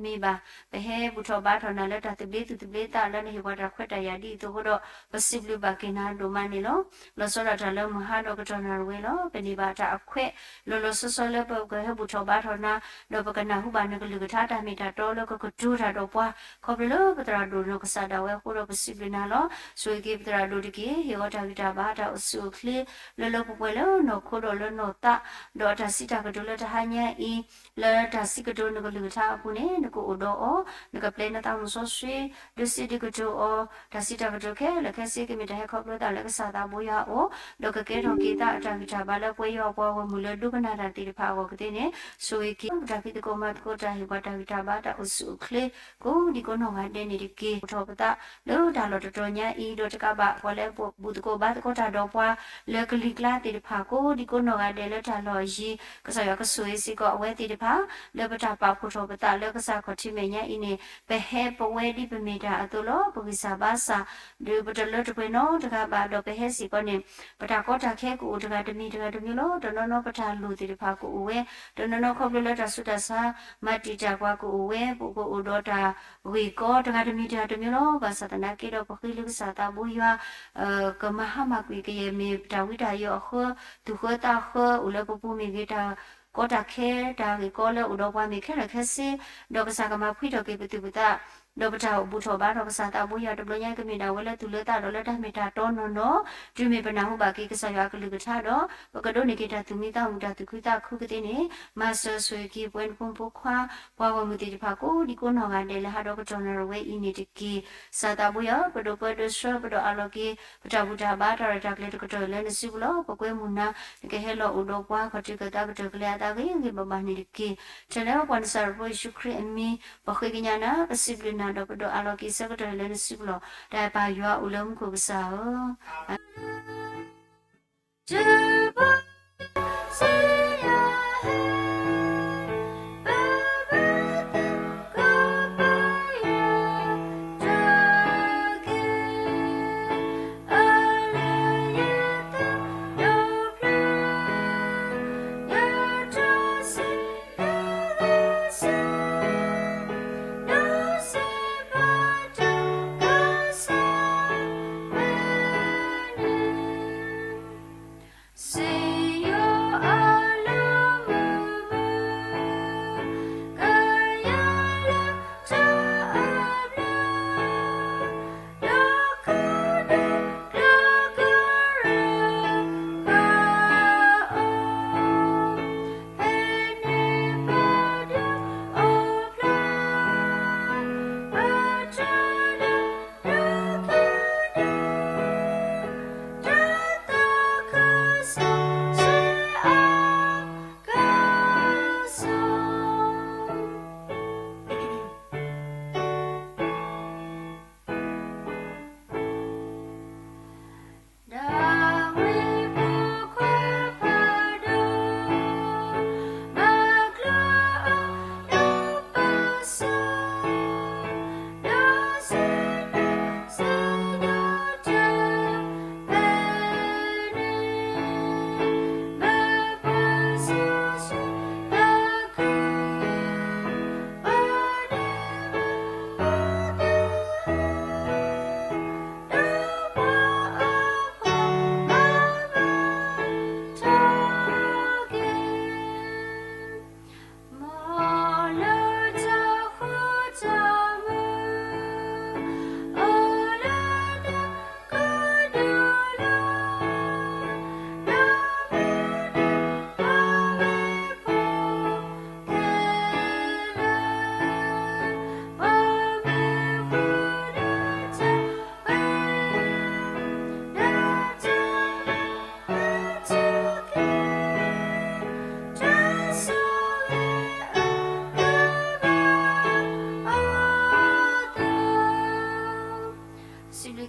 မ့ၢ်ဘၣ်, ပဟဲဘူၣ်ထီၣ်ဘါထီၣ်နၤလၢတၢ်သဘျ့သူၣ်သဘျ့သးလၢနဟ့ၣ်ပှၤတၢ်ခွဲးတၢ်ယာ်ဒ်အံၤအသိးအဃိဒီး ပစံးဘျုးဘၣ်က့ၤနၤဒိၣ်မးန့ၣ်လီၤ. လီၤဆီဒၣ်တၢ်လၢမုၢ်ဟါဒီးကတီၢ်နၣ်ရံၣ်ဝဲလီၤ. ပန့ၢ်ဘၣ်တၢ်အခွဲး လီၤလီၤဆီဆီလၢပကဟဲဘူၣ်ထီၣ်ဘါထီၣ်နၤ, ဒီးပကနၢ်ဟူဘၣ်နကလုၢ်ကထါတၢ်မ့ၢ်တၢ်တီလၢကကတိၤတၢ်ဒီးပှၤ ခီဖျိလၢပသရၣ်ဒိၣ်နီၢ်ကစၢ်ဒၣ်ဝဲအဃိဒီးပစံးဘျုးနၤလီၤ. ဆိၣ်ဂ့ၤက့ၤပသရၣ်ဒိၣ်တက့ၢ်. ဟ့ၣ်အီၤတၢ်ဂံၢ်တၢ်ဘါတၢ်အိၣ်ဆူၣ်အိၣ်ချ့ လၢလၢပှဲၤပှဲၤလၢနီၢ်ခိဒီးလၢနီၢ်သး, ဒီးအတၢ်စံးတၢ်ကတိၤလၢတဟါညါအံၤ လၢတၢ်စံးကတိၤနကလုၢ်ကထါအပူၤန့ၣ် နကအိၣ်ဒီးအီၤ, နကပျဲနသးမုၢ်စီဆှံ ဒုးစံးဒုးကတိၤအီၤ, တၢ်စံးတၢ်ကတိၤခဲလၢာ်ခဲဆ့ကမ့ၢ်တၢ်ဟဲခီဖျိသးလၢကစၢ်သးဘိယွၤအအိၣ်, ဒီးကကဲထီၣ်က့ၤသးအတၢ်ဂံၢ်တၢ်ဘါလၢပှဲၤယွၤအပှၤဂီၢ်မုၢ်လၢဒိကနၣ်တၢ်သ့ၣ်တဖၣ်အဂီၢ်ကသ့န့ၣ်, ဆိၣ်ဂ့ၤက့ၤပတၢ်ဖံးသကိးမၤသကိးတၢ်ဟ့ၣ်ပှၤတၢ်ဂံၢ်တၢ်ဘါတၢ်အိၣ်ဆူၣ်အိၣ်ချ့ ကိးဒံကိးနီၢ်ဂၤဒဲးန့ၣ်တက့ၢ်. ဘူၣ်ထီၣ်ပသးလၢတၢ်လီၢ်တတီၤညါအံၤ ဒီးတကးဘၣ်ပှၤလၢပဘူၣ်သကိးဘါသကိးတၢ်ဒီးပှၤ လၢကလံၤကျါသ့ၣ်တဖၣ် ကိးဒံကိးနီၢ်ဂၤဒဲးလၢတၢ်လီၢ်အယံၤ ကစၢ်ယွၤကဆိၣ်ဂ့ၤစ့ၢ်ကီးအဝဲသ့ၣ်တဖၣ် လၢပတၢ်ပာ်ဖှိၣ်ထီၣ်ပသးလၢကစၢ်ခီၣ်ထံးမဲာ်ညါအံၤန့ၣ် ပဟဲပဝဲဒ်ပမ့ၢ်တၢ်အသိးလီၤ. ပဂံၢ်စၢ်ဘါစၢ် ဒီးပတလၢတပှဲၤနီတဂၤဘၣ် ဒီးပဟဲစ့ၢ်ကီးန့ၣ် ပတၢ်ကီတၢ်ခဲကအိၣ်တဂၤတမံၤတဂၤတမံၤလီၤ. တနီၤနီၤပတၢ်လိၣ်သ့ၣ်တဖၣ်ကအိၣ်ဝဲ, တနီၤနီၤခီဖျိလၢတၢ်ဆူးတၢ်ဆါ မၤတံာ်တာ်ပှၤကအိၣ်ဝဲ, ပကအိၣ်ဒီးတၢ်ဂ့ၢ်ကီတဂၤတမံၤတဂၤတမံၤလီၤ. ဘၣ်ဆၣ်သနာ်က့ဒီးပဃ့လၢကစၢ်သးဘိယွၤ ကမၤဟါမၢ်ကွံာ်ကယဲၢ်မ့ၢ်တၢ်ဝံတၢ်ယိးအဃၢ, သူၣ်ဃၢသးဃၢ အိၣ်လၢပပူၤမ့ၢ်ဂ့ၤ, တၢ်ကီတၢ်ခဲ တၢ်ဂ့ၢ်ကီလၢအိၣ်ဒီးပှၤမ့ၢ်ခဲလၢာ်ခဲဆ့, ဒီးကစၢ်ကမၤဖှံထီၣ်က့ၤပသူၣ်ပသး, ဒီးပတၢ်ဘူၣ်ထီၣ်ဘါထီၣ်ကစၢ်သးဘိယွၤတဘျီညါကမ့ၢ်ဒၣ်ဝဲလၢသူၣ်လၢသးဒီးလၢတၢ်မ့ၢ်တၢ်တီနီၢ်နီၢ်, တုၤမ့ၢ်ပနၢ်ဟူဘၣ်က့ၤကစၢ်ယွၤအကလုၢ်ကထါဒီး ပကဒိးန့ၢ်က့ၤတၢ်သူၣ်မံသးမုာ်တၢ်သူၣ်ခုသးခုကသ့န့ၣ်, မၤစၢၤဆိၣ်ဂ့ၤက့ၤပဝဲနဖိမုၣ်ဖိခွါ ပှၤဂီၢ်မုၢ်သ့ၣ်တဖၣ်ကိးဒံကိးနီၢ်ဂၤဒဲးလၢဟးဒီးကတီၢ်နၣ်ရံၣ်ဝဲအံၤန့ၣ်တက့ၢ်. ကစၢ်သးဘိယွၤ ပဒိၣ်ပၢဒိၣ်ဆှၢ ပဒိၣ်အးလီၤက့ၤ ပတၢ်ဘူၣ်တၢ်ဘါတၢ်ရဲၣ်တၢ်ကျဲၤတကတီၢ်လၢနစုပူၤလီၤ. ပကွဲမုာ်နၤ နကဟဲလီၤအိၣ်ဒီးပှၤ ခီၣ်ထံးကသးကတၢၢ်ကလဲၤအသးဂ့ၤဂ့ၤဘၣ်ဘၣ်န့ၣ်တက့ၢ်. ထဲလၢပှၤနစၤရ့းဖိယ့ၣ်ၡူးခရံာ်အမံၤ ပဃ့ကညးနၤ ပစံးဘျုးနၤဒီးပဒိၣ်အးလီၤက့ၤဆၢကတီၢ်လၢနစုပူၤလီၤ. တၢ်အဲၣ်ပၢ်ယွၤအိၣ်လၢမူခိၣ်ကစၢ်ဧၢ.စံးဘျုး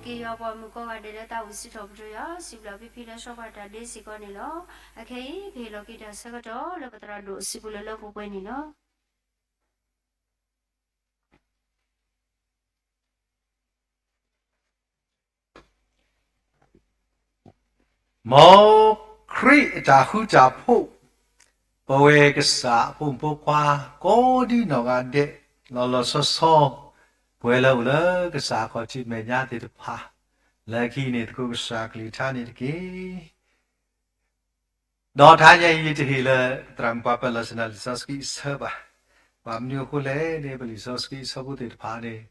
က့ၤယွၤပှၤမုၣ်ကိးဂၤဒဲးလၢတၢ်အိၣ်ဆူၣ်ထီၣ်ပတြၢၤယွၤ, စံးဘျုးဖံဖံလၢဆှၢပှၤတၢ်ဒ့စ့ၢ်ကီးန့ၣ်လီၤ. အခဲအံၤ ပဟ့ၣ်လီၤက့ၤတၢ်ဆၢကတီၢ်လၢပသရၣ်ဒိၣ်အစုပူၤလၢလၢပှဲၤပှဲၤန့ၣ်လီၤ. မ်ခရံာ်အတၢ်ဃူတၢ်ဖိး, ပဝဲကစၢ်အဖိမုၣ်ဖိခွါ ကိးဒံနီၢ်ဂၤဒဲး, လီၤလီၤဆီဆီ ပဝဲလၢအိၣ်လၢကစၢ်အခီၣ်ထံးမဲာ်ညါသ့ၣ်တဖၣ်, လၢခံန့ၣ်သကိးကစၢ်အကလုၢ်ကထါန့ၣ်တက့ၢ်. ဒီးတဟါညါအံၤယတဟ့ၣ်လၢ သရၣ်မုၣ်ပှၤပၢၢ်လီၢ်ဆ့ၣ်နီၤလံာ်စီဆှံအဆၢဘၣ်. ဘၣ်မနုၤအဃိလဲၣ်န့ၣ် ပလံာ်စီဆှံအဆၢဖိသ့ၣ်တဖၣ်န့ၣ်,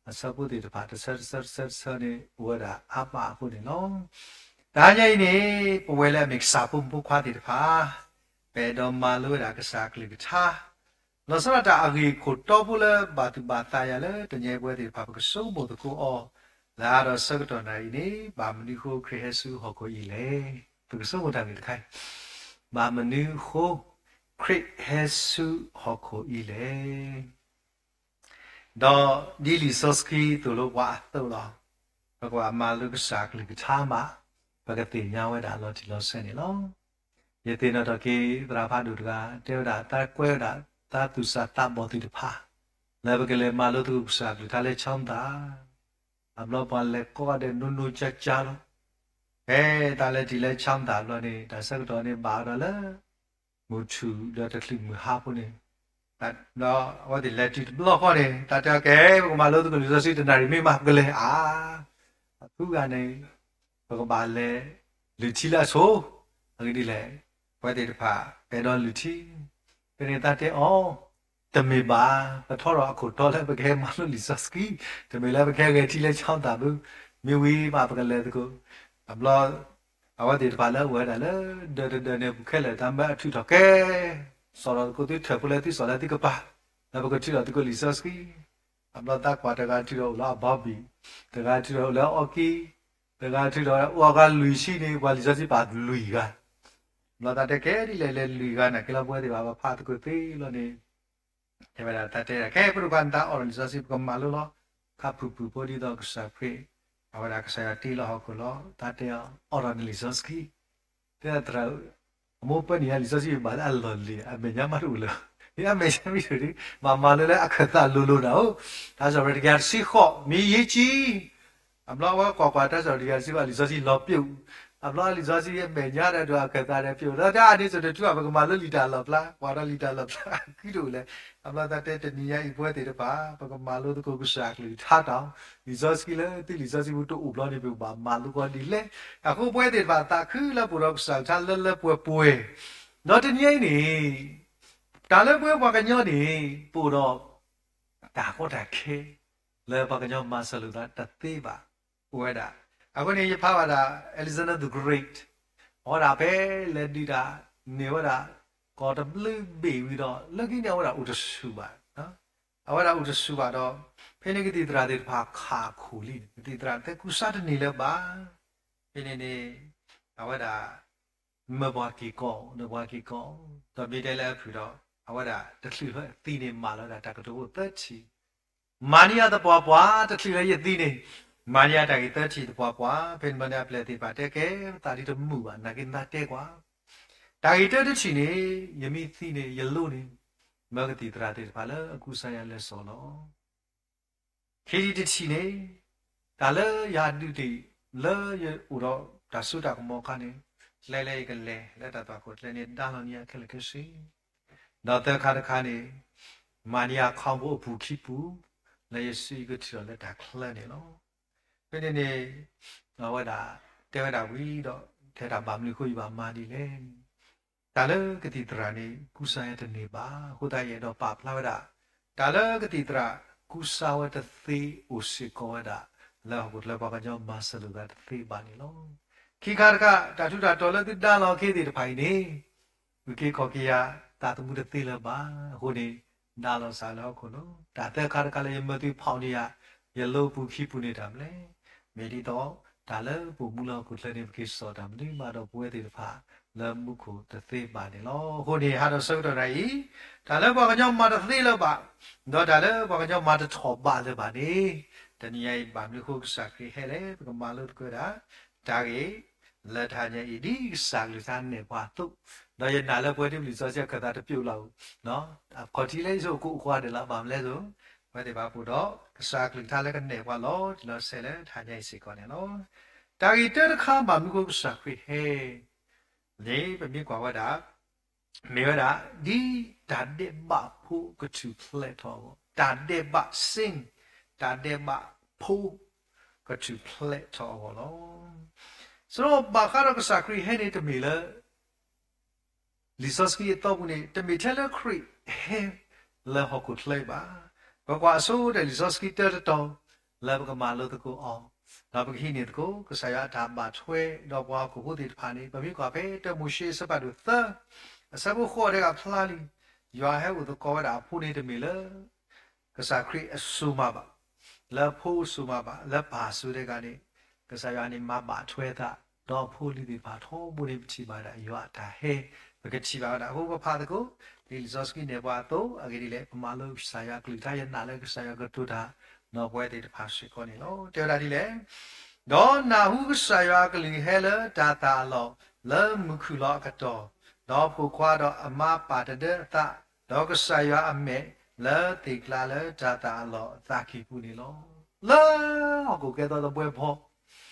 အဆၢဖိသ့ၣ်တဖၣ်တဆၢတဆၢတဆၢတဆၢန့ၣ် အိၣ်ဝဲဒၣ်အါမးအဃိန့ၣ်လီၤ. တဟါညါအံၤန့ၣ် ပဝဲလၢအမ့ၢ်ကစၢ်ဖိမုၣ်ဖိခွါသ့ၣ်တဖၣ် ပအဲၣ်ဒိးမၤလိဝဲဒၣ်ကစၢ်အကလုၢ်ကထါ လီၤဆီဒၣ်တၢ်အဂ့ၢ်ခိၣ်တီဖိလၢဘၣ်သူၣ်ဘၣ်သးယၤလၢတနံၤအံၤပဝဲသ့ၣ်တဖၣ် ပကဆိကမိၣ်သကိးအီၤ လၢဟါဒီးဆၢကတီၢ်နၣ်ရံၣ်အံၤန့ၣ် ဘၣ်မနုၤအဃိခရံာ်ဟဲဆူဟီၣ်ခိၣ်အံၤလဲၣ်. ပကဆိကမိၣ်တၢ်ဂ့ၢ်တခါအံၤ, ဘၣ်မနုၤအဃိ ခရံာ်ဟဲဆူဟီၣ်ခိၣ်အံၤလဲၣ်. ဒီးဒ်လံာ်စီဆှံသိၣ်လိပှၤအသိးလီၤ. ပကဘၣ်မၤလိကစၢ်အကလုၢ်ကထါမး, ပကသ့ၣ်ညါဝဲဒၣ်လီၤတံၢ်လီၤဆဲးန့ၣ်လီၤ. ယသ့ၣ်နီၣ်ထီၣ်က့ၤ သရၣ်ဖးဒိၣ်တဂၤ တဲဝဲဒၣ် သးကွဲးဝဲဒၣ် သးသူၣ်စၢ်သးဘီၣ်သ့ၣ်တဖၣ် လၢပကလဲၤမၤလိသကိးကစၢ်အကလုၢ်ကထါလၢ ဆၣ်သၣ် အဘျီပှၤလဲၤကိးဂၤဒဲး နီၢ်နီၢ်ကၠၢ်ကၠၢ်လီၤ. ဖဲတၢ်လဲၤတံၢ်လၢ ဆၣ်သၣ် အဘျီန့ၣ် တၢ်ဆၢကတီၢ်န့ၣ် ဘၣ်ဒီးလၢ မုၢ်ထူၣ်ဒီးတချုးမုၢ်ဟါဖိန့ၣ်, ဒီးအဝဲသ့ၣ်လဲၤတုၤတဘျီဃီန့ၣ် တၢ်တဲအီၤ ကဲ ပကမၤလိသကိးလံာ်စီဆှံတနၣ်ရံၣ်မ့ၢ်မး ပကလဲၤဧါ. အဖုဂၤန့ၣ် ပကဘၣ်လဲၤလုၢ်ထံလၢအဆိ, အဂ့ၢ်ဒ်လဲၣ်, ပဝဲသ့ၣ်တဖၣ် ပအဲၣ်ဒိးလုၢ်ထံ, ဖဲန့ၣ်သးတဲအီၤ တမ့ၢ်ဘၣ်, ပထီထီၣ်အခိၣ်တီလၢပကဟဲမၤလိလံာ်စီဆှံ, တမ့ၢ်လၢပကဟဲဂဲၤထံလၢ ဆၣ်သၣ် ဘၣ်, မ့ၢ်ဝံၤမးပကလဲၤသကိး. အဘျီ အဝဲသ့ၣ်တဖၣ်လၢအအိၣ်ဝဲဒၣ်လၢ ဒၢးတဒၢးန့ၣ် ပူၤခဲလၢာ် တၢ်မၢအထုးထီၣ်ကဲ, စိာ်ထီၣ်သကိးသုထၢၣ်ဖိလၢသုစိာ်လၢသုကပၤ, လၢပကထုးထီၣ်သကိးလံာ်စီဆှံ. အဘျီသးကွၢ်တဂၤထုးထီၣ်အိၣ်လၢအဘီဘံၣ်, တဂၤထုးထီၣ်အိၣ်လၢအီကံ, တဂၤထုးထီၣ်အိၣ်အဂၤလွံၢ်ဆံန့ၣ် ပှၤလံာ်စီဆှံပာ်လွံၢ်ဂၤ. ဘျီသးတဲကဲဒ်လဲၣ်လဲၤလွံၢ်ဂၤန့ၣ် ကဲလီၤပဝဲသ့ၣ်ဘၣ် ပဖးသကိးသ့လီၤန့ၣ် တဲဝဲဒၣ်တၢ်တဲဒၣ် ကဲ ဖိဒိၣ်ခွါန့ၣ် တၢ်အိးထီၣ်လံာ်စီဆှံ ပကမၤလိလီၤ. ခါဖုၣ်ဖုၣ်ဖိဒ်သိးကစၢ်ခရံာ် အဝဲဒၣ်ကစၢ်ယွၤတ့လီၤဟီၣ်ခိၣ်လီၤ. တၢ်တဲအီၤ အိးထီၣ်န့ၣ်လံာ်စီဆှံ, တဲသရၣ်ဧၢ, အမိၢ်ပၢနံၤညါလံာ်စီဆှံဘၣ်လၢအလီၢ်လံၤ အမဲာ်ညါမးတအိၣ်လၢၤ, ဒ်အမဲာ်ညါမ့ၢ်တအိၣ်ဒီး ဘၣ်မၤလိလၢအခၢၣ်သးလိၤလိၤနၤဧၢ. တၢ်စီၣ်ရ့တကယၤတဆံဃိး မ့ၢ်ယ့ကံ အဘျီအဝဲကွၢ်ကွၢ်တၢ်စီၣ်တကယၤတဆံဃိး လံာ်စီဆှံလီၤပျိာ်, အဘျီလံာ်စီဆှံအမဲာ်ညါဒီးဒိၣ်အခၢၣ်သးဒီးပျိာ်, ဒီးတၢ်အန့ၣ်စိၤတထူၣ်ဘၣ် ပကမၤလိလံာ်တၢ်လီၣ်ဖျါ, ကွၢ်ဒီးလံာ်တၢ်လီၣ်ဖျါ အခံတအိၣ်လဲၣ်. အဘျီသးတဲတနံၤညါအံၤပဝဲသ့ၣ်တဖၣ် ပကမၤလိသကိးကစၢ်အကလုၢ်ကထါတၢ်, လံာ်စီဆှံလၢသုလံာ်စီဆှံပူၤတအိၣ်ဘျီန့ၣ် ပကဘၣ်မၤလိဃီဒ်လဲၣ်. အဃိပဝဲသ့ၣ်တဖၣ်သးခုလၢပအိၣ်ဒီးကစၢ်ကထါလၢလၢပှဲၤပှဲၤ, ဒီးတနံၤညါအံၤန့ၣ် တၢ်လၢပဝဲပှၤကညီန့ၣ် ပအိၣ်ဒီး တၢ်ကီတၢ်ခဲ လၢပှၤကညီမၤစၢၤလိာ်သးတသ့ဘၣ် အိၣ်ဝဲဒၣ်. အဃိန့ၣ် ယဖးဘၣ်ဒၣ် Alexander the Great အဝဲဒၣ်ဖဲလဲၤဒုးတၢ်န့ၢ်ဝဲဒၣ် ကီၢ်တဘျုးဘ့ၣ်ဝံၤဒီး လၢခံန့ၣ် အဝဲဒၣ်အိၣ်တဆူၣ်ဘၣ်, အဝဲဒၣ်အိၣ်တဆူၣ်ဘၣ်ဒီး ဖဲန့ၣ်ကသံၣ်သရၣ်သ့ၣ်တဖၣ်ခးအခိၣ်လံန့ၣ် ကသံၣ်သရၣ်တဲကူစါတန့ၢ်လၢၤဘၣ်. ဖဲန့ၣ်န့ၣ် အဝဲဒၣ် မၢပှၤက့ၤကိး ဒီးပှၤက့ၤကိး ဒီးမ့ၢ်တဲလၢအဖုၣ်ဒီး အဝဲဒၣ်တချုးလၢအသံန့ၣ် မၤလီၤဝဲဒၣ်တၢ်ကတိၤအိၣ်သၢထံၣ်, မၤန့ၢ်ယၤသပှၢ်ပှၢ် တချုးလၢယသံန့ၣ် မၤန့ၢ်ယၤတၢ်ဂ့ၢ်သၢထံၣ်သပှၢ်ပှၢ်. ဖဲန့ၣ်ဘျီန့ၣ် အပျဲၢ်သ့ၣ်တဖၣ်တဲကဲ သးဒ်တမုာ်ဘၣ် နာ်က့သးတဲကွၢ် တၢ်ဂ့ၢ်တၢတထံၣ်န့ၣ် ယမ့ၢ်သံန့ၣ် ယလိန့ၣ် မၢကသံၣ်သရၣ်သ့ၣ်တဖၣ်လၢအကူစါယၤလဲၤစိာ်လီၤ. ခံထံၣ်တထံၣ်န့ၣ် တၢ်လၢယဟးဒုးတ့ၢ် လၢယအိၣ်ဒီးတၢ်စိတၢ်ကမီၤအခါန့ၣ် ကျဲလၢယကလဲၤ လၢတၢ်သွၣ်ခိၣ်ကျဲန့ၣ် ဒါလီၤန့ၢ်ယၤခဲလၢာ်ခဲဆ့, ဒီးသၢခါတခါန့ၣ် မၤန့ၢ်ယၤခီဘိအပူၤခံပူၤ လၢယစုယကထံၣ်လီၤလၢတၢ်ချၢန့ၣ်လီၤ. ဖဲန့ၣ်န့ၣ် အဝဲဒၣ်တဲဝဲဒၣ်ဝံၤဒီး တဲဒၣ်ဘၣ်မနုၤအဃိယဘၣ်မၤဒ်လဲၣ်န့ၣ် တၢ်လၢကသံၣ်သရၣ်န့ၣ် ကူစါယၤတန့ၢ်ဘၣ်. အဃိသတးယအဲၣ်ဒိးပာ်ဖျါဝဲဒၣ် တၢ်လၢကသံၣ်သရၣ်ကူစါဝဲတသ့အိၣ်စ့ၢ်ကီးဝဲဒၣ် လၢဟီၣ်ခိၣ်ချၢပှၤကညီမၤစၢၤလိာ်သးတသ့ဘၣ်န့ၣ်လီၤ. ခံခါတခါ တၢ်ထူးတၢ်တီၤလၢသုဒါလီၤခ့သ့ၣ်တဖၣ်အံၤန့ၣ် အုၣ်က့ၤခီၣ်က့ၤယၤ သးသမူတသ့လၢၤဘၣ်. အဃိန့ၣ် ဒါလီၤစၢ်လၢဟီၣ်ခိၣ်လီၤ. တၢ်သၢခါတခါလၢယမၢသုဖီၣ်န့ၢ်ယၤ ယလိပူၤခံပူၤန့ၣ်တၢ်မနုၤလဲၣ်. မ့ၢ်ဒ်သိး တၢ်လၢပအိၣ်မူလၢဟီၣ်ခိၣ်ချၢန့ၣ် ပက့ၤစိာ်တၢ်မနုၤမးဒီးပဝဲသ့ၣ်တဖၣ် လၢမူခိၣ်တသ့ဘၣ်န့ၣ်လီၤ. အဃိန့ၣ် ဟးဒီးဆၢကတီၢ်နၣ်အံၤ တၢ်လၢပှၤကညီမၤတသ့လၢၤဘၣ် ဒီးတၢ်လၢပှၤကညီမၤတထီၣ်ဘးလၢၤဘၣ်န့ၣ် တနံၤညါအံၤဘၣ်မနုၤအဃိကစၢ်ခရံာ်ဟဲလဲၣ် ပကမၤလိသကိးဝဲဒၣ် တၢ်ဂ့ၢ် လၢတဟါညါအံၤ ဒ်ကစၢ်ကလုၢ်ကထါနဲၣ်ပှၤအသိး, ဒီးယနာ်လၢပဝဲဒၣ်ပလံာ်စီဆှံအခၢၣ်သးတပျိာ်လီၤ, အခီၣ်ထံးလၢယဆိကမိၣ်အိၣ်ဃီဒဲးလီၤ. ဘၣ်မနုၤလဲၣ်, ပဝဲသ့ၣ်ဘၣ်ပအိၣ်ဒီး ကစၢ်ကလုၢ်ကထါလၢကနဲၣ်ပှၤလီၤတံၢ်လီၤဆဲးလၢတဟါညါအံၤစ့ၢ်ကီးန့ၣ်လီၤ. တၢ်ဂ့ၢ်တၢတခါဘၣ်မနုၤအဃိကစၢ်ခရံာ်ဟဲ န့ၣ် ပမ့ၢ်ကွၢ်ဝဲဒၣ် မ့ၢ်ဝဲဒၣ် ဒ်တၢ်ဒဲးဘးဖိကထူၣ်ဖျဲးထီၣ်အဂီၢ်, တၢ်ဒဲးဘး sin, တၢ်ဒဲးဘးဖိ ကထူၣ်ဖျဲးထီၣ်အဂီၢ်လီၤ. စးထီၣ်ဘၣ်ဃးဒီးကစၢ်ခရံာ်ဟဲန့ၣ်တမ့ၢ်လၢ လံာ်စီဆှံအသီပူၤန့ၣ် တမ့ၢ်ထဲလၢခရံာ်ဟဲလၢဟီၣ်ခိၣ်ချၢအံၤဘၣ်. ပကွၢ်အဆိကတၢၢ်လံာ်စီဆှံတၢတတီၤ လၢပကမၤလိသကိးအီၤ, ဒီးပကဟံးန့ၢ်သကိး ကစၢ်ယွၤအတၢ်ဘၣ်ထွဲဒီးပှၤဟီၣ်ခိၣ်ဖိသ့ၣ်တဖၣ်န့ၣ် ပမ့ၢ်ကွၢ်ဖဲတၢမိၤၡ့အဆၢဖးဒိၣ်သၢ အဆၢဖိဃိးတဲဂၤဖျါလံ, ယွၤဟဲအိၣ်သကိးဝဲဒၣ်အဖိန့ၣ်တမ့ၢ်လၢ ကစၢ်ခရံာ်အစိၤမးဘၣ်, လၢဖိအစိၤမးဘၣ်, လၢပၢ်စိၤတဂၤန့ၣ် ကစၢ်ယွၤန့ၣ်မၤဘၣ်ထွဲသး ဒီးအဖိအလံၤသ့ၣ်တဖၣ်ထီဘိန့ၣ် ပထံၣ်ဘၣ်ဝဲဒၣ်ယွၤအတၢ်ဟဲ, ပကထံၣ်ဘၣ်ဝဲဒၣ် အဃိပဖးသကိး ဒ်လံာ်စီဆှံနဲၣ်ပှၤအသိး အဂ့ၢ်ဒ်လဲၣ် ပမၤလိကစၢ်ယွၤအကလုၢ်ကထါ ယနာ်လၢကစၢ်ယွၤကတိၤတၢ် ဒီးပဝဲသ့ၣ်တဖၣ်စ့ၢ်ကီးန့ၣ်လီၤ. တဲဝဲဒၣ်ဒ်လဲၣ်, ဒီးနၢ်ဟူကစၢ်ယွၤအကလုၢ်ဟဲလၢတၤသၣ်အလီၢ် လၢမုၢ်ခုၣ်လီၤအကတီၢ်, ဒီးဖိခွါဒီးအမါပာ်တဒၢအသး, ဒီးကစၢ်ယွၤအမဲာ်လၢသ့ၣ်ကျါလၢတၤသၣ်အလီၢ်အသးကံၢ်ပူၤန့ၣ်လီၤ. လၢဟီၣ်ခိၣ်ကဲထီၣ်တဘျီဃီ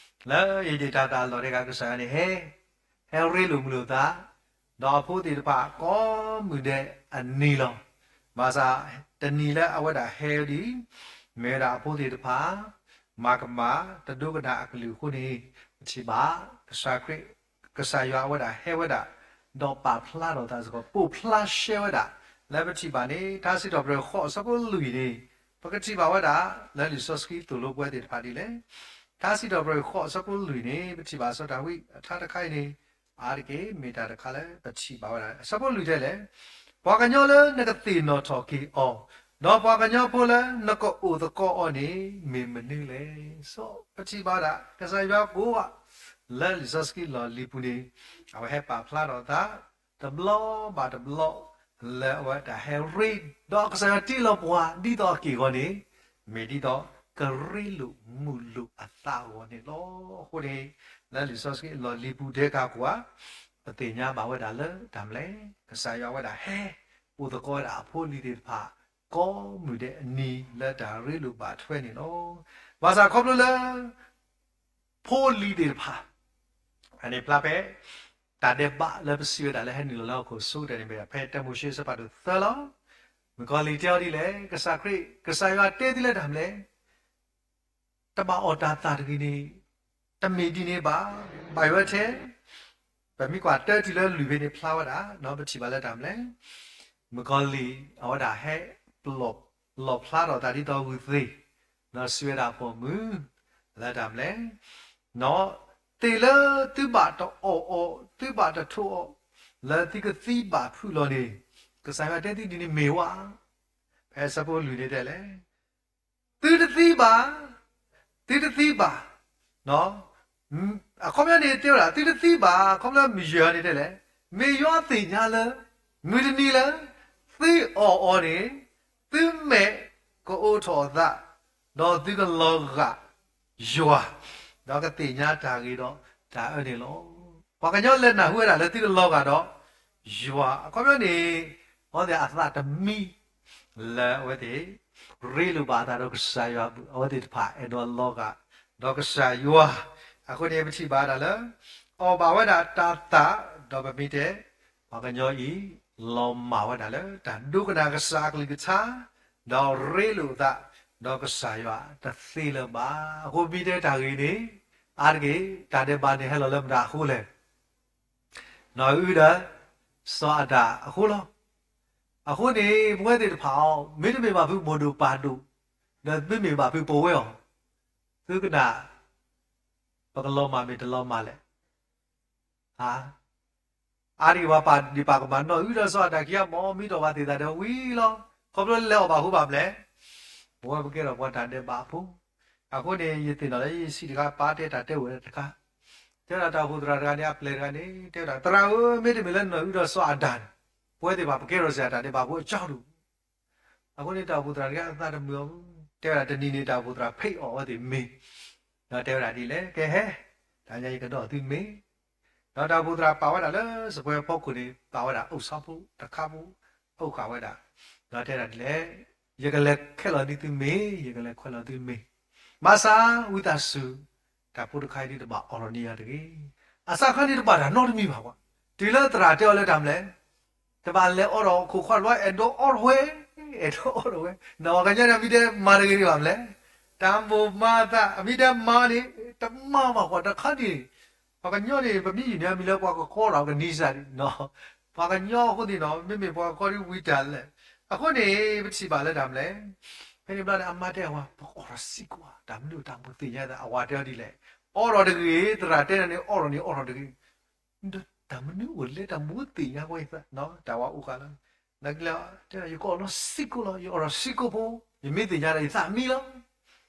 လၢအ့ဒ့ၣ်တၤသၣ်အလီၢ်တဂၤ ကစၢ်ယွၤန့ၣ်ဟဲ, ဟဲရ့လိာ်မုာ်လိာ်သး, ဒီးအဖိသ့ၣ်တဖၣ်ကိးမုၢ်ဒဲးအနံၤလီၤ. ဘၣ်ဆၣ် တနံၤလၢအဝဲဒၣ်ဟဲဒံး မ့ၢ်ဝဲဒၣ်အဖိသ့ၣ်တဖၣ် မၤကမၣ် တဒိကနၣ်အကလုၢ်အဃိန့ၣ် ပထံၣ်ဘၣ် ကစၢ်ခရံာ် ကစၢ်ယွၤအဝဲဒၣ်ဟဲဝဲဒၣ် ဒီးပာ်ဖျါထီၣ်သးစ့ၢ်ကီး ပိာ်ဖျါရှဲဝဲဒၣ် လၢပထံၣ်ဘၣ်န့ၣ် ထါစံးထီၣ်ပတြၢၤဃိးအဆၢဖိလွံၢ်န့ၣ် ပကထံၣ်ဘၣ်ဝဲဒၣ် လၢလံာ်စီဆှံသိၣ်လိပဝဲသ့ၣ်တဖၣ်ဒ်လဲၣ်. ထါစံးထီၣ်ပတြၢၤဃိးအဆၢဖိလွံၢ်န့ၣ် ပထံၣ်ဘၣ်စီၤဒၤဝံးအထါတခါအံၤန့ၣ် အါတက့ၢ်မ့ၢ်တၢ်တခါလၢပထံၣ်ဘၣ်ဝဲဒၣ် အဆၢဖိလွံၢ်တဲလဲၣ်, ပှၤကညီလၢနကသ့ၣ်နီၣ်ထီၣ်က့ၤအီၤ, ဒီးပှၤကညီဖိလၢနကအိၣ်သကိးအီၤန့ၣ် မ့ၢ်မနုၤလဲၣ်. စီၤပထံၣ်ဘၣ်ဝဲဒၣ် ကစၢ်ယွၤကိးဂၤ လၢလံာ်စီဆှံလီၢ်လံၤပူၤန့ၣ် အဝဲဟဲပာ်ဖျါထီၣ်သး တဘျီဘၣ်တဘျီ လၢအဝဲတၢ်ဟဲရ့ ဒီးကစၢ်ယွၤတ့လီၤပှၤဒ်သိးအက့ၢ်အဂီၤန့ၣ် မ့ၢ်ဒ်သိးကရ့လိာ်မုာ်လိာ်အသးအဂီၢ်န့ၣ်လီၤ. အဃိန့ၣ် လၢလံာ်စီဆှံအလီၢ်လံၤပူၤဒဲးကၤကွၢ် ပသ့ၣ်ညါဘၣ်ဝဲဒၣ်လၢတၢ်မနုၤလဲၣ်, ကစၢ်ယွၤဝဲဒၣ်ဟဲ အိၣ်သကိးဝဲဒၣ်အဖိအလံၤသ့ၣ်တဖၣ် ကိးမုၢ်ဒဲးအနံၤလၢတၢ်ရ့လိာ်ဘၣ်ထွဲန့ၣ်လီၤ. ဘၣ်ဆၣ်ခီဖျိလၢ ဖိအလံၤသ့ၣ်တဖၣ် အန့ၣ်ဖျါဖဲ တၢ်ဒဲးဘးလၢပစံးဝဲဒၣ်လၢဟဲနုာ်လီၤလၢဟီၣ်ခိၣ်ဆိကတၢၢ်န့ၣ်မ့ၢ်ဒၣ် ဖဲတၢမိၤၡ့အဆၢဖးဒိၣ်သၢလီၤ. မုၣ်ကီၤလံၢ်တဲအီၤဒ်လဲၣ်, ကစၢ်ခရံာ် ကစၢ်ယွၤတဲသုလၢတၢ်မနုၤလဲၣ်, တဘၣ်အီၣ်တၤသၣ်တဂ့ၤန့ၣ် တမ့ၢ်ဒ်န့ၣ်ဘၣ်, ဘၣ်ယွၤထဲ ပမ့ၢ်ကွၢ်တၢတံၤလၢလွံၢ်ဖဲန့ၣ်ဖျါဝဲဒၣ် ဒီးပထံၣ်ဘၣ်လၢတၢ်မနုၤလဲၣ်, မုၣ်ကီၤလံၢ် အဝဲဒၣ်ဟဲ လီၣ်ဖျါထီၣ်သးဒ်သိးဂုၢ်သ့ၣ်, ဒီးစံးဝဲဒၣ်ပိာ်မုၣ် လၢတၢ်မနုၤလဲၣ်, သ့ၣ်လၢသုဘၣ်တအီၣ်အီၤ သုဘၣ်တထိးအီၤ လၢသုကသံဘၣ်ဖုးလီၤန့ၣ်, ကစၢ်ယွၤတဲသုဒ်န့ၣ်မ့ၢ်ဝဲ, ဖဲဆၢဖိလွံၢ်န့ၣ်တဲလဲၣ် သုတသံဘၣ်, သုတသံဘၣ်, အခီပညီန့ၣ်တဲဝဲဒၣ် သုတသံဘၣ် အခီပညီမ့ၢ်ယွၤန့ၣ်တဲလဲၣ်, မ့ၢ်ယွၤသ့ၣ်ညါလၢ မုၢ်တနံၤလၢ သုအီၣ်အီၤန့ၣ် သုမဲာ်ကအိးထီၣ်အသး, ဒီးသုကလီၤဂာ်ယွၤ, ဒီးကသ့ၣ်ညါတၢ်ဂ့ၤဒီးတၢ်အၢန့ၣ်လီၤ. ပှၤကညီလဲၤနၢ်ဟူဝဲဒၣ်လၢသုကလီၤဂာ်ဒီးယွၤ အခီပညီန့ၣ် အဝဲသ့ၣ်အသးတမံ လၢအဝဲသ့ၣ် ရ့လိာ်ဘၣ်အသးဒီးကစၢ်ယွၤအပူၤ အဝဲသ့ၣ်တဖၣ်အဲၣ်ဒိးလီၤဂာ်ဒီးကစၢ်ယွၤ, အဃိန့ၣ် ပထံၣ်ဘၣ်ဒၣ်လၢ အီၣ်ဘၣ်ဝဲဒၣ်တၤသၣ် ဒီးပမ့ၢ်တဲ ပှၤကညီအံၤ လီၤမၢ်ဝဲဒၣ်လၢတၢ်ဒိကနၣ်ကစၢ်အကလုၢ်ကထါ, ဒီးရ့လိာ်အသး ဒီးကစၢ်ယွၤတသ့လၢၤဘၣ်. အဃိပမ့ၢ်တဲတၢ်ဂ့ၤန့ၣ် အါတက့ၢ် တၢ်ဒဲးဘးန့ၣ်ဟဲလီၤလၢမတၤအဃိလဲၣ် နီၢ်အုၣ်ဒီးစီၤအၤဒၣ်အဃိလီၤ. အဃိန့ၣ် ပဝဲသ့ၣ်တဖၣ်အံၤ မ့တမ့ၢ်ဘၣ်ဖုးမိၢ်ဒိၣ်ပၢ်ဒိၣ်, ဒီးမ့မ့ၢ်ဘၣ်ဖုးပဝဲအံၤ, သုကနၣ် ပကလီၤမၢ်မ့ၢ်တလီၤမၢ်လဲၣ်. အါဒံးပှၤပာ်ဒံးပာ်ကမၣ်နီၢ်အုၣ်ဒီးစီၤအၤဒၣ်ခံဂၤ မ့ၢ်မံတီၢ်ဘၣ်သ့ၣ်သၣ်ဒီးဝံၤလီၤ. ခီဖျိလၢလဲၤအီၣ်ဘၣ်ဃိဘၣ်မနုၤလဲၣ်, ပဝဲပကဲထီၣ်ပှၤတၢ်ဒဲးဘးဖိ. အဃိန့ၣ် ယသ့ၣ်နီၣ်လၢယဆံးတခါ ပၢ်တဲတၢ်တဲဝဲတခါ, တဲဝဲဒၣ်တၢ်အိၣ်ဖှိၣ်သရၣ်တဂၤန့ၣ် အပျဲၢ်တဂၤန့ၣ် တဲဝဲဒၣ် သရၣ်ဧၢ, မ့တမ့ၢ်လၢနီၢ်အုၣ်ဒီးစီၤအၤဒၣ်န့ၣ် ပဝဲသ့ၣ်တဖၣ်ပကဲထီၣ်စ့ၢ်တၢ်ဒဲးဘးဖိအကၠီဒူၣ်. အဃိန့ၣ် တၢ်အိၣ်ဖှိၣ်သရၣ်တဂၤအသးတမုာ်အီၤ, တဲဝဲဒၣ်တနံၤန့ၣ် တၢ်အိၣ်ဖှိၣ်သရၣ်ဖံးအီၣ်ဝဲသ့ၣ်မ့ၤ, ဒီးတဲဝဲဒၣ်ဒ်လဲၣ်, ကဲဟဲ, တနံၤအံၤယကဒိးသုမ့ၤ. ဒီးတၢ်အိၣ်ဖှိၣ်သရၣ်ပာ်ဝဲဒၣ်လၢစပွဲဖီခိၣ်န့ၣ် ပာ်ဝဲဒၣ်အိၣ်ဆီဖိတခါဖိ, အိၣ်ဃာ်ဝဲဒၣ်, ဒီးတဲဒၣ်ဒ်လဲၣ်, ယကလဲၤခဲလီၤသုမ့ၤ, ယကလဲၤခွဲးလီၤသုမ့ၤ. ဘၣ်ဆၣ် ဝံသးစူၤ တၢ်ဖိတခါအံၤဒ်တဘၣ်အီၣ်ထီၣ်န့ၢ်ယၤတဂ့ၤ. အစးခါန့ၣ်တဘၣ်တၢ်နီတမံၤဘၣ်ဘၣ်. တုၤလၢသရၣ်တဲအီၤလၢတၢ်မနုၤလဲၣ်, တဘၣ်လဲၤအီၣ်ဒီးခိၣ်ခွါတဘျီ အဲၣ်ဒိးအီၣ်ထီၣ်ဝဲ အဲၣ်ဒိးအီၣ်ဒိၣ်ဝဲ, ပှၤကညီန့ၣ် အမ့ၢ်တဲမၤတဂ့ၤဒံးဘၣ်မလဲၣ်, တၢ်မိၣ်မၤသး အမ့ၢ်တဲမၤန့ၣ် တမၤဘၣ်ကွၢ်တခါန့ၣ်, ပှၤကညီန့ၣ် ပမ့ၢ်ယုၢ်န့ၣ်အမံၤလၢပှၤကကီဒီးကနံၤစၢ်ဒံး, ပှၤကညီအဃိန့ၣ်နီၤ မ့မ့ၢ်ပှၤကီဒ်ဝံၤတၢ်လဲၣ်, အဃိန့ၣ် ပထံၣ်ဘၣ်လၢတၢ်မလဲၣ်, ဖဲန့ၣ်ဘျီန့ၣ် အမါတဲအဝၤ ပအီၣ်ဒီးစံကိၣ်ဧါ, တၢ်မနုၤတၢ်မိၣ်သ့ၣ်ညါသး အဝၤတဲအီၤဒ်လဲၣ်, အီၣ်ဒီးတဂ့ၤ, သရၣ်တဲန့ၣ် အီၣ်ဒီးန့ၣ် အီၣ်ဒီးတဂ့ၤ တၢ်မနုၤအိၣ်လဲၣ် တၢ်မိၣ်သ့ၣ်ညါဝဲအသး, တၢ်ဝၤအိၣ်ဃာ်လီၤ, နကလဲၤတဲ ယကအီၣ်လီၤစံကိၣ်လီၤ, ယအီၣ်ဒီးစံကိၣ်ဖိ, ယမ့ၢ်သ့ၣ်ညါဒီးယသးမံလီၤ,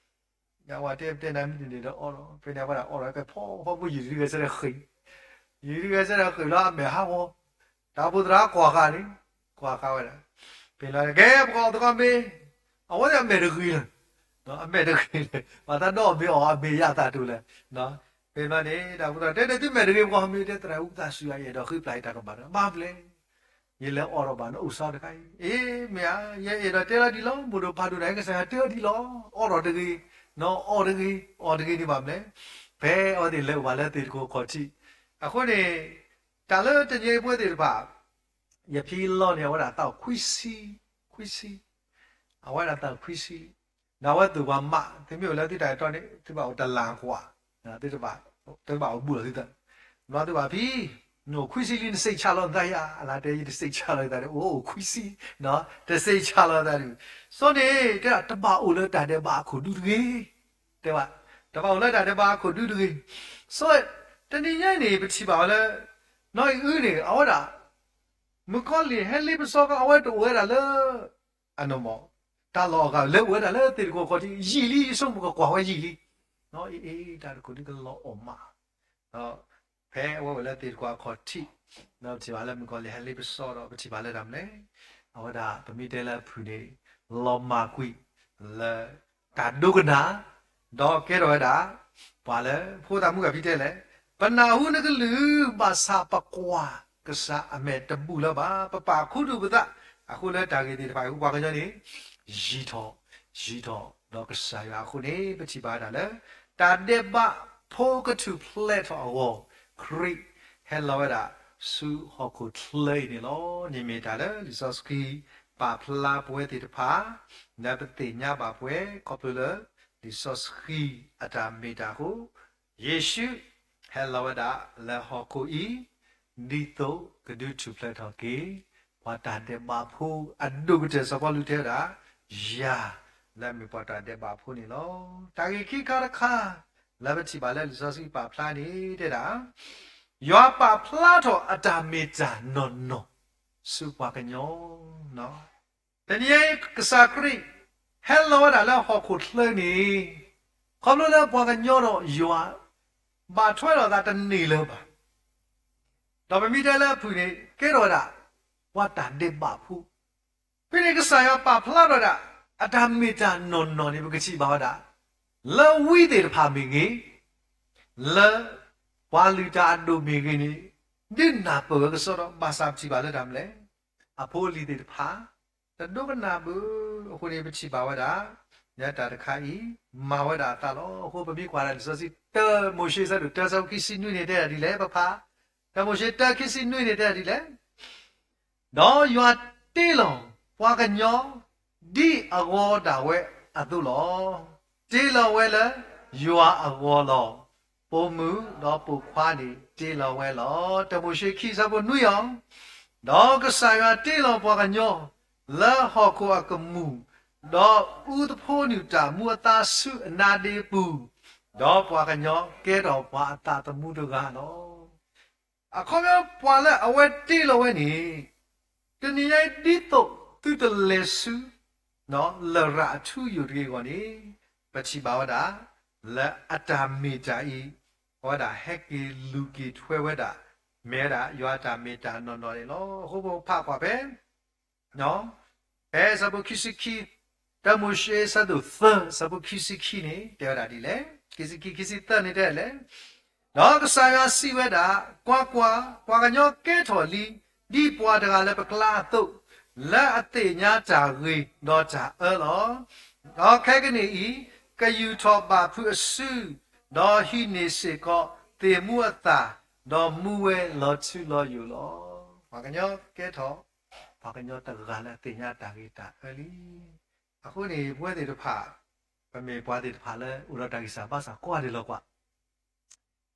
ယဝၤတဲတဲနၤမ့ၢ်တန့ၢ်ဒီးအီၣ်လီၤ, ဖဲန့ၣ်အဝဲဒၣ်အီၣ်လီၤ ကဲဖီဖီဖိ ယုၢ်တဂဲၤဆၢထၢၣ်ဃ့ၢ်, ယုၢ်တဂဲၤဆၢထၢၣ်ဃ့ၢ်လီၤ အမဲာ်ဟးဂီၤ, တၢ်အိၣ်ဖှိၣ်သရၣ်ကွၢ်ဃာ်န့ၣ်, ကွၢ်ဃာ်ဝဲဒၣ်, ဖဲလီၤန့ၣ် ကဲပကအီၣ်သကိးမ့ၤ, အဝဲသ့ၣ်အမဲာ်တဂ့ၤလၢၤ အမဲာ်တဂ့ၤလၢၤ ပှၤသးဒီအီၣ်မ့ၤအီၣ်အမဲာ်ယၢ်သးတူၢ်လဲၣ်, ဖဲဘျီန့ၣ် တၢ်အိၣ်ဖှိၣ်သရၣ်တဲန့ၣ် သုမဲာ်တဂ့ၤပှၤမ့ၢ်တဲသရၣ်အူသးစူၤ ယအဲၣ်ဒိးဃ့ပျၢ်ယတၢ်ကမၣ်တဂၤ ဘၣ်မလဲၣ်, ယလဲၤအီၣ်ဒီးဘၣ်နအိၣ်စီတခါအံၤ, အ့ မ့ၢ်ဧါ, ယအဲၣ်ဒိးတဲလီၤဒ်လီၤ မိၢ်ဒိၣ်ဖးဒိၣ်န့ၣ် ကစၢ်ယွၤတဲအီၤဒ်လီၤ, အီၣ်ဒီးတဂ့ၤ, နီၢ်အီၣ်တဂ့ၤ, အီၣ်တဂ့ၤန့ၣ်ဘၣ်မလဲၣ်, ဖဲအဝဲသ့ၣ်လဲၤအိၣ်ဘၣ်လၢသ့ၣ်တခိၣ်ခီၣ်ထံး, အဃိန့ၣ် တၢ်လၢတနံၤအံၤပဝဲသ့ၣ်တဖၣ် ယဖံလီၤန့ၣ် အဝဲဒၣ်သးအိၣ်ခွံဆံ, ခွံဆံ, အဝဲဒၣ်သးအိၣ်ခွံဆံ, ဒီးအဝဲသူၣ်ပှၤမး သုမ့ၢ်အိၣ်လၢသုတၢ်အဲၣ်တီန့ၣ် သုဘၣ်အိၣ်တလၢ်ကွၢ်, သုတဘၣ်အိၣ်ဘူးလီၤသုသး, ဘျီသုဘၣ်ဖံ, နအိၣ်ခွံဆံလံ နစ့းဆါလီၤနသးယၤ, အလၢတဲယတစ့းဆါလီၤယသးန့ၣ် အိၣ်အိၣ်ခွံဆံ, တစ့းဆါလီၤယသးန့ၣ်, စီၤန့ၣ် တဲဒၣ်တဘၣ်အိၣ်လၢတၢ်ဒဲးဘးအခိၣ်ဒူတဂ့ၤ, တဲဘၣ်, တဘၣ်အိၣ်လၢတၢ်ဒဲးဘးအခိၣ်ဒူတဂ့ၤ, စီၤ, တနံၤညါအံၤန့ၣ် ပထံၣ်ဘၣ်ဝဲလၢ နီၢ်အံၤအုန့ၣ် အဝဲဒၣ် မုၣ်ကီၤလံၢ်ဟဲလ့ပစီခီ အဝဲတအိၣ်ဝဲဒၣ်လၢ အနီၢ်မး, တၢ်လီၢ်အဂၤ လဲၤအိၣ်ဝဲဒၣ်လၢသ့ၣ်တခိၣ်ခီၣ်ထံး ယံာ်လံ, ယဆိကမိၣ်ကကွၢ်ဝဲယံာ်လံ, နီၢ်အံၤ အ့ တၢ်တခိၣ်ဒူကလီၤအီၣ်မး, ဒီးဖဲအဝဲအိၣ်လၢသ့ၣ်တခွးခီၣ်ထံး, ဒီးပထံၣ်ဘၣ်လၢမုၣ်ကီၤလံၢ်ဟဲလ့ပစီဒီး ပထံၣ်ဘၣ်လၢတၢ်မနုၤလဲၣ်, အဝဲဒၣ်ပမ့ၢ်တဲလၢအဖုၣ်န့ၣ် လီၤမၢ်ကွံာ်လၢ တၢ်ဒိကနၣ်, ဒီးကဲထီၣ်ဝဲဒၣ် ပှၤလၢ ဖိသၣ်မုၣ်ဂၤဖံတဲလဲၣ်, ပနၢ်ဟူနကလုၢ် ဘၣ်ဆၣ်ပကွၢ်ကစၢ်အမဲာ်တဘူၣ်လၢၤဘၣ်, ပပာ်ခူသူၣ်ပသး, အဃိလၢတၢ်ဂ့ၢ်သ့ၣ်တဖၣ်အံၤ ပှၤကညီန့ၣ် ယံာ်ထီၣ်, ယံာ်ထီၣ်, ဒီးကစၢ်ယွၤအဃိန့ၣ် ပထံၣ်ဘၣ်ဝဲဒၣ်လၢ တၢ်ဒဲးဘးဖိကထူၣ်ဖျဲးထီၣ်အဂီၢ် ခရံာ်ဟဲလီၤဝဲဒၣ်ဆူဟီၣ်ခိၣ်ချၢအံၤန့ၣ်လီၤ. န့ၣ်မ့ၢ်တၢ်လၢလံာ်စီဆှံ ပာ်ဖျါပဝဲသ့ၣ်တဖၣ် လၢပသ့ၣ်ညါဘၣ်ပှဲၤ ခီဖျိလၢ လံာ်စီဆှံအတၢ်မ့ၢ်တၢ်အဃိ ယ့ၣ်ၡူးဟဲလီၤဝဲဒၣ်လၢဟီၣ်ခိၣ်အံၤ ဒ်သိးကဒုးထူၣ်ဖျဲးထီၣ်က့ၤ ပှၤတၢ်ဒဲးဘးဖိအဒိၣ်ကတၢၢ် စီၤပီလူးတဲဝဲဒၣ် ယၤလၢအမ့ၢ်ပှၤတၢ်ဒဲးဘးဖိန့ၣ်လီၤ. တၢ်ဂ့ၢ်ခံခါတခါ လၢပထံၣ်ဘၣ်လၢလံာ်စီဆှံပာ်ဖျါန့ၣ်တဲဒၣ် ယွၤပာ်ဖျါထီၣ်အတၢ်မ့ၢ်တၢ်နီၢ်နီၢ် ဆူပှၤကညီ တနံၤအံၤ ကစၢ်ခရံာ် ဟဲလီၤဝဲဒၣ်လၢဟီၣ်ခိၣ်ချၢန့ၣ် ခီဖျိလၢပှၤကညီဒီးယွၤ ဘၣ်ထွဲလိာ်သးတန့ၢ်လၢၤဘၣ်. ဒီးပမ့ၢ်တဲလၢအဖုၣ်န့ၣ် ကဲထီၣ်ဝဲဒၣ် ပှၤတၢ်ဒဲးဘးဖိ ဖဲန့ၣ်ကစၢ်ယွၤပာ်ဖျါထီၣ်ဝဲဒၣ် အတၢ်မ့ၢ်တၢ်နီၢ်နီၢ်န့ၣ် ပကထံၣ်ဘၣ်ဝဲဒၣ် လၢဝံသ့ၣ်တဖၣ်မ့ၢ်ဂ့ၤ, လၢပှၤလုၢ်တၢ်အဒိၣ်မ့ၢ်ဂ့ၤန့ၣ် ဒုးနၢ်ပၢၢ်ဝဲကစီဒီ ဘၣ်ဆၣ်ပထံၣ်ဘၣ်လၢတၢ်မနုၤလဲၣ်, အဖိအလံၤသ့ၣ်တဖၣ် တဒိကနၣ်ဘၣ်. အဃိန့ၣ် ပထံၣ်ဘၣ်ဝဲဒၣ် လၢတၢ်တခါအံၤ မၤဝဲဒၣ်အသးလီၤ. အဃိပမ့ၢ်ကွၢ်ဒၣ်လံာ်စီဆှံ တၢမိၤၡ့ ဆၢဒိၣ်တၢ ဆၢဖိခံဆံနွံန့ၣ် တဲဒၣ်ဒ်လဲၣ်, ပဖး တၢမိၤၡ့ တၢ ခံဆံနွံန့ၣ် တဲဒၣ်ဒ်လဲၣ်, ဒီးယွၤတ့လီၤပှၤကညီ ဒ်အဂီၤဒၣ်ဝဲအသိးလီၤ. တ့လီၤဝဲလၢယွၤအဂီၤလီၤ. ပိာ်မုၣ်ဒီးပိာ်ခွါန့ၣ်တ့လီၤဝဲလီၤ. တၢမိၤၡ့ခံ ဆၢဖိနွံအံၤ, ဒီးကစၢ်ယွၤတ့လီၤပှၤကညီ လၢဟီၣ်ခိၣ်အကမူၣ်, ဒီးအူသဖိနုာ်တၢ်မူအသါဆူအနါဒ့ပူၤ, ဒီးပှၤကညီကဲထီၣ်ပှၤအသးသမူတဂၤလီၤ. အခီပညီပှၤလၢအဝဲတ့လီၤဝဲန့ၣ် တနံၤညါအံၤ ဒ်သိးသုတလဲၤဆူ လရာ်အထူအယိာ်တဂ့ၤအဂီၢ်န့ၣ် ပထံၣ်ဘၣ်ဝဲဒၣ် လၢအတၢ်မ့ၢ်တၢ်အံၤ အဝဲဒၣ်ဟဲက့ၤလူၤက့ၤထွဲဝဲဒၣ် မ့ၢ်ဝဲဒၣ်ယွၤအတၢ်မ့ၢ်တၢ်နီၢ်နီၢ်န့ၣ်လီၤ. အဃိပဖးကွၢ်ဖဲ ဖဲဆၢဖိခံဆံခံ, တၢမိၤၡ့ ဆၢဒိၣ်သၢ ဆၢဖိခံဆံခံန့ၣ် တဲဝဲဒၣ်ဒ်လဲၣ်, ခံဆံခံ ခံဆံသၢန့ၣ်တဲလဲၣ်, ဒီးကစၢ်ယွၤစံးဝဲဒၣ်, ကွၢ်ကွၢ်, ပှၤကညီကဲထီၣ်လံ ဒ်ပှၤတဂၤလၢပကျါအသိး, လၢအသ့ၣ်ညါတၢ်ဂ့ၤဒီးတၢ်အၢလီၤ. ဒီးခဲကနံၣ်အံၤ, ကယူာ်ထီၣ်ဘၣ်ဖုးအစု, ဒီးဟံးန့ၢ်စ့ၢ်ကီးသ့ၣ်မူအသၣ်, ဒီးမူဝဲလီၤထူလီၤယိာ်လီၤ. ပှၤကညီကဲထီၣ် ပှၤကညီတဂၤလၢအသ့ၣ်ညါတၢ်ဂ့ၤတၢ်အၢလံ. အဃိန့ၣ် ပဝဲသ့ၣ်တဖၣ် ပမ့ၢ်ပှၤသ့ၣ်တဖၣ်လၢအိၣ်ဒီးတၢ်ဂံၢ်စၢ်ဘါစၢ်ကိးဂၤဒဲးလီၤကွၢ်.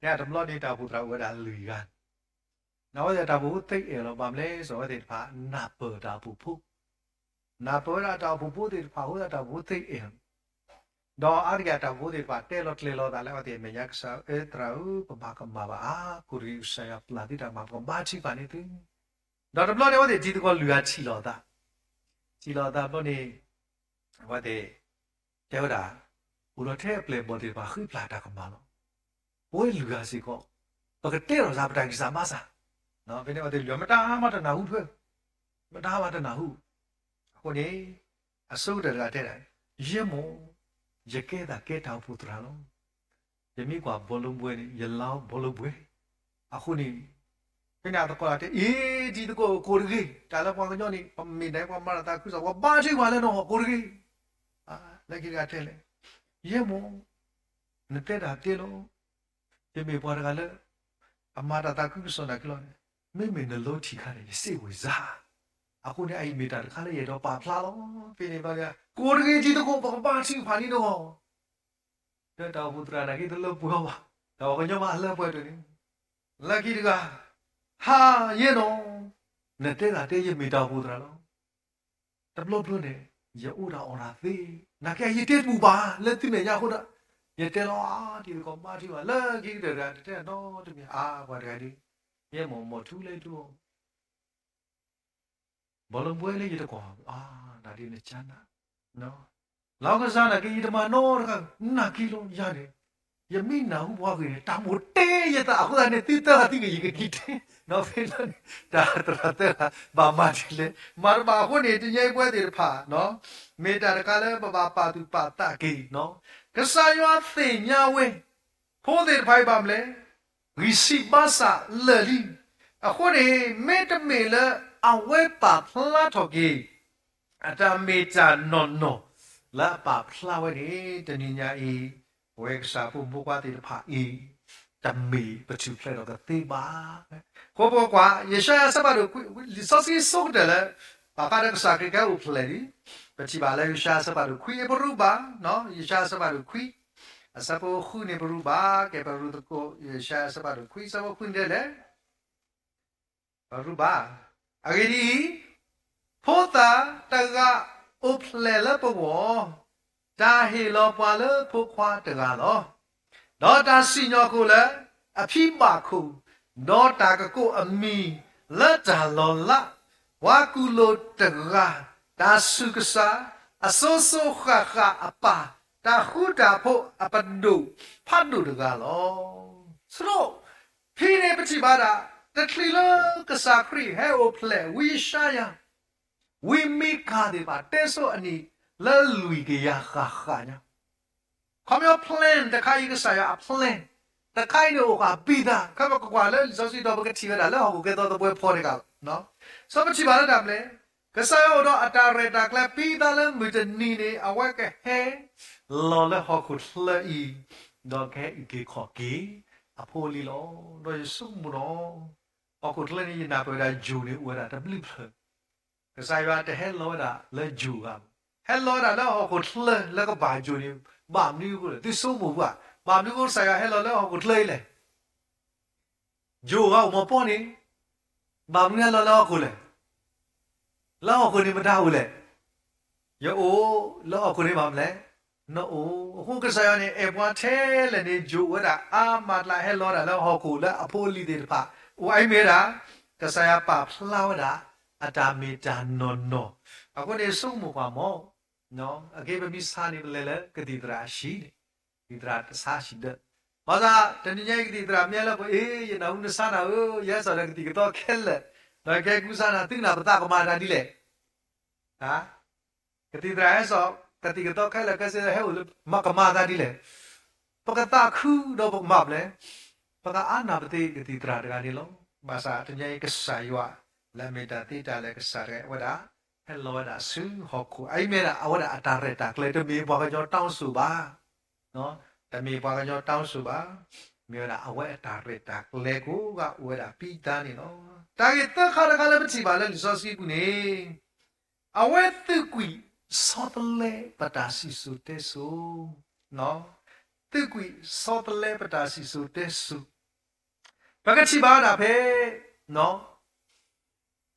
ဖဲတဘျီန့ၣ် တၢ်အိၣ်ဖှိၣ်သရၣ်အိၣ်ဝဲဒၣ်လွံၢ်ဂၤ, အဝဲသ့ၣ်တၢ်အိၣ်ဖှိၣ်ဖိသ့အဲၣ်လီၤ. ဘၣ်မနုၤလဲၣ်, အဝဲသ့ၣ်တဖၣ်နၢ်ပၢၢ်တၢ်အိၣ်ဖှိၣ်ဖိ, နၢ်ပၢၢ်ဝဲဒၣ်တၢ်အိၣ်ဖှိၣ်ဖိသ့ၣ်တဖၣ်အဃိ တၢ်အိၣ်ဖှိၣ်ဖိသ့အဲၣ်လီၤ. ဒီးအါတက့ၢ်တၢ်အိၣ်ဖှိၣ်ဖိသ့ၣ်တဖၣ်တဲလီၤကျဲၤလီၤသးလၢအဝဲသ့ၣ်အမဲာ်ညါ, ကစၢ်ဧၢသရၣ်ဧၢ, ပဘၣ်ကမၣ်ဘၣ်အါ, ကိးတဂ့ၤ ကစၢ်ယွၤပျၢ်သုတၢ်ကမၣ်, ပကဘါထုကဖၣ်န့ၢ်သု. ဒီးတဘျီန့ၣ် အဝဲသ့ၣ်တံၤသကိးလွံၢ်ဂၤထံၣ်လိာ်အသး, ထံၣ်လိာ်အသးတဘျီန့ၣ် အဝဲသ့ၣ်တဲဝဲဒၣ်, အိၣ်ဒီးထဲအပျဲၢ်အဘီၣ်သ့ၣ်တဖၣ်ဃ့ပျၢ်တၢ်ကမၣ်လီၤ. ပဝဲလွံၢ်ဂၤစ့ၢ်ကီး ပကတဲထီၣ်သးပတၢ်ဂံၢ်စၢ်ဘါစၢ်, ဖဲန့ၣ်အဝဲသ့ၣ်လွံၢ်ဂၤ မတၤမၤတနၢ်ဟူထွဲ, မတၤမၤတနၢ်ဟူ. အဃိန့ၣ် အဆိကတၢၢ်တဂၤတဲဒၣ်, ယဲၢ်မိၢ်, ယကဲသးကဲတၢ်အိၣ်ဖှိၣ်သရၣ်လီၤ. ယမ့ၢ်ကွၢ်ဘောလုံးပွဲန့ၣ် ယလီၤဘောလုံးပွဲ. အဃိန့ၣ် ဖဲန့ၣ်အသကိးတဲအံၤ, တံၤသကိးကိးတဂ့ၤ, တၢ်လၢပှၤကညီန့ၣ် ပမ့ၢ်ဒၣ်ပှၤမၤတၢ်သးခုကစီၣ် ပှၤဘါထုကဖၣ်လၢနဂီၢ်ကိးတဂ့ၤ. လၢခံတဂၤတဲလဲၣ်, ယဲၢ်မိၢ်, နတဲတၢ်သ့လီၤ. ယမ့ၢ်ပှၤတဂၤလၢ အမၤတၢ်သးခုကစီၣ်နာ်က့လီၤန့ၣ်, မ့မ့ၢ်နလိထံၣ်ခါန့ၣ် ယစံးဝဲစ့ၢ်, အဃိန့ၣ် အအံၤမ့ၢ်တၢ်တခါလၢယအဲၣ်ဒိးပာ်ဖျါလီၤ. ဖဲန့ၣ်ဘျီ ကိးတဂ့ၤ တံၤသကိး ပကဘါထုကဖၣ်န့ၢ်နဂီၢ်. ဒီးတၢ်အိၣ်ဖှိၣ်သရၣ်နာ်က့တလၢပှဲၤအီၤဘၣ်, တၢ်ပှၤကညီမ့ၢ်အလၢပှဲၤတန့ၣ်, လၢခံတဂၤ, ဟါ, ယဲၢ်မိၢ်, နတဲတၢ်သ့ ယမ့ၢ်တၢ်အိၣ်ဖှိၣ်သရၣ်လီၤ. တဘျီဘျီန့ၣ် ယအိၣ်ဒၣ်အီၣ်တၢ်သ့, နာ်က့ယတဲတဘူၣ်ဘၣ်လၢသုမဲာ်ညါအဃိဒီး, ယတဲလီၤအါ တံၤသကိးဘါထုကဖၣ်, လၢခံကတၢၢ်တဂၤ တတဲနီတမံၤအါ, ပှၤတဂၤဒ်, ယဲၢ်မိၢ်, မိၢ်ထူလၢယထူအီၤ ဘောလုံးပွဲလၢယတကွၢ်, အါ, နၤဒ်နကနၣ်, လီၤကစၢ်နာ်က့ ယတမၤနီတဂၤ, နာ်က့လီၤယၤန့ၣ်, ယမ့ၢ်နၢ်ဟူပှၤဂ့ၢ်န့ၣ် တၢ်မိၣ်တဲယသးအဃိသတးန့ၣ် သုသၢဂၤသုဂ့ၢ်ယကက့ၤတဲ, ဒီးဖဲန့ၣ် တၢ်သရၣ်သၢဂၤ ဘၣ်မၤဒ်လဲၣ်, မၤတဘၣ်အဃိန့ၣ် တနံၤအံၤပဝဲသ့ၣ်တဖၣ် မ့ၢ်တၢ်တခါလၢပဘၣ်ပာ်သူၣ်ပာ်သးက့ၤ, ကစၢ်ယွၤသ့ၣ်ညါဝဲ ဖိသ့ၣ်တဖၣ်အံၤဘၣ်မနုၤလဲၣ်, ဂံၢ်ဆံးဘါစၢ်လၢာ်လံ. အဃိန့ၣ် မ့တမ့ၢ်လၢအဝဲပာ်ဖျါထီၣ်က့ၤ အတၢ်မ့ၢ်တၢ်နီၢ်နီၢ် လၢအပာ်ဖျါဝဲန့ၣ် တနံၤညါအံၤ ပဝဲကစၢ်ဖိမုၣ်ဖိခွါသ့ၣ်တဖၣ်အံၤ တမ့ၢ်ပထူၣ်ဖျဲးထီၣ်ကသ့ဘၣ်. အဃိပကွၢ် ယၡါယၤအဆၢဖးဒိၣ်ခွံ, လံာ်စီဆှံဆိကတၢၢ်လၢ ပာ်ဖျါဒီးကစၢ်ခရံာ်ကဟဲအိၣ်ဖျဲၣ်လံ, ပထံၣ်ဘၣ်လၢယၡါယၤအဆၢဖးဒိၣ်ခွံအံၤ ပရူးဘၣ်, ယၡါယၤအဆၢဖးဒိၣ်ခွံ အဆၢဖိဃုန့ၣ်ပရူးဘၣ်, ကဲပရူးသကိး ယၡါယၤအဆၢဖးဒိၣ်ခွံ အဆၢဖိဃုန့ၣ်ဒ်လဲၣ် ပရူးဘၣ်. အဂ့ၢ်ဒ်အံၤ, ဖိသၣ်တဂၤအိၣ်ဖျဲၣ်လၢပဂီၢ်, တၢ်ဟ့ၣ်လီၤပှၤလၢဖိခွါတဂၤလီၤ. ဒီးတၢ်စံၣ်ညီၣ်ကွီၢ်လၢအဖံဘၣ်ခိၣ်, ဒီးတၢ်ကကိးအမံၤလၢတၢ်လီၤလး, ပှၤကူၣ်လိာ်တဂၤ, တၢ်ဆူၣ်ကစၢ်, အစိၤစိၤဃၣ်ဃၣ်အပၢ်, တၢ်ဃူတၢ်ဖိးအပဒိၣ်ဖးဒိၣ်တဂၤလီၤ. ဆိ ဖဲန့ၣ်ပထံၣ်ဘၣ်ဒၣ် တချုးလၢကစၢ်ခရံာ်ဟဲအိၣ်ဖျဲၣ် ဝံယၡါယၤ, ဝံမံကၤသ့ၣ်တဖၣ် တဲဆိအနံၣ်လၢလွံၢ်ကယၤဃၣ်ဃၣ်ညါ, ခီပညီ plan တခါအံၤ ကစၢ်ယွၤအ plan တခါအံၤန့ၣ်အိၣ်ဃာ်ဘံသး, ခဲပကကွၢ်လၢလံာ်စီဆှံဒီး ပကထံၣ်ဝဲဒၣ်လၢဟီၣ်ခိၣ်ကဲသီသပှဲၤဖီတဂၤလီၤ. စီပထံၣ်ဘၣ်လၢတၢ်မနုၤလဲၣ်, ကစၢ်ယွၤအိၣ်ဒီးအတၢ်ရဲၣ်တၢ်ကျဲၤ ဘံသးလၢမုၢ်တနံၤန့ၣ် အဝဲကဟဲလီၤလၢဟီၣ်ခိၣ်ချၢအံၤ, ဒီးကဟဲအုၣ်က့ၤခီၣ်က့ၤအဖိအလံၤလီၤ. ဒီးယဆိကမိၣ်လီၤ, ဟီၣ်ခိၣ်ချၢန့ၣ် ယနၢ်ပၢၢ်ဝဲဒၣ်ယိၤန့ၣ် အိၣ်ဝဲဒၣ်တဘျုးဖျၢၣ်, ကစၢ်ယွၤတဟဲလီၤဝဲဒၣ်လၢယိၤဂၤဘၣ်, ဟဲလီၤဝဲဒၣ်လၢဟီၣ်ခိၣ်ချၢလၢကဘၣ်ယိၤန့ၣ်, ဘၣ်မနုၤအဃိလဲၣ်, သုဆိကမိၣ်ကွၢ်, ဘၣ်မနုၤအဃိကစၢ်ယွၤဟဲလီၤလၢဟီၣ်ခိၣ်ချၢအံၤလဲၣ်. ယိၤဂၤအိၣ်မီၤပီၢ်န့ၣ်, ဘၣ်မနုၤဟဲလီၤလၢဟီၣ်ခိၣ်လဲၣ်. လၢဟီၣ်ခိၣ်န့ၣ်မတၤအိၣ်လဲၣ်. ယအိၣ်လၢဟီၣ်ခိၣ်န့ၣ်ဘၣ်မနုၤလဲၣ်, နအိၣ်. အဃိကစၢ်ယွၤန့ၣ် အဲၣ်ပှၤထဲလဲၣ်န့ၣ် ယိၤဝဲဒၣ်အါမးတလး ဟဲလီၤဝဲဒၣ်လၢဟီၣ်ခိၣ်လၢအဖိအလံၤသ့ၣ်တဖၣ်, အိၣ်အါအံၤမ့ၢ်ဝဲဒၣ် ကစၢ်ယွၤပာ်ဖျါဝဲဒၣ် အတၢ်မ့ၢ်တၢ်နီၢ်နီၢ်. အဃိန့ၣ် ဆိကမိၣ်ကွၢ်မီၤ အက့ ပမ့ၢ်ဆါန့ၣ် ပလဲၤလၢကသံၣ်သရၣ်အဟံၣ်န့ၣ်, ကသံၣ်သရၣ်တဆါဟံၣ်ဒၢး, ဘၣ်ဆၣ်တနံၤညါအံၤ ကသံၣ်သရၣ်မ့ၢ်လၢပှၤအံၤ ယနၢ်ဟူနဆါနၤဧၢ, ယဟဲစိာ်ဒီးကသံၣ်ကသီခဲလၢာ်, ဒီးကဲကူစါနၤ သုကနၣ်ပသးကမၤတၢ်ဒ်လဲၣ်. ကသံၣ်သရၣ်ဟဲစိာ် ကသံၣ်ကသီခဲလၢာ် ခဲစ့ဟဲအိၣ်လၢ မၤကမၤသးဒ်လဲၣ်. ပကသးခုဒီးပကမၤပျဲၢ်, ပကအါနၢ်ပသ့ကသံၣ်သရၣ်တဂၤန့ၣ်လီၤ. ဘၣ်ဆၣ်တနံၤညါအံၤ ကစၢ်ယွၤ လၢအမ့ၢ်တၢ်သ့တၢ်လၢာ်ကစၢ်တဂၤဝဲဒၣ် ဟဲလီၤဝဲဒၣ်ဆူဟီၣ်ခိၣ် အအံၤမ့ၢ်ဒၣ် အဝဲဒၣ်အတၢ်ရဲၣ်တၢ်ကျဲၤ တမ့ၢ်ပှၤကညီတၢ်အိၣ်ဆိးဘၣ်. တမ့ၢ်ပှၤကညီတၢ်အိၣ်ဆိးဘၣ်. မ့ၢ်ဝဲဒၣ်အဝဲအတၢ်ရဲၣ်တၢ်ကျဲၤကိးဂၤအိၣ်ဝဲဒၣ်ပံတၢ်န့ၣ်လီၤ. တၢ်ဂ့ၢ်သၢခါတခါလၢပထံၣ်ဘၣ်လၢလံာ်စီဆှံပူၤန့ၣ်, အဝဲသုးကွံာ်ဆီတလဲပတၢ်စံၣ်စိၤတဲစိၤ, သုးကွံာ်ဆီတလဲပတၢ်စံၣ်စိၤတဲစိၤ, ပကထံၣ်ဘၣ်ဝဲဒၣ်ဖဲ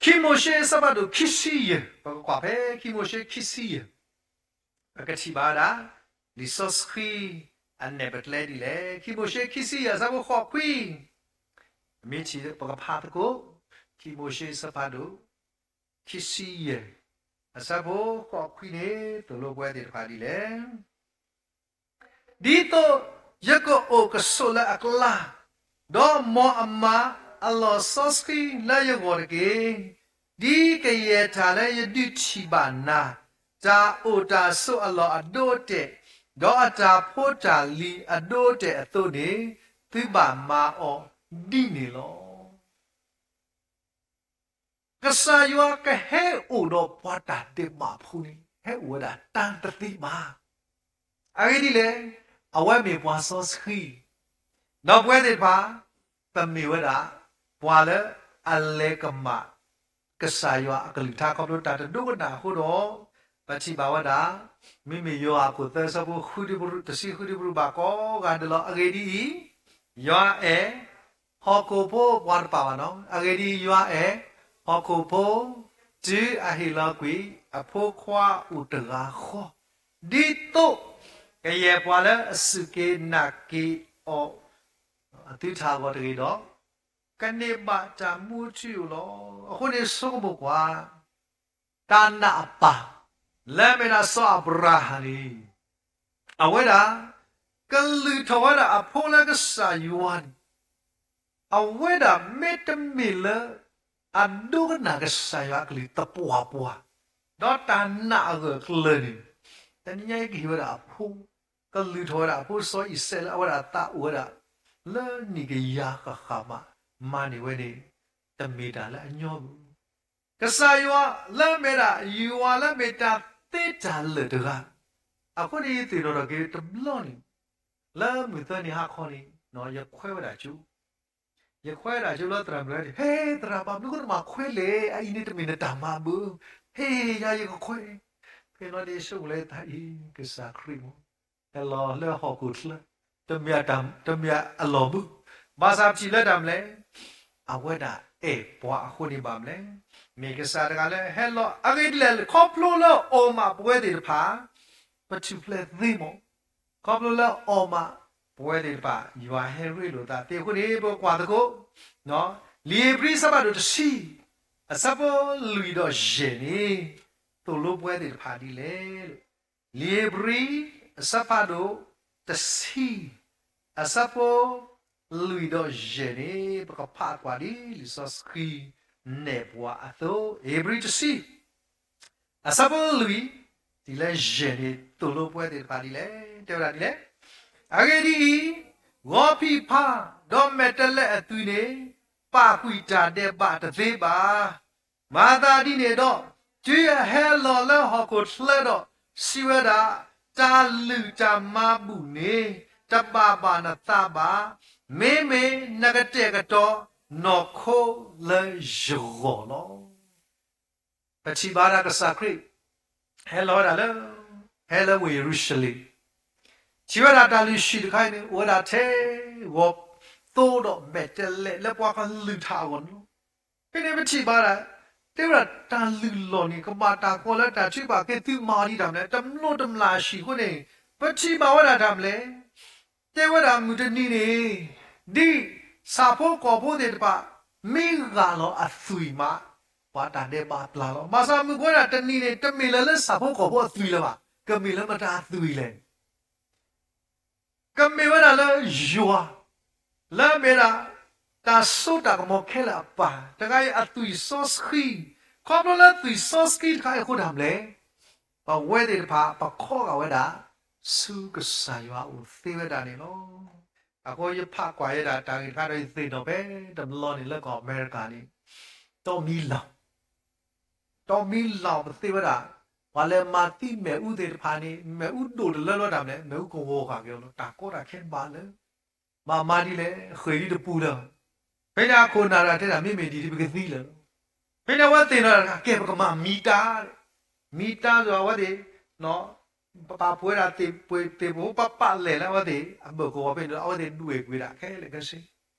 ခံမိၤၡ့အဆၢဖးဒိၣ်ခံဆံယဲၢ်, ပကကွၢ်ဖဲခံမိၤၡ့ခံဆံယဲၢ်, ပကထံၣ်ဘၣ်ဝဲဒၣ် လံာ်စီဆှံအနဲၣ်ပကျဲဒ်လဲၣ်. ခံမိၤၡ့ခံဆံယဲၢ်အဆၢဖိဃိးခွံ, မ့ၢ်ထံၣ်ပကဖးသကိး, ခံမိၤၡ့အဆၢဖးဒိၣ် ခံဆံယဲၢ်, အဆၢဖိဃိးခွံန့ၣ် သိၣ်လိပဝဲသ့ၣ်တဖၣ်ဒ်လဲၣ်. ဒ်သိးယကအိၣ်ကဆိးလၢအကျါ, ဒီးမ်အမးအလီၢ်စီဆှံလၢယဂီၢ်တက့ၢ်. ဒ်ကယဲၢ်တၢ်လၢယဒုးထံၣ်ဘၣ်နၤ, တၢ်အိၣ်တၢ်ဆိးအလီၢ်အဒိအတဲာ်, ဒီးအတၢ်ဖိတၢ်လံၤအဒိအတဲာ်အသိးန့ၣ်, သုဘၣ်မၤအီၤဒ်န့ၣ်လီၤ. ကစၢ်ယွၤကဟဲအိၣ်ဒီးပှၤတၢ်ဒဲးဘးဖိန့ၣ် ဟဲအိၣ်ဝဲဒၣ်တၢ်တသ့ဘၣ်. အဂ့ၢ်ဒ်လဲၣ်, အဝဲမ့ၢ်ပှၤစီဆှံ, ဒီးပဝဲသ့ၣ်တဖၣ် ပမ့ၢ်ဝဲဒၣ် ပှၤလၢအလဲၤကမၣ် ကစၢ်ယွၤအကလုၢ်ကထါခီဖျိတၢ်တဒိကနၣ်အဃိဒီး, ပထံၣ်ဘၣ်ဝဲဒၣ် မ့မ့ၢ်ယိၤဟၣ်အခိၣ်သၢဆၢဖိဃုတဆံဃုတဘျုးဘၣ်ကိးဂၤဒဲးလီၤ. အဂ့ၢ်ဒ်အံၤ, ယွၤအဲၣ် ဟီၣ်ခိၣ်ဖိပှၤတပာ်ဘၣ်နီၤ. အဂ့ၢ်ဒ်အံၤ, ယွၤအဲၣ် ဟီၣ်ခိၣ်ဖိ တုၤအဟ့ၣ်လီၤကွံာ် အဖိခွါအိၣ်တဂၤဃီ, ဒ်သိး ကယဲၢ်ပှၤလၢအစူၢ်က့ၤနာ်က့ၤအီၤ အသုတၢ်အဂီၢ်တဂ့ၤဒီး ကန့ၢ်ဘၣ်တၢ်မူထူယိာ်လီၤ. အဃိန့ၣ်ဆိကမိၣ်ကွၢ်, တၢ်နာ်အပၢ် လၢအမ့ၢ်ဒၣ်စီၤအၤဘြၤဟၣ်န့ၣ် အဝဲဒၣ် ကလုၢ်ထီၣ်ဝဲဒၣ်အဖိလၢကစၢ်ယွၤန့ၣ်, အဝဲဒၣ်မ့တမ့ၢ်လၢ အဒိကနၣ်ကစၢ်ယွၤအကလုၢ်သပှၢ်ပှၢ်, ဒီးတၢ်နာ်အဂၢၢ်အကျၢၤန့ၣ်, တနံၤညါအံၤကဟ့ၣ်ဝဲဒၣ်အဖိ, ကလုၢ်ထီၣ်ဝဲဒၣ်အဖိစီအံၤစဲးလၢအဝဲဒၣ်သးအိၣ်ဝဲဒၣ် လၢနံၣ်ကယၤဃၣ်ဃၣ်မး, မၤန့ၢ်ဝဲန့ၣ် တမ့ၢ်တၢ်လၢအညီဘၣ်. ကစၢ်ယွၤလၢအမ့ၢ်ဒၣ် ယွၤလၢအမ့ၢ်တၢ်သ့တၢ်လၢာ်တဂၤ, အဃိန့ၣ်ယသ့ၣ်နီၣ်ထီၣ်က့ၤတဘျီန့ၣ်, လၢမုၢ်သၢနံၤဟါခီန့ၣ် ယခွဲးဝဲဒၣ်ကၠိ, ယခွဲးဝဲဒၣ်ကၠိလၢသရၣ်မုၣ်ဝဲန့ၣ်, ဟဲသရၣ် ဘၣ်မနုၤဃိနမၤခွဲးလဲၣ်, အအံၤန့ၣ်တမ့ၢ်နတၢ်မၤဘၣ်, ဟဲယၤယကခွဲး, ဖဲလီၤန့ၣ်ဆိကမိၣ်လၢတၢ်အံၤ ကစၢ်ခရံာ်မး ဟဲလီၤလၢဟီၣ်ခိၣ်ချၢ, တမ့ၢ်အလီၢ်မုၢ်, ဘၣ်ဆၣ်ပထံၣ်လၢတၢ်မနုၤလဲၣ်, အဝဲဒၣ်အဲၣ်ပှၤအဃိန့ၣ်ဘၣ်မနုၤလဲၣ်, မ့ၢ်ကစၢ်တဂၤလၢဟဲလီၤ အဂ့ၢ်ဒ်လဲၣ် ခီဖျိလၢအီၣ်မးပဝဲသ့ၣ်တဖၣ်, ပထူၣ်ဖျဲးသ့မး, ခီဖျိလၢအီၣ်မးပဝဲသ့ၣ်တဖၣ် ယွၤဟဲရ့လိာ်သးသ့အဃိန့ၣ် ပကကွၢ်သကိး, လံာ်ဧ့ၤဘြံၤအဆၢဖးဒိၣ်တဆံ, အဆၢဖိလွံၢ်ဒီးယဲၢ်န့ၣ်, သိၣ်လိပဝဲသ့ၣ်တဖၣ်ဒ်လဲၣ်. လံာ်ဧ့ၤဘြံၤ အဆၢဖးဒိၣ်တဆံ, အဆၢဖိလွံၢ်ဒီးယဲၢ်န့ၣ် ပကဖးကွၢ်ဒ်လံာ်စီဆှံ နဲၣ်ပှၤအသိး, ဧ့ၤဘြံၤတဆံ အဆၢဖိလွံၢ် တုၤလၢယဲၢ်န့ၣ် သိၣ်လိပဝဲသ့ၣ်တဖၣ်ဒ်လဲၣ်, တဲဝဲဒၣ်ဒ်လဲၣ်, အဂ့ၢ်ဒ်အံၤ, ဂီၤဖံးဖါ ဒီးမဲာ်တဲးလဲးအသွံၣ်န့ၣ် ပာ်ကွံာ်တၢ်ဒဲးဘးတသ့ဘၣ်. မၤသးဒ်န့ၣ်ဒီး, တုၤအဟဲလီၤလၢဟီၣ်ခိၣ်ချၢဒီး စံးဝဲဒၣ်, တၢ်လုၢ်တၢ်မၤဘူၣ်န့ၣ် တဘၣ်ဘၣ်နသးဘၣ်, မ့မ့ၢ်နကတဲာ်ကတီၤ နီၢ်ခိလၢယဂီၢ်လီၤ. ပထံၣ်ဘၣ်ဒၣ်ကစၢ်ခရံာ် ဟဲလီၤဝဲဒၣ်လၢ ဟဲလၢဝ့ၢ်ယရူၤၡလ့ၣ်, ထံၣ်ဝဲဒၣ်တၢ်လုၢ်ဟံၣ်တခါအံၤန့ၣ် အိၣ်ဝဲဒၣ်ထဲဂီၤသိဒီးမဲာ်တဲးလဲးလၢပှၤကလုၢ်ထးအဂီၢ်န့ၣ်လီၤ. ဖဲန့ၣ်ပထံၣ်ဘၣ်ဒၣ် တဲဝဲဒၣ်တၢ်လုၢ်လီၢ်န့ၣ် ကဘၣ်တၢ်ကိးလၢတၢ်ထုကဖၣ်က့ၤသုးမၤအီၤဒ်တၢ်မနုၤလဲၣ်, တမျိးတမျာ်ဆံးအဃိန့ၣ် ပထံၣ်ဘၣ်ဝဲဒၣ်တၢ်မနုၤလဲၣ် တဲဝဲဒၣ်မုၢ်တနံၤန့ၣ် ဒ်ဆၣ်ဖိကီၢ်ဖိသ့ၣ်တဖၣ် မ့ၢ်ဂၢ်လီၤအသွံၣ်မး ပှၤတၢ်ဒဲးဘးပျၢ်လီၤ. ဘၣ်ဆၣ်မုၢ်ကဝဲဒၣ်တနံၤန့ၣ် တမ့ၢ်လၢလၢဆၣ်ဖိကီၢ်ဖိအသွံၣ်လၢၤဘၣ်, ကမ့ၢ်လၢမတၤအသွံၣ်လဲၣ်. ကမ့ၢ်ဝဲဒၣ်လၢယွၤ လၢအမ့ၢ်ဒၣ် တၢ်စိတၢ်ကမီၤခဲလၢာ်အပၢ် တဂၤအံၤအသွံၣ်စီဆှံ, ခီဖျိလၢသွံၣ်စီဆှံတခါအံၤအဃိတၢ်မနုၤလဲၣ် ပဝဲသ့ၣ်တဖၣ် ပခီဂာ်ဝဲဒၣ် ဆူကစၢ်ယွၤအအိၣ်သ့ဝဲဒၣ်န့ၣ်လီၤ. အဃိယဖးကွၢ်ဝဲဒၣ်တၢ်ဂ့ၢ်တခါဒီး ယသ့ၣ်နီၣ်ဖဲတဘျီန့ၣ်လၢကီၢ်အမဲရကၤန့ၣ် တီမံလီၤ တီမံလီၤပသ့ဝဲဒၣ် ပှၤလဲၤမၤသံမ့ၣ်အူသ့ၣ်တဖၣ်န့ၣ် မ့ၣ်အူဒိၣ်တလၢလီၤတၢ်မနုၤလဲၣ် မ့ၣ်အူကဝီၤဃာ်က့ၤအီၤလီၤ. တၢ်ကီတၢ်ခဲဘၣ်လၢ ဘၣ်မၤဒ်လဲၣ်, ဃ့ၢ်ဒ်တပူၤလၢၤ. ဖဲန့ၣ်အခိၣ်နၢ်တဂၤတဲဒၣ် မ့မ့ၢ်ဒ်န့ၣ် ပကသံလၢၤ. ဖဲန့ၣ်အဝဲသ့ၣ်နီၢ်တဂၤ ကဲ ပကမၤမံတၢ်, မံတၢ်ဒီးအဝဲသ့ၣ် ပာ်ဖှိၣ်ဝဲဒၣ်သ့ၣ်ပှ့ၤသ့ၣ်ဖိ ပာ်ပာ်လဲၣ်လၢအဝဲသ့ၣ်အဘၢၣ်ကဝီၤဖဲန့ၣ်ဒီး အဝဲသ့ၣ်ဒွဲၣ်ကွံာ်ဝဲဒၣ်ခဲလၢာ်ခဲဆ့,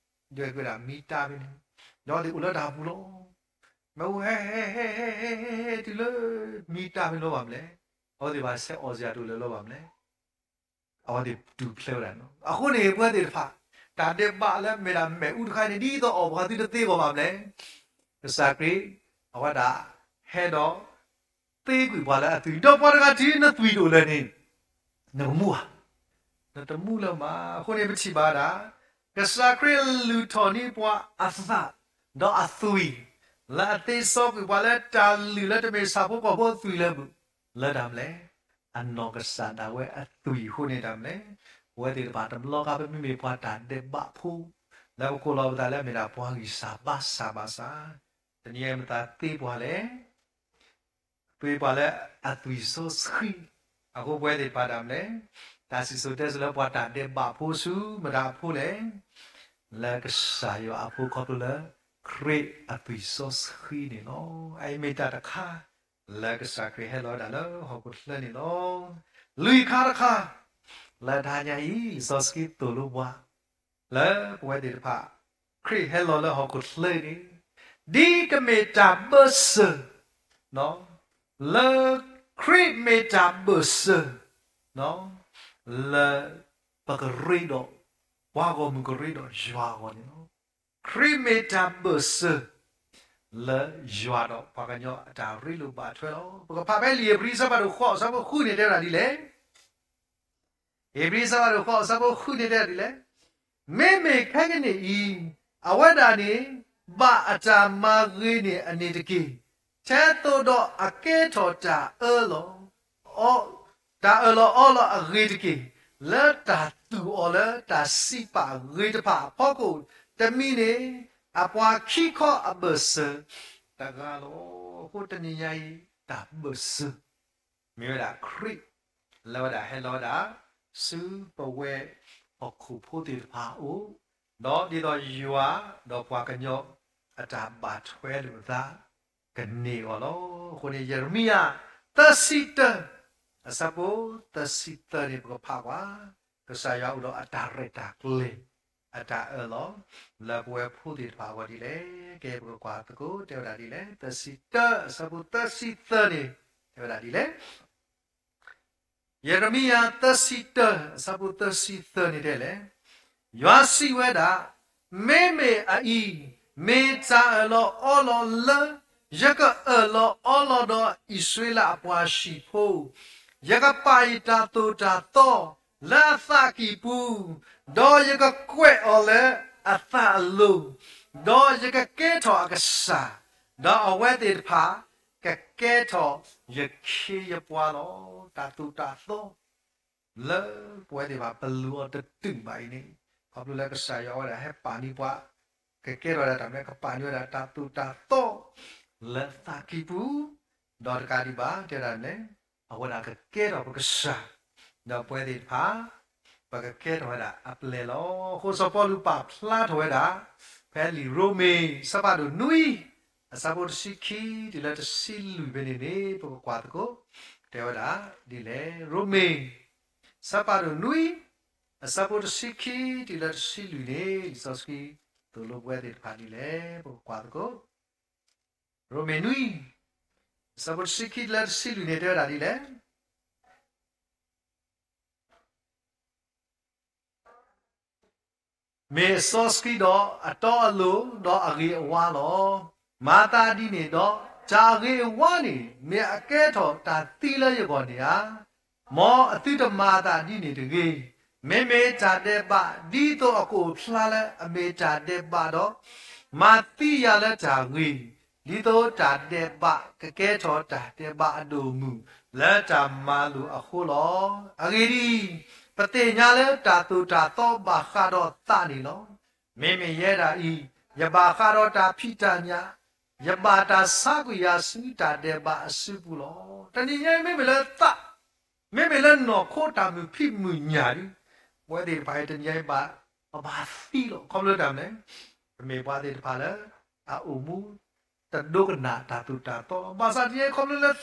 ဒွဲၣ်ကွံာ်ဝဲဒၣ်မံတၢ်ဖဲန့ၣ်, ဒီးအဝဲသ့ၣ်အိၣ်လၢတၢ်ပူၤလီၤ. မ့ၣ်အူဟဲဟဲဟဲဟဲဟဲဟဲတုၤလၢ မံတၢ်ဖဲန့ၣ်လီၤဘၣ်မနုၤလဲၣ်, အဝဲသ့ၣ်ဘၣ်ဆဲးအီၣ်စ့ၢ်ကီးတအိၣ်လၢၤလီၤဘၣ်မနုၤလဲၣ်. အဝဲသ့ၣ်တူၢ်ဖျဲးဝဲဒၣ်န့ၣ်လီၤ. အဃိန့ၣ် ပဝဲသ့ၣ်တဖၣ် တၢ်ဒဲးဘးလၢမ့ၢ်ဒၣ်မ့ၣ်အူတခါန့ၣ် ဒ်သိးအီၣ်ပှၤသုတသ့အဂီၢ်ဘၣ်မနုၤလဲၣ်. ကစၢ်ခရံာ် အဝဲဒၣ် ဟဲဒီး သ့ကွံာ်ပှၤလၢအသွံၣ်, ဒီးပှၤတဂၤတုၤနသွံၣ်တအိၣ်လၢၤန့ၣ် နကမူဧါ, နတမူလၢၤမး. အဃိန့ၣ် ပထံၣ်ဘၣ်ဝဲဒၣ် ကစၢ်ခရံာ်လုၢ်ထီၣ်န့ၢ်ပှၤအသး ဒီးအသွံၣ် လၢအသ့စီကွံာ်ပှၤလၢတၢ်လုၢ်လၢတမ့ၢ်ဆၣ်ဖိကီၢ်ဖိအသွံၣ်လၢၤဘၣ် လၢတၢ်မနုၤလဲၣ်, အနီၢ်ကစၢ်ဒၣ်ဝဲအသွံၣ်အဃိန့ၣ်တၢ်မနုၤလဲၣ်. ပဝဲသ့ၣ်တဖၣ်တဘျီဃီ ပမ့မ့ၢ်ပှၤတၢ်ဒဲးဘးဖိ လၢပကိးလီၤပသးလၢအမ့ၢ်ဒၣ်ပှၤဂံၢ်စၢ်ဘါစၢ်ဘၣ်ဆၣ်, တနံၤအံၤမတၤသ့ပှၤလဲၣ် သ့ပှၤလၢအသွံၣ်စီဆှံ. အဃိပဝဲသ့ၣ်တဖၣ်တၢ်မနုၤလဲၣ်, တၢ်စံၣ်စိၤတဲစိၤလၢပှၤတၢ်ဒဲးဘးဖိဆူမတၤအဖိလဲၣ်, လၢကစၢ်ယွၤအဖိခီဖျိလၢ ခရံာ်အသွံၣ်စီဆှံန့ၣ်လီၤ. အအံၤမ့ၢ်တၢ်တခါ လၢကစၢ်ခရံာ်ဟဲလီၤဝဲဒၣ်လၢဟီၣ်ခိၣ်ချၢန့ၣ်လီၤ. လွံၢ်ခါတခါ လၢတဟါညါအံၤ လံာ်စီဆှံသိၣ်လိပှၤ လၢပဝဲသ့ၣ်တဖၣ် ခရံာ်ဟဲလီၤလၢဟီၣ်ခိၣ်ချၢအံၤန့ၣ် ဒ်ကမ့ၢ်တၢ်ဘၢၣ်စၢၤ လၢခရံာ်မ့ၢ်တၢ်ဘၢၣ်စၢၤ လၢပကရ့ဒီး ပှၤဂီၢ်မုၢ်ကရ့ဒီးယွၤအဂီၢ်န့ၣ်လီၤ. ခရံာ်မ့ၢ်တၢ်ဘၢၣ်စၢၤ လၢယွၤဒီးပှၤကညီအတၢ်ရ့လိာ်ဘၣ်ထွဲလီၤ. ပကဖးဖဲလံာ်ဧ့ၤဘြံၤအဆၢဖးဒိၣ်ဃိးအဆၢဖိဃုန့ၣ်တဲဝဲဒၣ်ဒ်လဲၣ်. ဧ့ၤဘြံၤအဆၢဖးဒိၣ်ဃိးအဆၢဖိဃုန့ၣ်တဲဒ်လဲၣ်. မ့မ့ၢ်ခဲကနံၣ်အံၤ အဝဲဒၣ်န့ၣ် ဘၣ်အတၢ်မၤဂ့ၤန့ၢ်အန့ၣ်တက့ၢ်. ထဲသိးဒီးအကဲထီၣ်တၢ်အၢလီၤ တၢ်အၢၣ်လီၤအီလီၤအဂ့ၤတက့ၢ်. လၢတၢ်သူၣ်အီၤလၢတၢ်စံးပာ်ဂ့ၤတဖၣ်အဖီခိၣ် တမံၤန့ၣ် အပှၤခံခီအဘၢၣ်စၢၤတဂၤလီၤ. အဃိတနံၤညါအံၤ တၢ်ဘၢၣ်စၢၤ မ့ၢ်ဝဲဒၣ်ခရံာ် လၢဝဲဒၣ်ဟဲလီၤဝဲဒၣ် ဆူပဝဲဟီၣ်ခိၣ်ဖိသ့ၣ်တဖၣ်အအိၣ်, ဒီးဒ်သိးယွၤဒီးပှၤကညီအတၢ်ဘၣ်ထွဲလိာ်အသး ကန့ၢ်အီၤလီၤ. အဃိန့ၣ် ယံးရမံယၤ သၢဆံတၢ အဆၢဖိသၢဆံသၢန့ၣ် ပကဖးကွၢ်, ကစၢ်ယွၤအိၣ်ဒီးအတၢ်ရဲၣ်တၢ်ကျဲၤ အတၢ်အၢၣ်လီၤ လၢပဝဲဖိသ့ၣ်တဖၣ်အဂီၢ်ဒ်လဲၣ်. ကဲ ပကကွၢ်သကိး တဲဝဲဒၣ်ဒ်လဲၣ်. သၢဆံတၢ အဆၢဖိသၢဆံသၢန့ၣ် တဲဝဲဒၣ်ဒ်လဲၣ်. ယံးရမံယၤ သၢဆံတၢ အဆၢဖိသၢဆံသၢန့ၣ်တဲလဲၣ်, ယွၤစံးဝဲဒၣ်, မ့မ့ၢ်အအံၤ မ့ၢ်တၢ်အၢၣ်လီၤအီလီၤလၢ ယကအၢၣ်လီၤအီလီၤဒီးအံၣ်စရ့လးအပှၤဟံၣ်ဖိ, ယကပာ်ယတၢ်သိၣ်တၢ်သီလၢအသးကံၢ်ပူၤ, ဒီးယကကွဲးအီၤလၢအသးအလိၤ, ဒီးယကကဲထီၣ်အကစၢ်, ဒီးအဝဲသ့ၣ်တဖၣ် ကကဲထီၣ်ယခ့ယပှၤလီၤ. တၢ်သိၣ်တၢ်သီ လၢပဝဲသ့ၣ်တဖၣ် ပလိၣ်အီၤတတုၤဘၣ်အံၤန့ၣ်, ခီဖျိလၢကစၢ်ယွၤဝဲဒၣ်ဟဲပာ်န့ၢ်ပှၤ, ကကဲထီၣ်ဝဲဒၣ်တၢ်မနုၤလဲၣ်, ကပာ်န့ၢ်ဝဲဒၣ်တၢ်သိၣ်တၢ်သီ လၢသးကံၢ်ပူၤ, ဒီးတကးဒံးဘၣ် တဲဒၣ်န့ၣ်, အဝဲဒၣ်ကကဲထီၣ်ပကစၢ်, ဒီးပဝဲသ့ၣ်တဖၣ် ပကကဲထီၣ်ဝဲဒၣ်အပျဲၢ်လီၤ. အဃိစီၤပီလူးပာ်ဖျါထီၣ်ဝဲဒၣ် ဖဲလံာ်ရိမ့ၤ အဆၢဖးဒိၣ်နွံ အဆၢဖိတဆံခံ တုၤလၢတဆံလွံၢ်ဖဲန့ၣ်န့ၣ် ပကကွၢ်သကိး တဲဝဲဒၣ်ဒ်လဲၣ်. ရိမ့ၤ အဆၢဖးဒိၣ်နွံ အဆၢဖိတဆံခံ တုၤလၢတဆံလွံၢ်န့ၣ် လံာ်စီဆှံသိၣ်လိပဝဲသ့ၣ်တဖၣ်ဒ်လဲၣ်. ပကကွၢ်သကိး ရိမ့ၤနွံ အဆၢဖိတဆံခံ တုၤလၢတဆံလွံၢ်န့ၣ် တဲဝဲဒၣ်ဒ်လဲၣ်. မ့ၢ်အစီဆှံဒီးအတီအလိၤ ဒီးအဂ့ၤအဝါလီၤ. မၤသးဒ်န့ၣ်ဒီး တၢ်အဂ့ၤအဝါန့ၣ် မ့ၢ်အကဲထီၣ်တၢ်သံလၢယဂီၢ်န့ၣ်ဧါ. မ်အသုတမၤအသးဒ်န့ၣ်တဂ့ၤ. မ့မ့ၢ်တၢ်ဒဲးဘး ဒ်သိးအကအိၣ်ဖျါလၢအမ့ၢ်တၢ်ဒဲးဘးဒီး, မၤသံယၤလၢတၢ်ဂ့ၤ, ဒ်သိးတၢ်ဒဲးဘးကကဲထီၣ်တၢ်ဒဲးဘးအဒိၣ်အမုၢ် လၢတၢ်မၤလိာ်အဃိလီၤ. အဂ့ၢ်ဒ်အံၤ, ပသ့ၣ်ညါလၢတၢ်သိၣ်တၢ်သီဘၣ်ဃးဒီးသးန့ၣ်လီၤ. မ့မ့ၢ်ယဲဒၣ်အံၤ, ယဘၣ်ဃးဒီးတၢ်ဖံးတၢ်ညၣ်, ယဘၣ်တၢ်ဆါကွံာ်ယၤဆူတၢ်ဒဲးဘးအစုပူၤလီၤ. တနံၤညါအံၤ မ့မ့ၢ်လၢသး, မ့မ့ၢ်လၢနီၢ်ခိတၢ်မုာ်ဖံးမုာ်ညၣ်ဒီး, ပဝဲသ့ၣ်တဖၣ်အံၤတနံၤညါအံၤဘၣ် ပဘၣ်သံလီၤ. ခီဖျိလၢတၢ်မနုၤလဲၣ်, ပမ့ၢ်ပှၤသ့ၣ်တဖၣ်လၢ အအိၣ်မူ တဒိကနၣ်တၢ်သိၣ်တၢ်သီလီၤ. ဘၣ်ဆၣ်တနံၤအံၤ ခီဖျိလၢသး,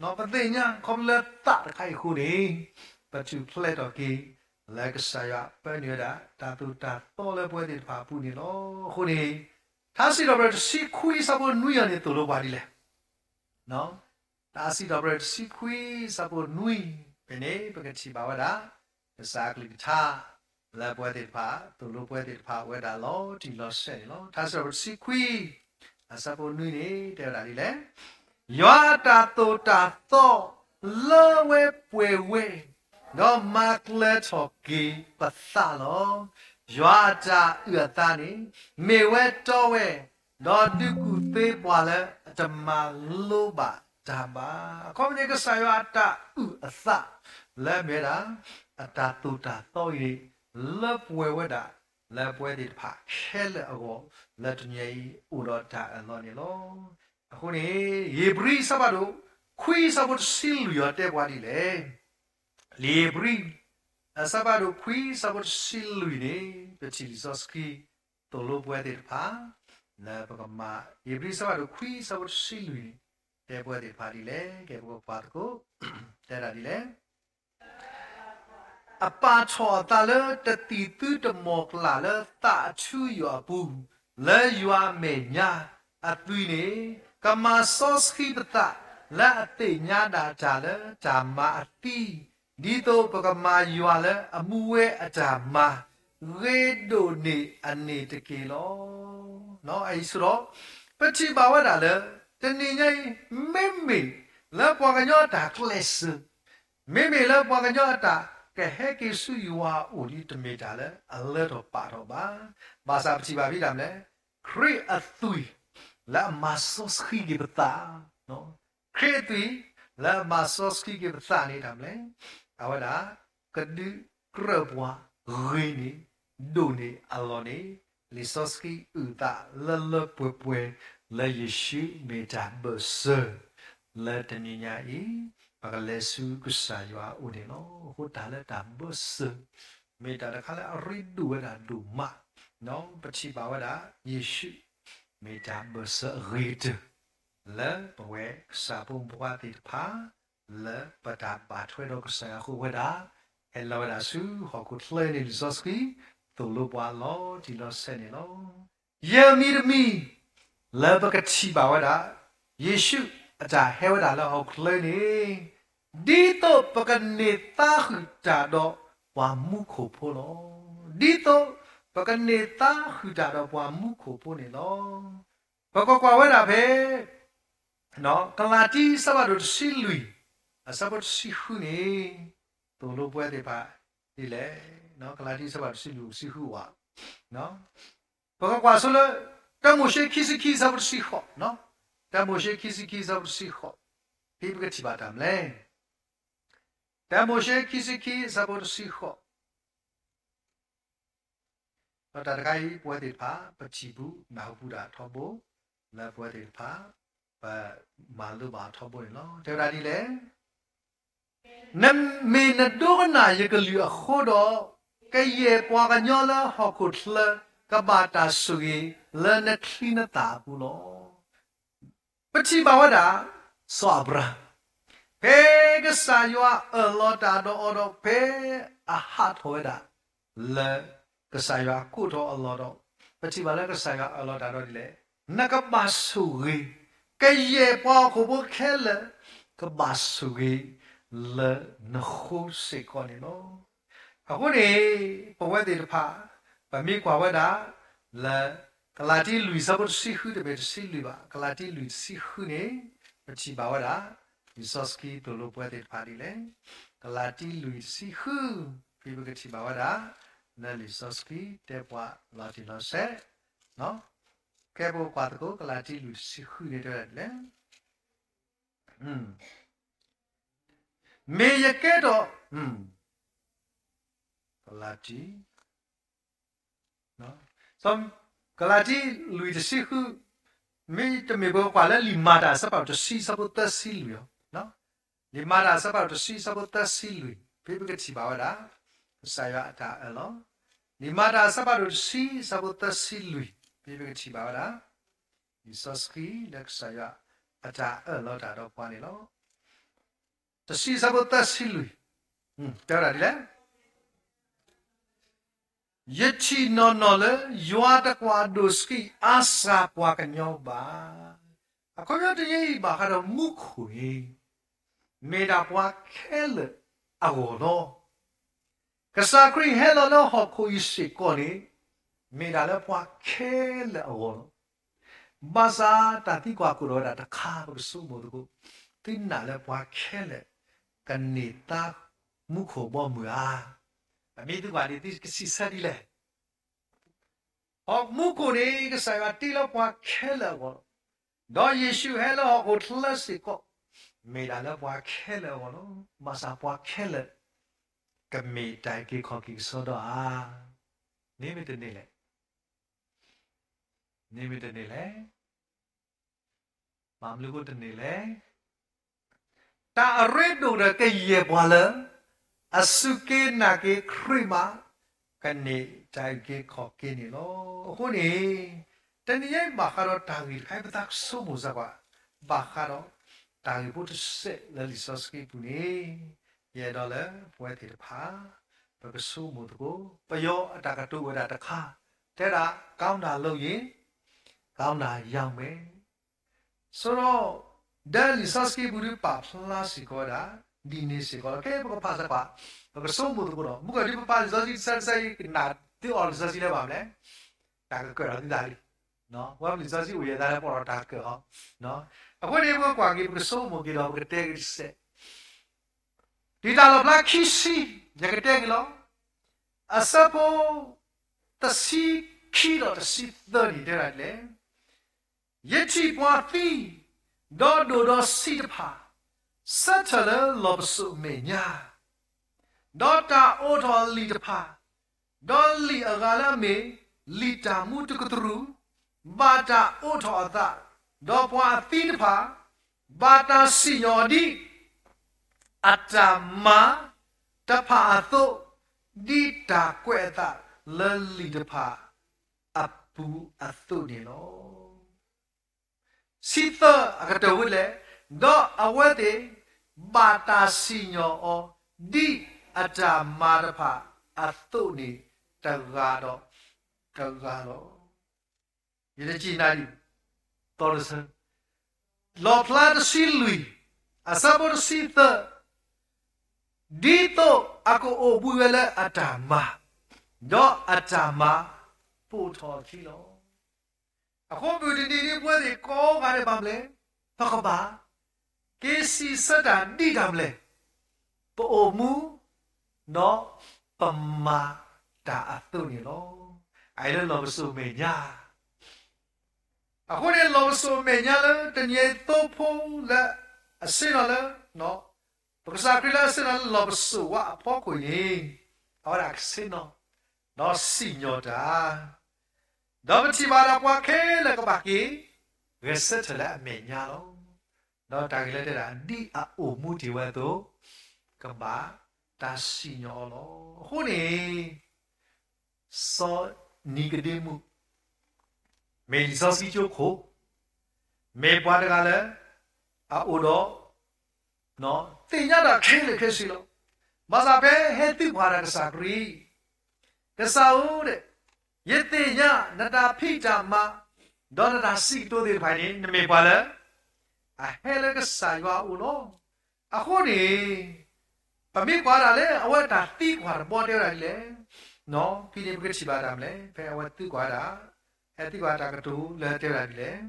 ပသ့ၣ်ညါ ခီဖျိလၢသးတခါအံၤအဃိန့ၣ်, ပထူၣ်ဖျဲးထီၣ်က့ၤ လၢကစၢ်ယွၤပၢနုာ်ဝဲဒၣ် တၢ်သိၣ်တၢ်သီလၢပဝဲသ့ၣ်တဖၣ်အပူၤန့ၣ်လီၤ. အဃိန့ၣ်, ထါစံးထီၣ်ပတြၢၤတဆံခွံအဆၢဖိနွံအံၤန့ၣ် သိၣ်လိပှၤဒ်လဲၣ်. ထါစံးထီၣ်ပတြၢၤတဆံခွံအဆၢဖိနွံ, ဖဲန့ၣ် ပကထံၣ်ဘၣ်ဝဲဒၣ် ကစၢ်အကလုၢ်ကထါ လၢပဝဲသ့ၣ်တဖၣ် သိၣ်လိပဝဲသ့ၣ်တဖၣ်ဝဲဒၣ်လီၤတံၢ်လီၤဆဲးန့ၣ်လီၤ. ထါစံးထီၣ်ပတြၢၤတဆံခွံ အဆၢဖိနွံန့ၣ် တဲဝဲဒၣ်ဒ်လဲၣ်. ယွၤအတၢ်သိၣ်တၢ်သီ လၢဝဲပှဲၤဝဲ, ဒီးမၤကျၢၤထီၣ်က့ၤပသးလီၤ. ယွၤအတၢ်အုၣ်အသးန့ၣ် မ့ၢ်ဝဲတီဝဲ, ဒီးဒုးကူၣ်သ့ပှၤလၢအတမၤလိဘၣ်တၢ်ဘၣ်. အခီပညီ ကစၢ်ယွၤအတၢ်အုၣ်အသး လၢအမ့ၢ်ဝဲဒၣ် အတၢ်သိၣ်တၢ်သီအံၤန့ၣ် လၢပှဲၤဝဲဒၣ် လၢပဝဲသ့ၣ်တဖၣ်ခဲလၢာ်အဂီၢ် လၢတနံၤအံၤအိၣ်ဒီးတၢ်အၢၣ်လီၤန့ၣ်လီၤ. အဃိန့ၣ် ဧ့ၤဘြံၤအဆၢဖးဒိၣ် ခွံအဆၢဖိတဆံလွံၢ်အံၤတဲပှၤဒ်လဲၣ်. လံာ်ဧ့ၤဘြံၤ အဆၢဖးဒိၣ်ခွံအဆၢဖိတဆံလွံၢ်န့ၣ် ပထံၣ်လံာ်စီဆှံ သိၣ်လိပဝဲသ့ၣ်တဖၣ် လၢပကမၤ ဧ့ၤဘြံၤအဆၢဖးဒိၣ်ခွံအဆၢဖိတဆံလွံၢ်န့ၣ် တဲပဝဲသ့ၣ်တဖၣ်ဒ်လဲၣ်. ကဲ ပကကွၢ်သကိး တဲဒၣ်ဒ်လဲၣ်. အပာ်ထီၣ်အသးလၢတသံၣ်သူတမီၢ်ကျၢ်လၢသးအထူအယိာ်အပူၤ, လၢယွၤအမဲာ်ညါအသွံၣ်န့ၣ်, ကမၤစီဆှံပသး လၢအသ့ၣ်ညါဒၣ်တၢ်လၢတၢ်မၤအသံ, ဒ်သိးပကမၤယွၤလၢအမူဝဲအတၢ်မၤ ဂ့ၤဒိၣ်န့ၢ်အန့ၣ်တက့ၢ်လီၤ. အံၤစ့ၢ်ကီး ပထံၣ်ဘၣ်ဝဲဒၣ်လၢ တနံၤညါအံၤ မ့မ့ၢ်လၢပှၤကညီအတၢ်ကျဲးစၢး မ့မ့ၢ်လၢပှၤကညီအတၢ်ကဟဲက့ၤဆူယွၤအအိၣ်ဒ် တမ့ၢ်တၢ်လၢအလၢထီၣ်ပာ်ထီၣ်ဘၣ်. ဘၣ်ဆၣ်ပထံၣ်ဘၣ်ဖဲတၢ်မနုၤလဲၣ်, ခရံာ်အသွံၣ်လၢအမၤစီဆှံက့ၤပသး, ခရံာ်အသွံၣ် လၢအမၤစီဆှံက့ၤပသးန့ၣ် တၢ်မနုၤလဲၣ်, အဝဲဒၣ် ကဒုးကြၢးပှၤဂ့ၤန့ၢ် ဒိၣ်န့ၢ်အလီၢ်န့ၣ် လံာ်စီဆှံအုၣ်သးလၢလၢပှဲၤပှဲၤ လၢယ့ၣ်ၡူးမ့ၢ်တၢ်ဘၢၣ်စၢၤ လၢတနံၤညါအံၤ ပကလဲၤဆူကစၢ်ယွၤအအိၣ်န့ၣ်လီၤ. အဃိတၢ်လၢတၢ်ဘၢၣ်စၢၤ မ့ၢ်တၢ်တခါလၢအရ့ဒိၣ်ဝဲဒၣ်ဒိၣ်မး, ပထံၣ်ဘၣ်ဝဲဒၣ် ယ့ၣ်ၡူး မ့ၢ်တၢ်ဘၢၣ်စၢၤအဂ့ၤကတၢၢ် လၢပဝဲကစၢ်ဖိမုၣ်ဖိခွါသ့ၣ်တဖၣ် လၢပတၢ်ဘၣ်ထွဲဒီးကစၢ်ယွၤအဃိဝဲဒၣ် ဟဲလီၤဝဲဒၣ်ဆူဟီၣ်ခိၣ်ချၢန့ၣ် လံာ်စီဆှံ သိၣ်လိပှၤလီၤတံၢ်လီၤဆဲးန့ၣ်လီၤ. ယဲၢ်မံၤတမံၤ လၢပကထံၣ်ဘၣ်ဝဲဒၣ် ယ့ၣ်ၡူးအတၢ်ဟဲဝဲဒၣ်လၢဟီၣ်ခိၣ်ချၢန့ၣ် ဒ်သိးပကန့ၢ်သါဃုာ်တၢ်ဒီးပှၤမူခိၣ်ဖိလီၤ. ဒ်သိးပကန့ၢ်သါဃုာ်တၢ်ဒီးပှၤမူခိၣ်ဖိန့ၣ်လီၤ. ပကကွၢ်ဝဲဒၣ်ဖဲ ကလၤတံ အဆၢဖးဒိၣ်တဆံလွံၢ် အဆၢဖိတဆံဃုန့ၣ် သိၣ်လိပဝဲသ့ၣ်တဖၣ်ဒ်လဲၣ်. ကလၤတံ အဆၢဖးဒိၣ်တဆံလွံၢ် တဆံဃုဝဲ ပကကွၢ်ဆိလၢ တၢမိၤၡ့ခံဆံခံ အဆၢဖိတဆံဃိး, တၢမိၤၡ့ခံဆံခံ အဆၢဖိတဆံဃိး, ဖဲပကထံၣ်ဘၣ်တၢ်မနုၤလဲၣ်. တၢမိၤၡ့ခံဆံခံ အဆၢဖိတဆံဃိး ဒီးတၢ်တခါအံၤ ပဝဲသ့ၣ်တဖၣ် ပထံၣ်ဘူးနၢ်ဟူဘူးဒၣ်ထီဘိ လၢပဝဲသ့ၣ်တဖၣ် ပမၤလိဘၣ်အီၤထီဘိန့ၣ်လီၤ. တဲဝဲဒၣ်ဒ်လဲၣ်. နမ့ၢ်နဒိကနၣ်ယကလုၢ်အဃိဒီး, ကယဲၢ်ပှၤကညီလၢဟီၣ်ခိၣ်ချၢ ကဘၣ်တၢ်ဆိၣ်ဂ့ၤလၢနချံနသၣ်အပူၤလီၤ. ပထံၣ်ဘၣ်ဝဲဒၣ် စီၤအၤဘြၤဟၣ် ဖဲကစၢ်ယွၤအၢၣ်လီၤတၢ်ဒီးအီၤဒီး ဖဲအဟးထီၣ်ဝဲဒၣ် လၢကစၢ်ယွၤအကိးထီၣ်အလီၢ်ဒီး, ပထံၣ်ဘၣ်လၢကစၢ်ယွၤအၢၣ်လီၤတၢ်ဒီးဒ်လဲၣ်, နကဘၣ်ဆိၣ်ဂ့ၤ, ကယဲၢ်ပှၤဟီၣ်ခိၣ်ဖိခဲလၢာ် ကဘၣ်ဆိၣ်ဂ့ၤ လၢနဃိစ့ၢ်ကီးန့ၣ်လီၤ. အဃိန့ၣ် ပဝဲသ့ၣ်တဖၣ် ပမ့ၢ်ကွၢ်ဝဲဒၣ် လၢ ကလၤတံ လွံၢ် အဆၢဖိတဆံဃု တမ့ၢ်တဆံလွံၢ်ဘၣ်, ကလၤတံ လွံၢ် တဆံဃုန့ၣ် ပထံၣ်ဘၣ်ဝဲဒၣ် လံာ်စီဆှံသိၣ်လိပဝဲသ့ၣ်တဖၣ်ဒ်လဲၣ်. ကလၤတံ လွံၢ် တဆံဃု, ဖဲပကထံၣ်ဘၣ်ဝဲဒၣ် လၢလံာ်စီဆှံတဲပှၤလီၤတံၢ်လီၤဆဲး, ကဲ ပကကွၢ်သကိး ကလၤတံ လွံၢ် တဆံဃုန့ၣ်တဲဝဲဒၣ်ဒ်လဲၣ်. မ့ၢ်ယကဲထီၣ်, ကလၤတံ ကလၤတံ လွံၢ် တဆံဃု, မ့တမ့ၢ် ပကကွၢ်လၢလံာ်မၤတၢ်အဆၢဖးဒိၣ်တဆံ အဆၢဖိသၢဆံလွံၢ်အီၤ, လံာ်မၤတၢ်အဆၢဖးဒိၣ်တဆံ အဆၢဖိသၢဆံလွံၢ်, ဖဲပကထံၣ်ဘၣ်ဝဲဒၣ် ကစၢ်ယွၤအတၢ်အၢၣ်လီၤ လံာ်မၤတၢ်အဆၢဖးဒိၣ်တဆံ အဆၢဖိသၢဆံလွံၢ်, ဖဲပကထံၣ်ဘၣ်ဝဲဒၣ် လံာ်စီဆှံလၢကစၢ်ယွၤအတၢ်အၢၣ်လီၤတၢ်ဒီးပှၤန့ၣ်လီၤ. တဆံအဆၢဖိသၢဆံလွံၢ်, တဲဝဲဒၣ်ဒ်လဲၣ်. ယထံၣ်နီၢ်နီၢ်လၢ ယွၤတကွၢ်ဒိၣ်ဆှံအါစှၤပှၤကညီဘၣ်. အခီပညီတယဲအံၤဘၣ်ဃးဒီးမူခိၣ်န့ၣ် မ့ၢ်ဒၣ်ပှၤခဲလၢာ်အဂီၢ်လီၤ. ကစၢ်ခရံာ်ဟဲလီၤလၢဟီၣ်ခိၣ်အံၤစ့ၢ်ကီးန့ၣ် မ့ၢ်ဒၣ်လၢပှၤခဲလၢာ်အဂီၢ်လီၤ. ဘၣ်ဆၣ်တၢ်သံကွၢ်ကိးထီၣ်ဝဲဒၣ်တခါ ပကဆိကမိၣ်သကိး, သုနာ်လၢပှၤခဲလၢာ် ကန့ၢ်သါမူခိၣ်ဘီမုၢ်ဧါ. ပမ့ၢ်သံကွၢ်န့ၣ် သုကစံးဆၢဒ်လဲၣ်. ဟီၣ်မူခိၣ်န့ၣ် ကစၢ်ယွၤတ့လၢပှၤခဲလၢာ်အဂီၢ်လီၤ. ဒီးယ့ၣ်ၡူးဟဲလၢဟီၣ်ခိၣ်ချၢစ့ၢ်ကီး မ့ၢ်ဒၣ်လၢပှၤခဲလၢာ်အဂီၢ်လီၤ. ဘၣ်ဆၣ်ပှၤခဲလၢာ် ကမ့ၢ်တၢ်အုၣ်က့ၤခီၣ်က့ၤကစီဒီဧါ. န့ၣ်မ့ၢ်တန့ၢ်လဲၣ်. န့ၣ်မ့ၢ်တန့ၢ်လဲၣ်. ဘၣ်မနုၤအဃိတန့ၢ်လဲၣ်. တၢ်အရ့ဒိၣ်ဒီးကယဲၢ်ပှၤလၢ အစူၢ်က့ၤနာ်က့ၤခရံာ်မး ကန့ၢ်တၢ်အုၣ်က့ၤခီၣ်က့ၤန့ၣ်လီၤ. အဃိန့ၣ် တနံၤအံၤဘၣ်ဃးဒီးတၢ်ဂ့ၢ်တခါအံၤ ပသးကဆိကမိၣ်စၢၤကွၢ် ဘၣ်ဃးဒီး တၢ်ဂ့ၢ်ဖိတစဲးလၢလံာ်စီဆှံပူၤန့ၣ် ယအဲၣ်ဒိးလၢပဝဲသ့ၣ်တဖၣ် ပကဆိကမိၣ်သကိး ပယီၤအတၢ်ကတိၤဝဲဒၣ်တခါ တဲဒၣ် ကောင်းတာလုပ်ရင် ကောင်းတာရောက်မယ်. ဆိုတော့ ဒီးလံာ်စီဆှံပူၤဒုးပာ်ဖျါစ့ၢ်ကီးဝဲဒၣ် ဒ်န့ၣ်စ့ၢ်ကီးလီၤ. ကဲ ပကဖးစၢၤကွၢ် ပကဆိကမိၣ်သကိးဒီး မုၢ်ကီၢ်ဒုးပပာ်လံာ်စီဆှံတဆၢတဆၢအံၤ ကနၣ်သုအီၤလံာ်စီဆှံလၢၤဘၣ်မလဲၣ်. တၢ်ကကၢၣ်လီၤသုသးလံ. ပှၤလံာ်စီဆှံအိၣ်ယဲၢ်သးလၢပအိၣ်ဒီးတၢ်ကၢၣ်ဟီ. အဃိန့ၣ် ပကကွၢ်က့ၤ ပကဆိကမိၣ်က့ၤဒီး ပကတဲက့ၤတစဲး လံာ်တၢ်လီၣ်ဖျါခံဆံ ယကတဲက့ၤလီၤ. အဆၢဖိ တဆံခံဒီးတဆံသၢန့ၣ် တဲဒၣ်ဒ်လဲၣ်. ယထံၣ်ပှၤသံ ဒီးဒိၣ်ဒီးဆံးတဖၣ် ဆၢထၢၣ်လၢလီၢ်ပစိာ်အမဲာ်ညါ ဒီးတၢ်အိးထီၣ်အလံာ်တဖၣ်, ဒီးလံာ်အဂၤလၢအမ့ၢ် လံာ်တၢ်မူတကတြူၢ်, ဘၣ်တၢ်အိးထီၣ်အသး, ဒီးပှၤအသံတဖၣ် ဘၣ်တၢ်စံၣ်ညီၣ်အီၤဒ် အတၢ်မၤတဖၣ်အသိး, ဒ်တၢ်ကွဲးအသးလၢလံာ်တဖၣ်အပူၤအသိးန့ၣ်လီၤ. ဆံသၢအကတၢၢ်ဝဲလဲၣ်, ဒီးအဝဲသ့ၣ် ဘၣ်တၢ်စံၣ်ညီၣ်အီၤ ဒ်အတၢ်မၤတဖၣ်အသိးန့ၣ် တဂၤဒီးတဂၤလီၤ. ယတကံၢ်နၣ်ဒံး သီတဆၢ, လီၣ်ဖျါတဆံလွံၢ် အဆၢဖိတဆံသၢ, ဒ်သိးအကအိၣ်ဘှံးဝဲလၢအတၢ်မၤ, ဒီးအတၢ်မၤပိာ်ထီၣ်အခံလီၤ. အဃိမုၢ်တနံၤဒ်ပဝဲသ့ၣ်ကိးဂၤဒဲးဘၣ်မလဲၣ်, ပကဘၣ်က့ၤစံးဆၢတၢ်ဒ်တၢ်မလဲၣ်, ပအိၣ်မူ ဒီးပမၤတၢ်အသိးန့ၣ်လီၤ. အအံၤလၢလီၢ်ပစိာ်မဲာ်ညါ အဃိန့ၣ် လီၢ်ပစိာ်မဲာ်ညါလၢတနံၤအံၤသိဖိလၢအဆ့ၣ်နီၤလၢ ပကစၢ်ခရံာ်လၢအဆ့ၣ်နီၤလၢလီၢ်ပစိာ်ဝဲအဖီခိၣ်န့ၣ် အဝဲဒၣ်ကဆ့ၣ်နီၤ ဒီးစံၣ်ညီၣ်တၢ်, ဒီးပထံၣ်ဘၣ်ဒၣ်ပှၤခဲလၢာ်ကဘၣ်က့ၤ ဂဲၤဆၢထၢၣ်လၢအမဲာ်ညါလီၤ. ဒီးတၢ်ဂ့ၢ်လၢတဲဒၣ် ဒ်အအိၣ်မူတ့ၢ်ဝဲအသိး ကဘၣ်တၢ်စံၣ်ညီၣ်အီၤလီၤ. အဃိန့ၣ် စီၤနံၤကဒ့မူး မ့ၢ်လံာ်စီဆှံကၠိခိၣ်, မ့ၢ်ပှၤတဂၤလၢ အအိၣ်ဒီး သ့ၣ်ညါတၢ်ခဲလၢာ်ခဲဆ့လီၤ. ဘၣ်ဆၣ်ဖဲဟဲသံကွၢ်ဒၣ်ကစၢ်ခရံာ်, ကစၢ်ဧၢ, ယသ့ၣ်ညါနတၢ်ဖံးတၢ်မၤ ဒီးနတၢ်စံးကတိၤသ့ၣ်တဖၣ်န့ၣ် နမ့ၢ်ပှၤလၢ အဟဲလၢကစၢ်ယွၤအအိၣ်လီၤ. အဃိန့ၣ် ပမ့ၢ်ကွၢ်ဒၣ်လၢအဝဲတၢ်သံကွၢ်တဘီတဲဝဲဒၣ်ဒ်လဲၣ်, ဖဲန့ၣ်ပကထံၣ်ဘၣ်တၢ်မလဲၣ်, ဖဲအဝဲသံကွၢ်ဒၣ်, ဟဲသံကွၢ်တၢ်ကတိၤလၢတဲဝဲဒၣ်ဒ်လဲၣ်,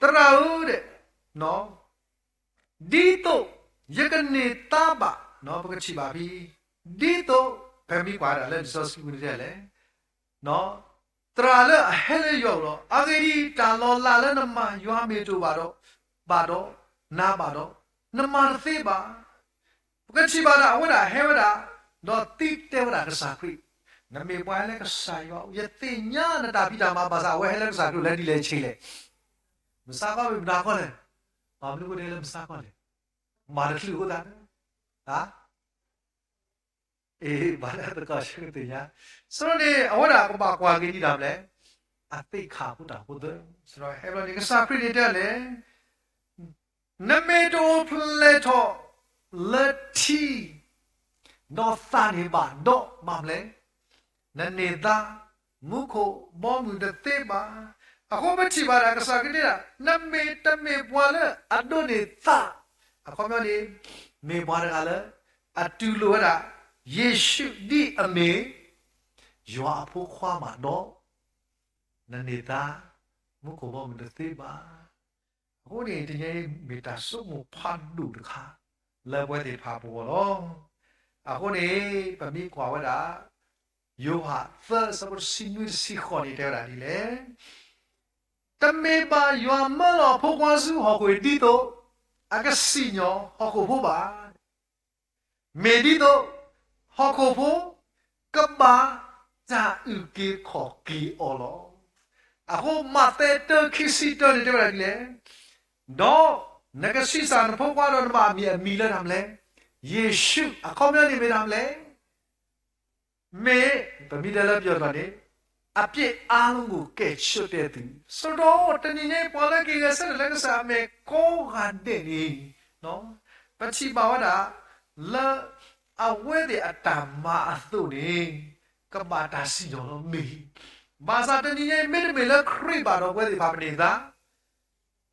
သရၣ်ဧၢ, ဒ်သိးယကန့ၢ်သါဘၣ်, ပကထံၣ်ဘၣ်ဖဲ ဒ်သိး ဖဲမ့ၢ်ကွၢ်ဒၣ်လၢလံာ်စီဆှံပူၤန့ၣ်တဲလဲၣ်, သရၣ်လၢအဟဲလၢယွၤအအိၣ်လီၤ. အဂ့ၢ်ဒ်အံၤ, တၢ်လီၤလးလၢနမၤယွၤမ့ၢ်တအိၣ်ဘၣ်ဒီး, ဘၣ်ဒီး, နၤဘၣ်ဒီး, နမၤတသ့ဘၣ်. ပကထံၣ်ဘၣ်ဒၣ်အဝဲဒၣ်ဟဲဝဲဒၣ်, ဒီးသံတဲဝဲဒၣ်ကစၢ်ခရံာ်, နမ့ၢ်ပှၤဟဲလၢကစၢ်ယွၤအအိၣ်, ယသ့ၣ်ညါနတၢ်ဖံးတၢ်မၤ, ဘၣ်ဆၣ်အဝဲဟဲလၢကစၢ်ခရံာ်လၢဒ်လဲၣ်ဆ့လဲၣ်, မဆါကီမ့ၢ်မတၤကီလဲၣ်, ဘၣ်မနုၤအဃိတဲလၢမဆါကီလဲၣ်, မၤတချုးအဃိသတး, ဧါ အ့ ဘၣ်လၢသကိးဆၢကသ့ၣ်ညါ, စရီန့ၣ် အဝဲဒၣ်ကဘၣ်ကွၢ်က့ၤဒံးဒၣ်မလဲၣ်, အသ့ၣ်ခါဖိတၢ်ဖိသၢ, စရီဟဲဘျီန့ၣ် ကစၢ်ခရံာ်န့ၣ်တဲလဲၣ်, နမ့ၢ်တအိၣ်ဖျဲၣ်ထီၣ်လၢထံ ဒီးသးန့ၣ်ဘၣ်ဒီးမၤမလဲၣ်, နန့ၢ်သါ မူခိၣ်ဘီမုၢ်တသ့ဘၣ်. အဃိပထံၣ်ဘၣ်ဒၣ်ကစၢ်ခရံာ်တဲဒၣ် နမ့ၢ်တမ့ၢ်ပှၤလၢအဒိးန့ၢ်သါ, အခီပညီန့ၣ် မ့ၢ်ပှၤတဂၤလၢ အတူၢ်လိာ်ဝဲဒၣ် ယ့ၣ်ၡူးဒ်အမ့ၢ် ယွၤအဖိခွါမးဒီး နန့ၢ်သါ မူခိၣ်ဘီမုၢ်တသ့ဘၣ်. အဃိန့ၣ် တနံၤအံၤမ့ၢ်တၢ်ဆိကမိၣ်ဖးဒိၣ်တခါ လၢပဝဲသ့ၣ်တဖၣ်အပူၤလီၤ. အဃိန့ၣ် ပမ့ၢ်ကွၢ်ဝဲဒၣ် ယိၤဟၣ်သၢအဆၢဖိတဆံနွံတဆံဃိးန့ၣ် တဲဝဲဒၣ်ဒ်လဲၣ်, တမ့ၢ်ဘၣ်ယွၤမၢလီၤအဖိခွါဆူဟီၣ်ခိၣ်အံၤဒ်သိး အကစံၣ်ညီၣ်ဟီၣ်ခိၣ်ဖိဘၣ်. မ့ၢ်ဒ်သိး ဟီၣ်ခိၣ်ဖိ ကဘၣ်တၢ်အုၣ်က့ၤခီၣ်က့ၤအီၤလီၤ. အဃိမးသဲတၢခံဆံတၢန့ၣ်တဲဝဲဒၣ်ဒ်လဲၣ်, ဒီးနကဆံးစၢ်နဖိခွါဒီးနဘၣ်အမ့ၢ်အမံၤလၢတၢ်မလဲၣ်, ယ့ၣ်ၡူး အခီပညီန့ၣ်မ့ၢ်တၢ်မလဲၣ် မ့ၢ် ပမ့ၢ်တဲလၢပယီၤကျိာ်န့ၣ် အပြစ်အားလုံးကို ကယ်ချစ်တဲ့သူ. ဆိုတော့ တနံၤညါအံၤ ပှၤလၢက့ၤဂဲၤဆၢထၢၣ်လၢကစၢ်အမဲာ်ကိးဂၤဒဲးန့ၣ် ပထံၣ်ဘၣ်ဝဲဒၣ် လၢ အဝဲသ့ၣ်အတၢ်မၤအသိးန့ၣ် ကဘၣ်တၢ်စံၣ်ညီၣ်လီၤမ့ၢ်. ဘၣ်ဆၣ်တနံၤညါအံၤ မ့တမ့ၢ်လၢခရံာ်ဘၣ်ဒီးပဝဲသ့ၣ်တဖၣ်ပန့ၢ်သါ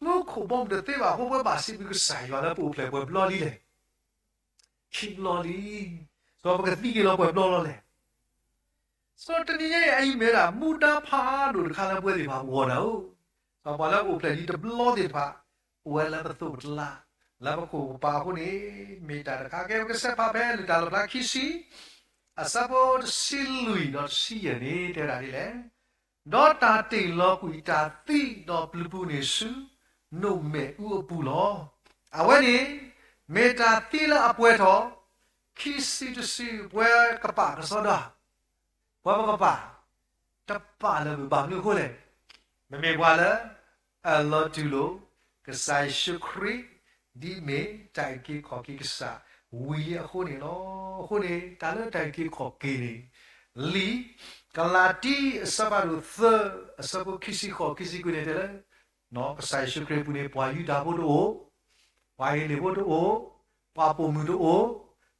မူခိၣ်ဘီမုၢ်တသ့ဘၣ်အဃိ ပဝဲဘၣ်စံးဘျုးကစၢ်ယွၤလၢပအိၣ်ဖျဲၣ်ပှဲၤဘျီလံလဲၣ်. ခံဘျီလံ. ဒီးပကသံက့ၤလီၤပှဲၤဘျီလီၤလဲၣ်. ဆိုတော့ တနံၤညါအံၤ အအံၤမ့ၢ်ဝဲဒၣ် မူဒါဖးဒိၣ်တခါလၢပဝဲသ့ၣ်တဖၣ်အဂီၢ်ဒၣ်အိၣ်, ဒီးပှၤလၢအအိၣ်ဖျဲၣ်ဒံးတဘျီသ့ၣ်တဖၣ် အိၣ်ဝဲလၢပသိးပကျါ လၢပခိၣ်ပပၤအဃိန့ၣ် မ့ၢ်တၢ်တခါကဲ ပကဆဲးဖးဖဲလံာ်တၢ်လီၣ်ဖျါခံဆံ အဆၢဖိတဆံလွံၢ်ဒီးတဆံယဲၢ်န့ၣ် တဲဝဲဒၣ်ဒ်လဲၣ်, ဒီးတၢ်တ့ၢ်လီၤကွံာ်တၢ်သံဒီးပျုၤပူၤန့ၣ်ဆူ နိၣ်မဲာ်အူအပူၤလီၤ. အဝဲန့ၣ် မ့ၢ်တၢ်သံလၢအပှဲၤထီၣ် ခံစုတစု ပှၤကပာ်ကစီဒီ ပှၤပကပာ် တပာ်လၢၤဘၣ်. မနုၤအဃိလဲၣ်, မ့မ့ၢ်ပှၤလၢ အလီၤတူၢ်လိာ် ကစၢ်ယ့ၣ်ၡူးခရံာ် ဒ်အမ့ၢ်တၢ်အုၣ်က့ၤခီၣ်က့ၤကစၢ်ဝံၤလံအဃိန့ၣ်လီၤ. အဃိန့ၣ် တၢ်လၢတၢ်အုၣ်က့ၤခီၣ်က့ၤန့ၣ် လံာ်ကလၤတံ အဆၢဖးဒိၣ်သၢ အဆၢဖိခံဆံဃိး ခံဆံခွံန့ၣ်တဲလၢ ကစၢ်ယ့ၣ်ၡူးခရံာ်အပူၤန့ၣ် ပှၤယူဒၤဖိတအိၣ်, ပှၤဟ့လ့ၣ်ဖိတအိၣ်, ပှၤပိာ်မုၣ်တအိၣ်,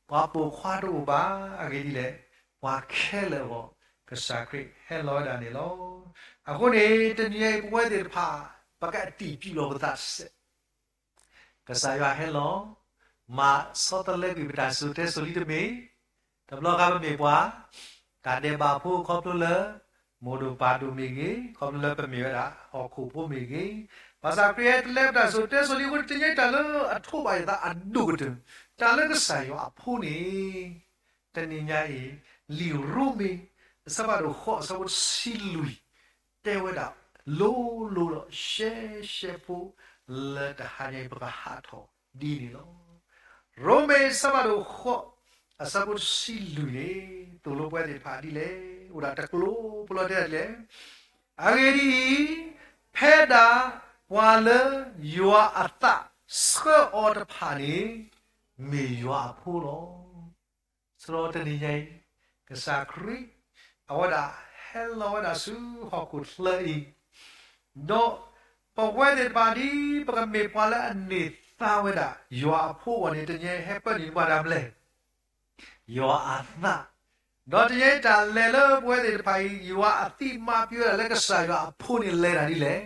ပှၤပိာ်ခွါတအိၣ်ဘၣ်. အဂ့ၢ်ဒ်လဲၣ်, ပှၤခဲလၢာ်အဂီၢ် ကစၢ်ခရံာ်ဟဲလီၤဝဲဒၣ်န့ၣ်လီၤ. အဃိန့ၣ် တနံၤညါအံၤ ပဝဲသ့ၣ်တဖၣ် ပကတံၢ်ပျံၤလီၤပသးတစဲး ကစၢ်ယွၤဟဲလီၤ မၤဆီတလဲကွံာ်ပတၢ်စိၤတဲစိၤလံတမ့ၢ်, တဘျီဃီပမ့ၢ်ပှၤ တၢ်ဒဲးဘးဖိခီဖျိလၢ မိၢ်ဒိၣ်ပၢ်ဒိၣ်မ့ၢ်ဂ့ၤ, ခီဖျိလၢပမ့ၢ်ဝဲဒၣ် ဟီၣ်ခိၣ်ဖိမ့ၢ်ဂ့ၤ, ဘၣ်ဆၣ်ခရံာ်ဟဲတလဲပတၢ်စိၤတဲစိၤလံအဃိ တနံၤညါအံၤတၢ်လၢအထိးဘၣ်ယသးအဒိၣ်ကတၢၢ် တၢ်လၢကစၢ်ယွၤအဖိန့ၣ် တနံၤညါအံၤ လံာ်ရိမ့ၤ အဆၢဖးဒိၣ်ဃိး အဆၢဖိတဆံလွံၢ် တဲဝဲဒၣ် လိၤလိၤဒီးရှဲရှဲဖိ လၢတဟါညါအံၤ ပကဟးထီၣ်ဒ်န့ၣ်လီၤ. ရိမ့ၤအဆၢဖးဒိၣ်ဃိး အဆၢဖိတဆံလွံၢ်န့ၣ် သိၣ်လိပဝဲသ့ၣ်တဖၣ်ဒ်လဲၣ်, အိၣ်ဒၣ်တကျိၤဖိလီၤ တဲဒ်လဲၣ်. အဂ့ၢ်ဒ်အံၤ, ဖဲဒၣ်ပှၤလၢယွၤအသးဆှၢအီၤတဖၣ်န့ၣ် မ့ၢ်ယွၤအဖိလီၤ. စရီတနံၤညါအံၤ ကစၢ်ခရံာ် အဝဲဒၣ်ဟဲလီၤဝဲဒၣ်ဆူဟီၣ်ခိၣ်ချၢအံၤ, ဒီးပဝဲသ့ၣ်တဖၣ်ဒ်ပကမ့ၢ်ပှၤလၢအန့ၢ်သါဝဲဒၣ် ယွၤအဖိအဂီၢ်န့ၣ် တနံၤညါအံၤဟဲပၢနုာ်ပှၤဒၣ်မလဲၣ်, ယွၤအသး, ဒီးတနံၤညါအံၤတၢ်လဲၤလၢပဝဲသ့ၣ်တဖၣ်အံၤ ယွၤအသံမၤပျံၤဝဲဒၣ်လၢကစၢ်ယွၤအဖိန့ၣ်လဲၤဒၣ်ဒ်လဲၣ်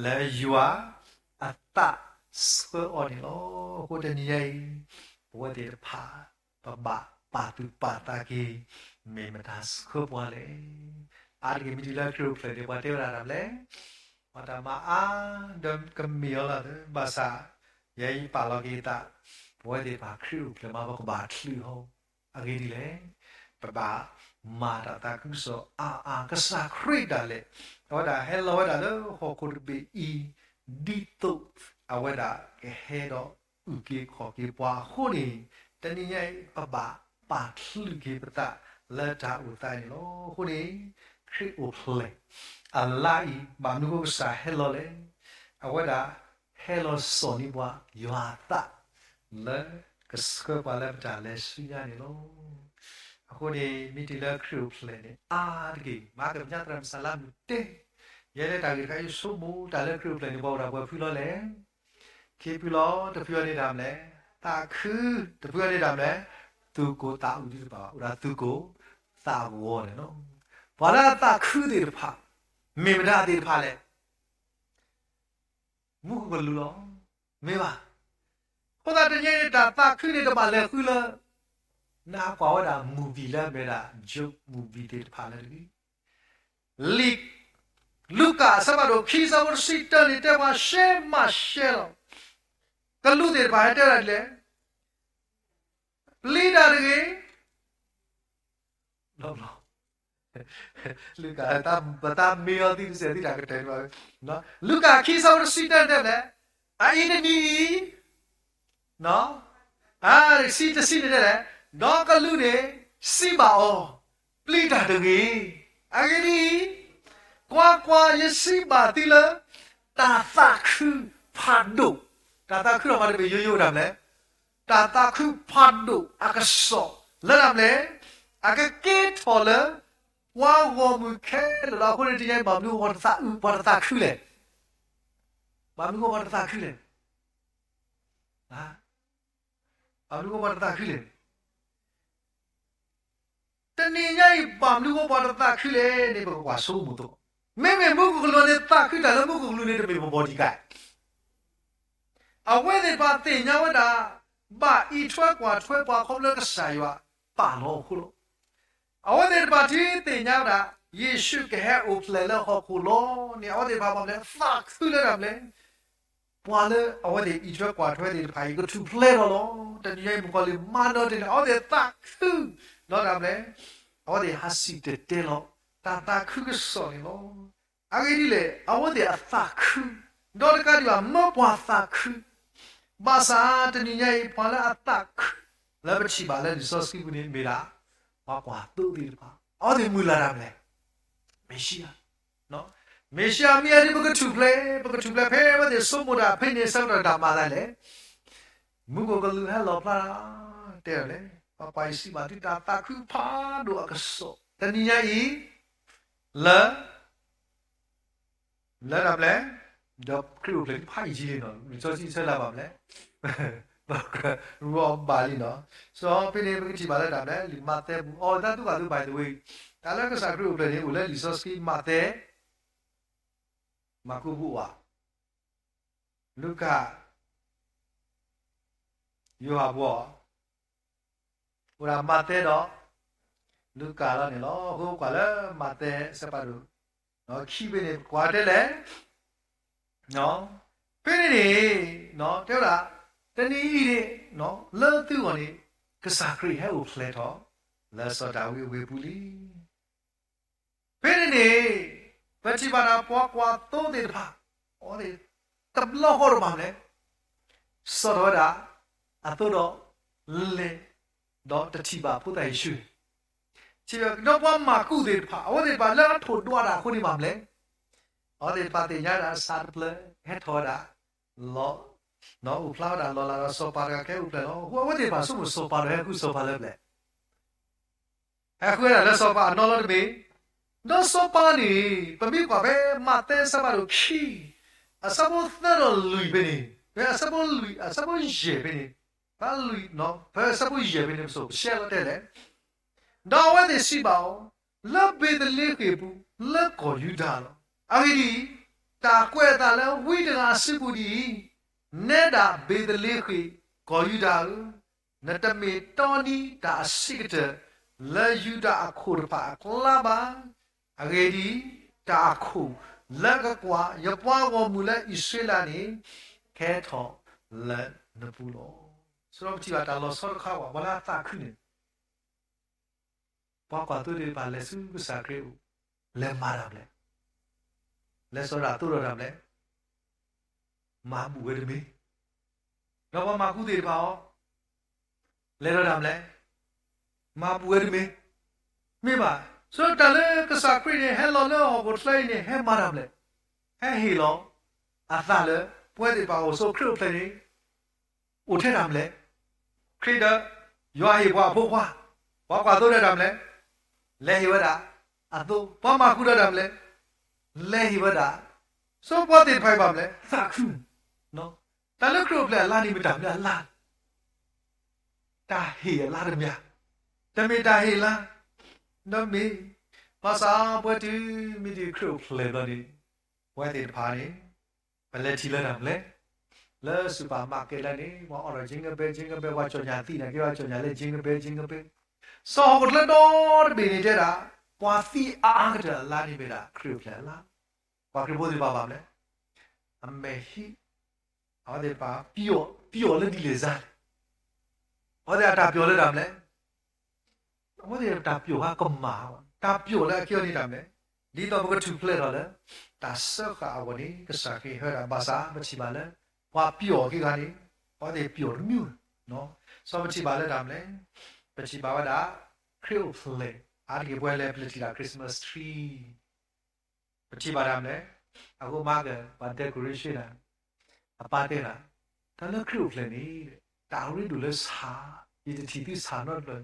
လၢယွၤအသးဆှၢအီၤန့ၣ်လီၤ. အဃိတနံၤညါအံၤ ပဝဲသ့ၣ်တဖၣ် ပဘၣ်ပာ်သူၣ်ပာ်သးက့ၤ မ့ၢ်မတၤဆှၢပှၤလဲၣ်. အါတက့ၢ်မ့ၢ်တုၤလၢခရံာ်အိၣ်ဖျဲၣ်န့ၣ် ပှၤတဲဝဲဒၣ်ဒ်လဲၣ်, ပှၤတၢ်မၤအါ ဒီးကမ့ၢ်အီၤလီၤ, ဘၣ်ဆၣ် ယဲအံၤပာ်လီၤက့ၤသး ပဝဲသ့ၣ်တဖၣ်ခရံာ်အိၣ်ဖျဲၣ်မး ပကဘၣ်ချုးအီၤ. အဂ့ၢ်ဒ်လဲၣ်, ပဘၣ်မၤတၢ်သးခုကစီၣ်အါအါ ကစၢ်ခရံာ်ဒၣ်လဲာ် အဝဲဒၣ်ဟဲလီၤဝဲဒၣ်လၢဟီၣ်ခိၣ်တဘ့ၣ်အံၤ ဒ်သိးအဝဲဒၣ်ကဟဲဒီးအုၣ်က့ၤခီၣ်က့ၤပှၤအဃိန့ၣ်, တနံၤညါအံၤ ပဘၣ်ပာ်ချုးက့ၤပသးလၢတၢ်အိၣ်သးန့ၣ်လီၤ. အဃိန့ၣ် ခရံာ်အိၣ်ဖျဲၣ် အလါအံၤ ဘၣ်မနုၤအဃိကစၢ်ဟဲလီၤလဲၣ်. အဝဲဒၣ်ဟဲလီၤစိာ်န့ၢ်ပှၤယွၤအသး လၢကဆှၢပှၤလၢပတၢ်လဲၤဆူညါန့ၣ်လီၤ. အဃိန့ၣ် မ့ၢ်တုၤလၢခရံာ်အိၣ်ဖျဲၣ်န့ၣ် အါတက့ၢ်, မၤကပညၣ်သရၣ်မုၣ်စလါမုၣ်တဲ, ယဲလၢတၢ်ဂ့ၢ်တခါ ယဆိကမိၣ်တၢ်လၢခရံာ်အိၣ်ဖျဲၣ်န့ၣ် ပှၤအိၣ်ဒၣ်ပှဲၤဖုလီၤလဲၣ်. ခံဖုလီၤ, တဖုအံၤန့ၣ်တၢ်မနုၤလဲၣ်, သးခု, တဖုအံၤန့ၣ်တၢ်မနုၤလဲၣ်, သူၣ်ကိၢ်သးဂီၤဒ်တဖၣ်ဘၣ်, အိၣ်ဒၣ်သူၣ်ကိၢ်သးဂီၤန့ၣ်လီၤ. ပှၤလၢအသးခုသ့ၣ်တဖၣ်, မ့ၢ်မတၤသ့ၣ်တဖၣ်လဲၣ်. မူခိၣ်ကလူးလီၤ. မ့ၢ်ဘၣ်. အဃိသတးတနံၤအံၤန့ၣ် တၢ်သးခုန့ၣ်တဘၣ်လဲၤဃုလၢ နကွၢ်ဝဲဒၣ် movie လၢအမ့ၢ်ဝဲဒၣ် joke movie သ့ၣ်တဖၣ်လၢတဂ့ၤ. လံာ်လူၤကၣ်အဆၢဖးဒိၣ်ခံ အဆၢဖိတဆံတၢန့ၣ် တဲပှၤရှဲမးရှဲလီၤ. ကလူးသ့ၣ်တဖၣ်ဟဲတဲဝဲဒၣ်ဒ်လဲၣ်. ပျံၤတၢ်တဂ့ၤ. လူၤကၣ်, ပတၢ်မ့ၢ်အီၤသံတစဲးသံတၢ်ကတၢၢ်န့ၣ်ဘၣ်. လူၤကၣ်ခံ အဆၢဖိတဆံတၢန့ၣ်တဲလဲၣ်, အအံၤတနံၤအံၤ, အဆံတဆံန့ၣ်တဲလဲၣ်, ဒီးကလူးန့ၣ်စံးဘၣ်အီၤ, ပျံၤတၢ်တဂ့ၤ. အဂ့ၢ်ဒ်အံၤ, ကွၢ်ကွၢ်, ယစံးဘၣ်သုလၢ တၢ်သးခုဖးဒိၣ်, တၢ်သးခုဒီးမၤတမ့ၢ်ယိယိတၢ်မနုၤလဲၣ်, တၢ်သးခုဖးဒိၣ်အကစီၣ်လၢတၢ်မနုၤလဲၣ်, အကကဲထီၣ်လၢ ပှၤဂီၢ်မုၢ်ခဲလၢာ်လီၤ. အဃိန့ၣ်တနံၤအံၤ ဘၣ်မနုၤပှၤတသးခုလဲၣ်. ဘၣ်မနုၤပှၤတသးခုလဲၣ်. ဘၣ်မနုၤပှၤတသးခုလဲၣ်. တနံၤညါအံၤ ဘၣ်မနုၤဃိပှၤတသးခုလဲၣ်န့ၣ် ပကကွၢ်ဆိကမိၣ်သကိး. မ့မ့ၢ်မူခိၣ်ကလူးန့ၣ် သးခုတၢ်လၢမူခိၣ်ကလူးန့ၣ် တမ့ၢ်ပဘီဒံးကါ. အဝဲသ့ၣ်တဖၣ်သ့ၣ်ညါဝဲဒၣ် ဘၣ်အံးထွဲကွၢ်ထွဲပှၤခီဖျိလၢကစၢ်ယွၤပာ်လီၤအဃိလီၤ. အဝဲသ့ၣ်တဖၣ်တုၤသ့ၣ်ညါဝဲဒၣ် ယ့ၣ်ၡူးကဟဲအိၣ်ဖျဲၣ်လၢဟီၣ်ခိၣ်လီၤန့ၣ် အဝဲသ့ၣ်တဖၣ်ဘၣ်မနုၤလဲၣ် သးခုလၢတၢ်မနုၤလဲၣ်. ပှၤလၢအဝဲသ့ၣ်အံးထွဲကွၢ်ထွဲသ့ၣ်တဖၣ်အံၤ ကထူၣ်ဖျဲးထီၣ်လီၤ. တနံၤညါအံၤ မုၣ်ကီၤလံၢ်မၤနၢၤတ့ၢ်န့ၣ် အဝဲသ့ၣ်သးခု ဒီးတၢ်မနုၤလဲၣ်, အဝဲသ့ၣ်ဟးစံၣ်တဲၤတဲလီၤ တၢ်သးခုကစီၣ်န့ၣ်လီၤ. အဂ့ၢ်ဒ်လဲၣ်, အဝဲသ့ၣ်အသးခု, ဒီးတကးဒံးဘၣ် မၢပှၤသးခု, ဘၣ်ဆၣ်တနံၤညါအံၤ ပှၤလၢအသးခု လၢပထံၣ်ဘၣ်လၢလံာ်စီဆှံပူၤန့ၣ် မ့ၢ်ဒၣ် ပှၤကွၢ်သိသ့ၣ်တဖၣ်, အဝဲသ့ၣ်မုၢ်လၢ်တၢ်မနုၤလဲၣ်, မ့ၣ်ၡံအၤ မ့ၣ်ၡံအၤမ့ၢ်အဲၣ်ဒ်ပကထူၣ်ဖျဲး, ပကထူၣ်ဖျဲးဖဲအဝဲသ့ၣ်ဆိကမိၣ်တၢ်ဖဲန့ၣ် ဆၢကတီၢ်တၢ်မၤသးလဲၣ်. မူခိၣ်ကလူးဟဲလီၤဖျါ တဲလဲၣ်, ပှၤကွၢ်ယစံးဘၣ်သု တၢ်သးခုဖးဒိၣ်အကစီၣ် တနံၤညါအံၤ လၢ လၢတၢ်မနုၤလဲၣ်, ဒီးခရံာ်အိၣ်ဖျဲၣ်ဖးယံာ်လံနီၤ, လံာ်စီဆှံဆၢလၢဘၣ်မနုၤလဲၣ်, ရူအီၤဘၣ်လံနီၤ. စီဖဲန့ၣ် ပကထံၣ်ဘၣ်လၢတၢ်မနုၤလဲၣ်, လံာ်မးသဲပူၤ, အီၤတၢ်သူၣ်ဘၣ်သးဘၣ်တဝ့ၢ်, တၢ်လၢကစၢ်ခရံာ်အိၣ်ဖျဲၣ်န့ၣ် အိၣ်လၢလံာ်စီဆှံမးသဲ, မၢ်ကူးပူၤဧါ, လူၤကၣ်, ယိၤဟၣ်ပူၤ, အိၣ်ဒၣ်မးသဲဒီး လူၤကၣ်လီၤန့ၣ်လီၤ. အဃိကွၢ်လၢမးသဲအဆၢဖးဒိၣ် ခံဖဲန့ၣ် ပကွၢ်တဲလဲၣ်, ဖဲန့ၣ်န့ၣ် တဲဝဲဒၣ် တနံၤအံၤန့ၣ် လၢသုဂီၢ်န့ၣ် ကစၢ်ခရံာ်ဟဲအိၣ်ဖျဲၣ်ထီၣ် လၢစီၤဒၤဝံးအဝ့ၢ်ပူၤလံ. ဖဲန့ၣ်န့ၣ် ပထံၣ်ဘၣ်ဒၣ်ပှၤကွၢ်သိသ့ၣ်တဖၣ် အဝဲသ့ၣ် တဘျီဃီဒီးမၤမနုၤလဲၣ်, စိာ်ထီၣ်ဝဲဒၣ် အသိဒီး လဲၤ ဒီးတထံၣ်ဘၣ်ဖိသၣ်ယ့ၣ်ၡူး, ဒီးပှၤမၢ်ကူးသ့ၣ်တဖၣ် အဝဲသ့ၣ်တဖၣ်လၢအထိၣ်ဒွးတၢ်အဃိန့ၣ်မၤမနုၤလဲၣ်, အဝဲသ့ၣ်တဖၣ်သ့ၣ်ညါဒၣ်အဆၣ်တဖျၢၣ် ဟဲထီၣ်ဝဲဒၣ် လီၤ အိၣ်ဖျါဝဲဒၣ်လီၤလးဒီးစီၤပၤတဂၤကဟဲအိၣ်ဖျဲၣ်လီၤ. အဃိအဝဲသ့ၣ်တဖၣ်ဆိကမိၣ်စီၤပၤဒီးဟဲဃုစီၤပၤလၢပျၢၤ ဟဲဃုဝဲဒၣ်လၢစီၤပၤအနီၢ်လီၤတမ့ၢ်, ဒီးစီၤပၤန့ၣ် ပမ့ၢ်ကွၢ်ဖဲမးသဲအဆၢဖးဒိၣ်ခံ အဆၢဖိသၢဒီးလွံၢ်ဖဲန့ၣ်, ဖဲအဆၢဖိလွံၢ် အဆၢဖိယဲၢ်ဖဲန့ၣ်, ဖဲလွံၢ် ဖဲအဆၢဖိယဲၢ်ဖဲန့ၣ် ပစိာ်ပဆဲးလီၤတဲလဲၣ်, ဒီးအဝဲသ့ၣ်စံးဘၣ်အီၤ, လၢဘ့းသလ့ဃ့ၣ်ပူၤ လၢကီၢ်ယူဒၤလီၤ. အဂ့ၢ်ဒ်အံၤ, တၢ်ကွဲးအသးလၢဝံတဂၤအစုပူၤဒ်အံၤ, နဲဒၣ်ဘ့းသလ့ဃ့ၣ် ကီၢ်ယူဒၤဧၢ, နတမ့ၢ်တီနံတၢ်အဆံးကတၢၢ် လၢယူဒၤအခိၣ်တဖၣ်အကျါဘၣ်. အဂ့ၢ်ဒ်အံၤ, တၢ်အခိၣ်လၢကကွၢ်ယပှၤဂီၢ်မုၢ်လၢအံၣ်စရ့လးန့ၣ် ကဲထီၣ်လၢနပူၤလီၤ. ဆိပထံၣ်ဘၣ်တၢ်လီၤဆီတခါဘၣ် ပှၤလၢအသးခုန့ၣ် ပှၤကွၢ်သိသ့ၣ်တဖၣ်လဲၤဆူကစၢ်ခရံာ်အအိၣ်, လဲၤမၤတၢ်မနုၤလဲၣ်, လဲၤစိာ်တၢ်သိဒီးတၢ်မနုၤလဲၣ်, မၤဘူၣ်ဝဲတမ့ၢ်, ဒီးပှၤမၢ်ကူးသ့ၣ်တဖၣ်အီၤ, လဲၤဒီးတၢ်မနုၤလဲၣ်, မၤဘူၣ်ဝဲတမ့ၢ်, မ့ၢ်ဘၣ်. ဆိတၢ်လၢကစၢ်ခရံာ်န့ၣ် ဟဲလီၤလၢဟီၣ်ခိၣ်ချၢအံၤန့ၣ် ဟဲမၤတၢ်မနုၤလဲၣ်, ဟဲဟ့ၣ်လီၤအသးလၢပဝဲသ့ၣ်တဖၣ်အအိၣ်, ဆိခရံာ်အိၣ်ဖျဲၣ်န့ၣ် အိၣ်ထဲတၢ်မနုၤလဲၣ်, ခရံာ်ဒီးယွၤဟ့ၣ်ပှၤအဖိခွါ, ပှၤကွၢ်သိဒီးတၢ်မနုၤလဲၣ်, လဲၤဟ့ၣ်ဝဲဒၣ်အသိ, ပှၤမၤဃူဒီးတၢ်မနုၤလဲၣ်, လဲၤဟ့ၣ်ဝဲဒၣ်, ဆိပှၤသ့ၣ်တဖၣ်အံၤဘၣ်မနုၤလဲၣ်, သးခု, တၢ်လၢခရံာ်အိၣ်ဖျဲၣ်အလါန့ၣ် မ့ၢ်တၢ်မနုၤအလါ တၢ်ဟ့ၣ်အလါတမံၤ, တမ့ၢ်တၢ်ဟ့ၣ်လါ, ဒီးမ့ၢ်, ဘၣ်ဆၣ်ပှၤတုၤမ့ၢ်တုၤခရံာ်အိၣ်ဖျဲၣ်ဘျီန့ၣ်, ပဝဲသ့ၣ်တဖၣ်န့ၣ်, ပလဲၤထံၣ်လၢတၢ်မနုၤလဲၣ်, လၢ supermarket လၢန့ၣ် ပှၤအိးထီၣ် Jingle Bell Jingle Bell ပှၤကၠီၣ်ညၣ်သံန့ၣ်က့ ပှၤကၠီၣ်ညၣ်လၢ Jingle Bell Jingle Bell, စီၤဟီၣ်ခိၣ်ချၢဒီတဘ့ၣ်န့ၣ်တဲဒၣ်, ပှၤသံအါအါကတၢၢ်အလါန့ၣ်မ့ၢ်ဒၣ် ခရံာ်အိၣ်ဖျဲၣ်အလါ, ပှၤခရံာ်ဖိသ့ၣ်တဖၣ်ဘၣ်မနုၤလဲၣ်, အမဲာ်ဟံး အဝဲသ့ၣ်တဖၣ် ပျီၣ်လၢဒ်လဲၣ်စါလဲၣ်, အဝဲသ့ၣ်အတၢ်ပျီၣ်လၢတၢ်မနုၤလဲၣ်, အဝဲသ့ၣ်တၢ်ပျီၣ်ဟးကမၣ်, တၢ်ပျီၣ်လၢအကဲအီၤန့ၣ်တၢ်မနုၤလဲၣ်, ဒ်သိးပကထူၣ်ဖျဲးထီၣ်လၢ တၢ်စၢဃာ်အဂီၢ်န့ၣ် ကစၢ်ခရံာ်ဟဲဒၣ်ဘၣ်ဆၣ် ပထံၣ်ဘၣ်လၢ ပှၤပျီၣ်အီၤခံဂၤန့ၣ်, အဝဲသ့ၣ်ပျီၣ်တမံၤ, စီၤပထံၣ်ဘၣ်လၢတၢ်မနုၤလဲၣ်, ပထံၣ်ဘၣ်ဝဲဒၣ် ခရံာ်အိၣ်ဖျဲၣ်, အါတက့ၢ်ပဝဲလဲၤပျဲထံၣ်ဒၣ် Christmas tree ပထံၣ်ဘၣ်တၢ်မနုၤလဲၣ်, အဃိမၤက ပှၤ decoration န့ၣ်, အပၢ်တဲဒၣ်, တၢ်လၢခရံာ်အိၣ်ဖျဲၣ်န့ၣ်, တၢ်အရ့ဒိၣ်လၢဆၣ်, ယတထံၣ်သုဆၣ်နီတဖျၢၣ်,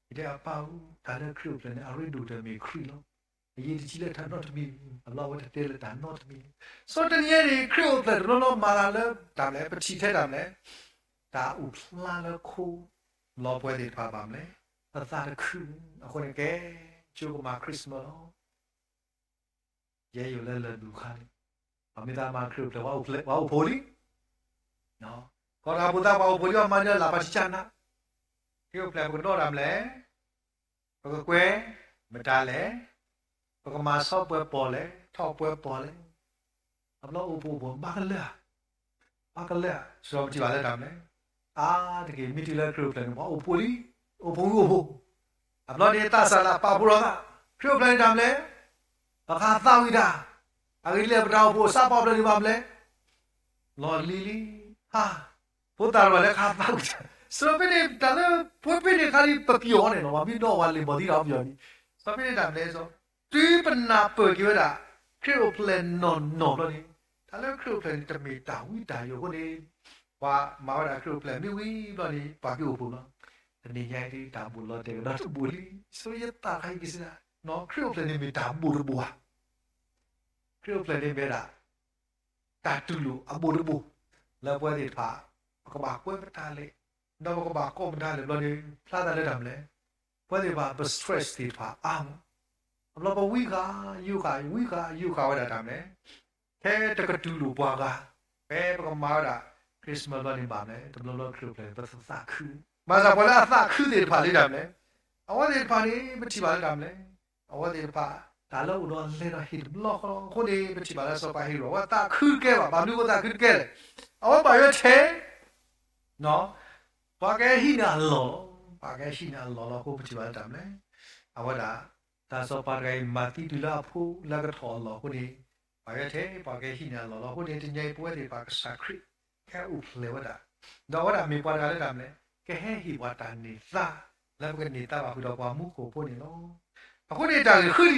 ယတဲအပၢ်ဧၢ, တၢ်လၢခရံာ်အိၣ်ဖျဲၣ်န့ၣ် အရ့ဒိၣ်တၢ်မ့ၢ်ခရံာ်လီၤ, ယတထံၣ်လၢတၢ်နီတမံၤ, အလီၢ်ဝဲတတဲလၢတၢ်နီတမံၤ, စီၤတနံၤအံၤန့ၣ် ခရံာ်အိၣ်ဖျဲၣ်တဘျီဘျီမၤတၢ်လၢတၢ်မနုၤလဲၣ်, ပထံၣ်ထဲတၢ်မနုၤလဲၣ်, တၢ်အိၣ်ဖျါလၢခိ, လီၤပဝဲသ့ၣ်တဖၣ်ဘၣ်မနုၤလဲၣ်, ပသးတခု, အဃိန့ၣ်ကဲ, ကၠိကမၤ Christmas လီၤ ယဲယိာ်လၢလၢၢ်ဒူၣ်ခါန့ၣ်, ပှၤမ့ၢ်သးမၤခရံာ်အိၣ်ဖျဲၣ် ပှၤအိၣ်ဖှိၣ်လံ, ကီၢ်တၢ်အိၣ်ဖှိၣ်သးပှၤအိၣ်ဖှိၣ်လံ ပှၤမၤန့ၢ်လၢ်ပှၤဆံးကၢ်နး, ခရံာ်အိၣ်ဖျဲၣ်ပကဒီးတၢ်မနုၤလဲၣ်, ပကကွဲမတၤလဲၣ်, ပကမၤဆီပှဲၤပီၣ်လဲၣ် ထီၣ်ပှဲၤပီၣ်လဲၣ်, အဘျီအိၣ်ဖှိၣ်အိၣ်ဖှိၣ်ဘၣ်ကလၢာ် ဘၣ်ကလၢာ်, စံးပထံၣ်ဘၣ်လၢတၢ်မနုၤလဲၣ်, အါတက့ၢ်မ့ၢ်တုၤလၢခရံာ်အိၣ်ဖျဲၣ်န့ၣ် ပှၤအိၣ်ဖှိၣ်လံ, အိၣ်ဖှိၣ်ဝံၤအိၣ်ဖှိၣ်, အဘျီန့ၣ်သးစၢ်လၢပာ်ဖှိၣ်လီၤသး, ခရံာ်အိၣ်ဖျဲၣ်န့ၣ်တၢ်မနုၤလဲၣ်, ပကသးဝံၣ်တၢ်, အဂ့ၢ်ဒ်လဲၣ်ပတၢ်အိၣ်ဖှိၣ်စးပာ်ဖျါန့ၣ်ဘၣ်မနုၤလဲၣ်, လီၢ်လံၤလံၤ, ဟါ, ဖိသၣ်တဖၣ်လၢကသးဝံၣ်တၢ်, စီၤဖဲန့ၣ်တၢ်လၢ ဖဲန့ၣ်အခါလံ ပပျီၣ်န့ၣ်လီၤ, ပှၤမ့ၢ်ဒီးပှၤလ့ၢ်မီၢ်သံဒီးပယီၤန့ၣ်, စီၤဖဲန့ၣ်တၢ်မနုၤလဲၣ်, တုၤပနၢ်ပၢၢ်က့ၤဝဲဒၣ် ခရံာ်အိၣ်ဖျဲၣ်နီၢ်နီၢ်ဘျီန့ၣ်, တၢ်လၢခရံာ်အိၣ်ဖျဲၣ်န့ၣ် တမ့ၢ်တၢ်ဝံတၢ်ယိာ်အဃိန့ၣ်, ပှၤမၤဝဲဒၣ်ခရံာ်အိၣ်ဖျဲၣ်မ့ၢ်ဝံၤဘျီန့ၣ် ပှၤက့ၤအိၣ်ဖှိၣ်လီၤ, တနံၤညါအံၤဒ် တၢ်ဘိၣ်လီၤတဲာ်ကဒီးတဘိၣ်လံ, စီၤယသးခါအံၤကစံးဒၣ်, ခရံာ်အိၣ်ဖျဲၣ်န့ၣ်မ့ၢ်တၢ်ဘိၣ်တဘိၣ်ဧါ ခရံာ်အိၣ်ဖျဲၣ်န့ၣ်မ့ၢ်ဝဲဒၣ် တၢ်တူၢ်လိာ်အဘိၣ်တဘိၣ် လၢပဝဲသ့ၣ်တဖၣ် ပကဘၣ်ကွဲမတၤလဲၣ်, ဒီးပကဘၣ်ကိးမတၤလဲၣ်ဘျီန့ၣ် ဖျါသးလၢတၢ်မနုၤလဲၣ်, ပဝဲသ့ၣ်တဖၣ် ပ stress သ့ၣ်တဖၣ်အါမး, အဘျီပဝံဃာ်ယိဃာ် ဝံဃာ်ယိဃာ်ဝဲဒၣ်တၢ်မနုၤလဲၣ်, ထဲတကတူၢ်လိာ်ပှၤဂၤ, ဖဲပကမၤဝဲဒၣ် Christmas ဘျီန့ၣ်ဘၣ်မနုၤလဲၣ်, တဘျီဘျီခရံာ်အိၣ်ဖျဲၣ်န့ၣ် ပသးခု, ဘၣ်ဆၣ်ပှၤလၢအသးခုသ့ၣ်တဖၣ်လၢတၢ်မနုၤလဲၣ်, အဝဲသ့ၣ်တဖၣ်န့ၣ် ပထံၣ်ဘၣ်လၢတၢ်မနုၤလဲၣ်, အဝဲသ့ၣ်တဖၣ် တၢ်လၢအိၣ်ဒီးလဲၤဒီးဟ့ၣ်တဘျီဃီလီၤ, အဃိန့ၣ် ပထံၣ်ဘၣ်လၢစီၤပၤဟ့ရိၣ် အဝဲသးခုတကဲဘၣ်, ဘၣ်မနုၤအဃိသးခုတကဲလဲၣ်, အဝဲဘၣ်ယွၤထဲ ပှၤကဟံးန့ၢ်အလီၢ်လီၤ, ပှၤကဟံးန့ၢ်အလီၢ်လီၤအဃိ ပထံၣ်ဘၣ်လၢတၢ်မနုၤလဲၣ်, အဝဲဒၣ် တၢ်စီၤပၤတဂၤအံၤမၤသံတုၤလၢအဖိလၢကထီၣ်အလီၢ်အဃိန့ၣ်, ဘၣ်ယွၤထဲပှၤကဟံးန့ၢ်အလီၢ်လီၤအဃိန့ၣ် တနံၤအံၤပဝဲသ့ၣ်တဖၣ်ကစၢ်ခရံာ် ကဟဲအိၣ်ဖျဲၣ်ဝဲဒၣ်, ဒီးအဝဲဒၣ်မ့ၢ်ပှၤတဂၤလၢတၢ်မနုၤလဲၣ်, ကဟဲဟ့ၣ်ပှၤတၢ်န့ၢ်သါ လၢပကန့ၢ်သါဘၣ်ဃုာ်ဒီးပှၤမူခိၣ်ဖိန့ၣ်လီၤ.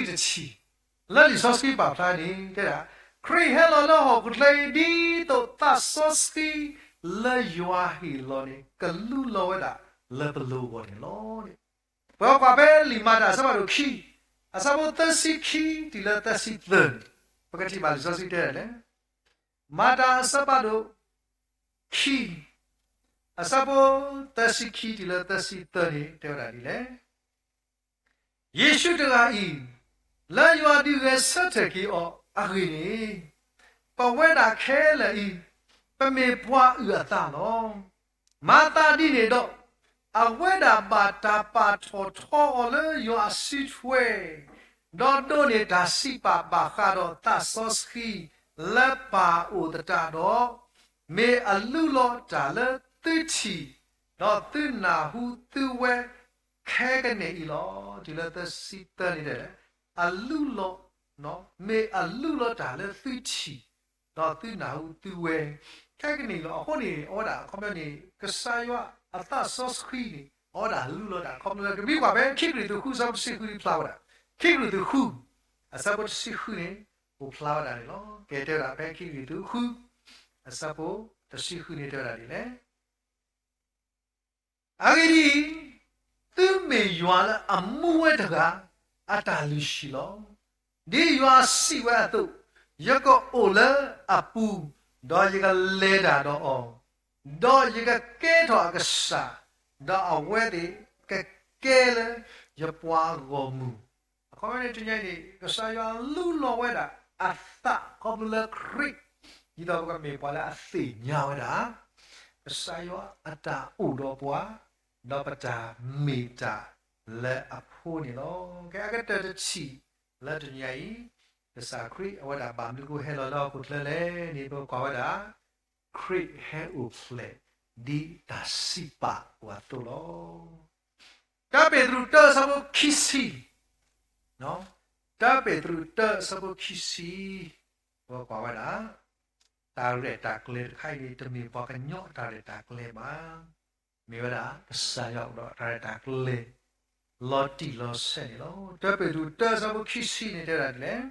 အဃိန့ၣ်တၢ်ဂ့ၢ်ဃုထံၣ်တထံၣ် လၢလံာ်စီဆှံပာ်ဖျါန့ၣ် တဲဒၣ်, ခရံာ်ဟဲလီၤလၢဟီၣ်ခိၣ်ချၢအံၤ ဒ်သိးသးစီဆှံလၢယွၤဟ့ၣ်လီၤန့ၣ် ကလူလီၤဝဲဒၣ်လၢပလိၤအဂီၢ်န့ၣ်လီၤ. ပကွၢ်ဖဲလံာ်မၤတၢ်အဆၢဖးဒိၣ်ခံ, အဆၢဖိသၢဆံခံတုၤလၢသၢဆံသၢန့ၣ်, ပကထံၣ်ဘၣ်လံာ်စီဆှံတဲဒ်လဲၣ်. မၤတၢ်အဆၢဖးဒိၣ်ခံ, အဆၢဖိသၢဆံခံတုၤလၢသၢဆံသၢန့ၣ် တဲဝဲဒၣ်ဒ်လဲၣ်. ယ့ၣ်ၡူးတဂၤအံၤ, လၢယွၤဒုးဂဲၤဆၢထၢၣ်က့ၤအီၤအဂ့ၢ်န့ၣ်, ပဝဲဒၣ်ခဲလၢာ်အံၤ, ပမ့ၢ်ပှၤအုၣ်အသးလီၤ. မၤသးဒ်န့ၣ်ဒီး, အဝဲဒၣ်ဘၣ်တၢ်ပာ်ထီၣ်ထီအီၤလၢယွၤအစုထွဲ, ဒီးဒိးန့ၢ်တၢ်စံးပာ်ဘၣ်ဃးဒီးသးစီဆှံလၢပၢ်အိၣ်သတးဒီး, မ့ၢ်အလုၢ်လီၤတၢ်လၢသုထံၣ်, ဒီးသုနၢ်ဟူသုဝဲခဲကနံၣ်အံၤလီၤ. တုၤလၢသၢဆံသၢန့ၣ်တဲလဲၣ်, အလုၢ်လီၤ, မ့ၢ်အလုၢ်လီၤတၢ်လၢသုထံၣ်, ဒီးသုနၢ်ဟူသုဝဲခဲကနံၣ်အံၤလီၤ. အဃိန့ၣ် အဝဲဒၣ်အခီပညီန့ၣ် ကစၢ်ယွၤအသးစီဆှံန့ၣ် အဝဲဒၣ်လုၢ်လီၤတၢ်ခီပညီလၢ ကမ့ၢ်ကွၢ်ဖဲခံကရံၣ်သူးဃုအဆၢဖိတဆံဃုန့ၣ်ဖျါဝဲဒၣ်, ခံကရံၣ်သူးဃု အဆၢဖိတဆံဃုန့ၣ် အိၣ်ဖျါဝဲဒၣ်န့ၣ်လီၤ. ကဲတဲဝဲဒၣ်ဖဲခံကရံၣ်သူးဃု အဆၢဖိတဆံဃုန့ၣ်တဲဝဲဒၣ်ဒ်လဲၣ်. အဂ့ၢ်ဒ်အံၤ, သုမ့ၢ်ယွၤလၢအမူဝဲတဂၤ အတၢ်လုၢ်ဟံၣ်လီၤ. ဒ်ယွၤစံးဝဲအသိး, ယကအိၣ်လၢအပူၤ, ဒီးယကလဲၤတၢ်ဒီးအီၤ, ဒီးယကကဲထီၣ်အကစၢ်, ဒီးအဝဲသ့ၣ်ကကဲလၢယပှၤအဂီၢ်မုၢ်. အခီပညီန့ၣ် တနံၤအံၤန့ၣ် ကစၢ်ယွၤလူလီၤဝဲဒၣ်အသးခီဖျိလၢခရံာ်, ဒ်သိးပကမ့ၢ်ပှၤလၢအသ့ၣ်ညါဝဲဒၣ် ကစၢ်ယွၤအတၢ်အိၣ်ဒီးပှၤ, ဒီးပတၢ်မ့ၢ်တၢ်လၢအဖိန့ၣ်လီၤ. ကဲ အကတၢၢ်တထံၣ်လၢတနံၤအံၤ, ကစၢ်ခရံာ်အဝဲဒၣ်ဘၣ်မနုၤအဃိဟဲလီၤလၢဟီၣ်ခိၣ်ချၢလဲၣ်န့ၣ် ပကွၢ်ဝဲဒၣ် ခရံာ်ဟဲအိၣ်ဖျဲၣ်ဒ်တၢ်စံးပာ်အသိးလီၤ. တၢပ့းတရူးတၢအဆၢဖိခံဆံ, တၢပ့းတရူးတၢအဆၢဖိခံဆံ, ပကွၢ်ဝဲဒၣ် တၢ်ရဲၣ်တၢ်ကျဲၤတခါအံၤန့ၣ် တမ့ၢ်ပှၤကညီအတၢ်ရဲၣ်တၢ်ကျဲၤဘၣ်. မ့ၢ်ဝဲဒၣ်ကစၢ်ယွၤအိၣ်ဒီးတၢ်ရဲၣ်တၢ်ကျဲၤ လီၤတံၢ်လီၤဆဲးန့ၣ်လီၤ. တၢပ့းတရူးတၢအဆၢဖိခံဆံန့ၣ်တဲဝဲဒၣ်ဒ်လဲၣ်,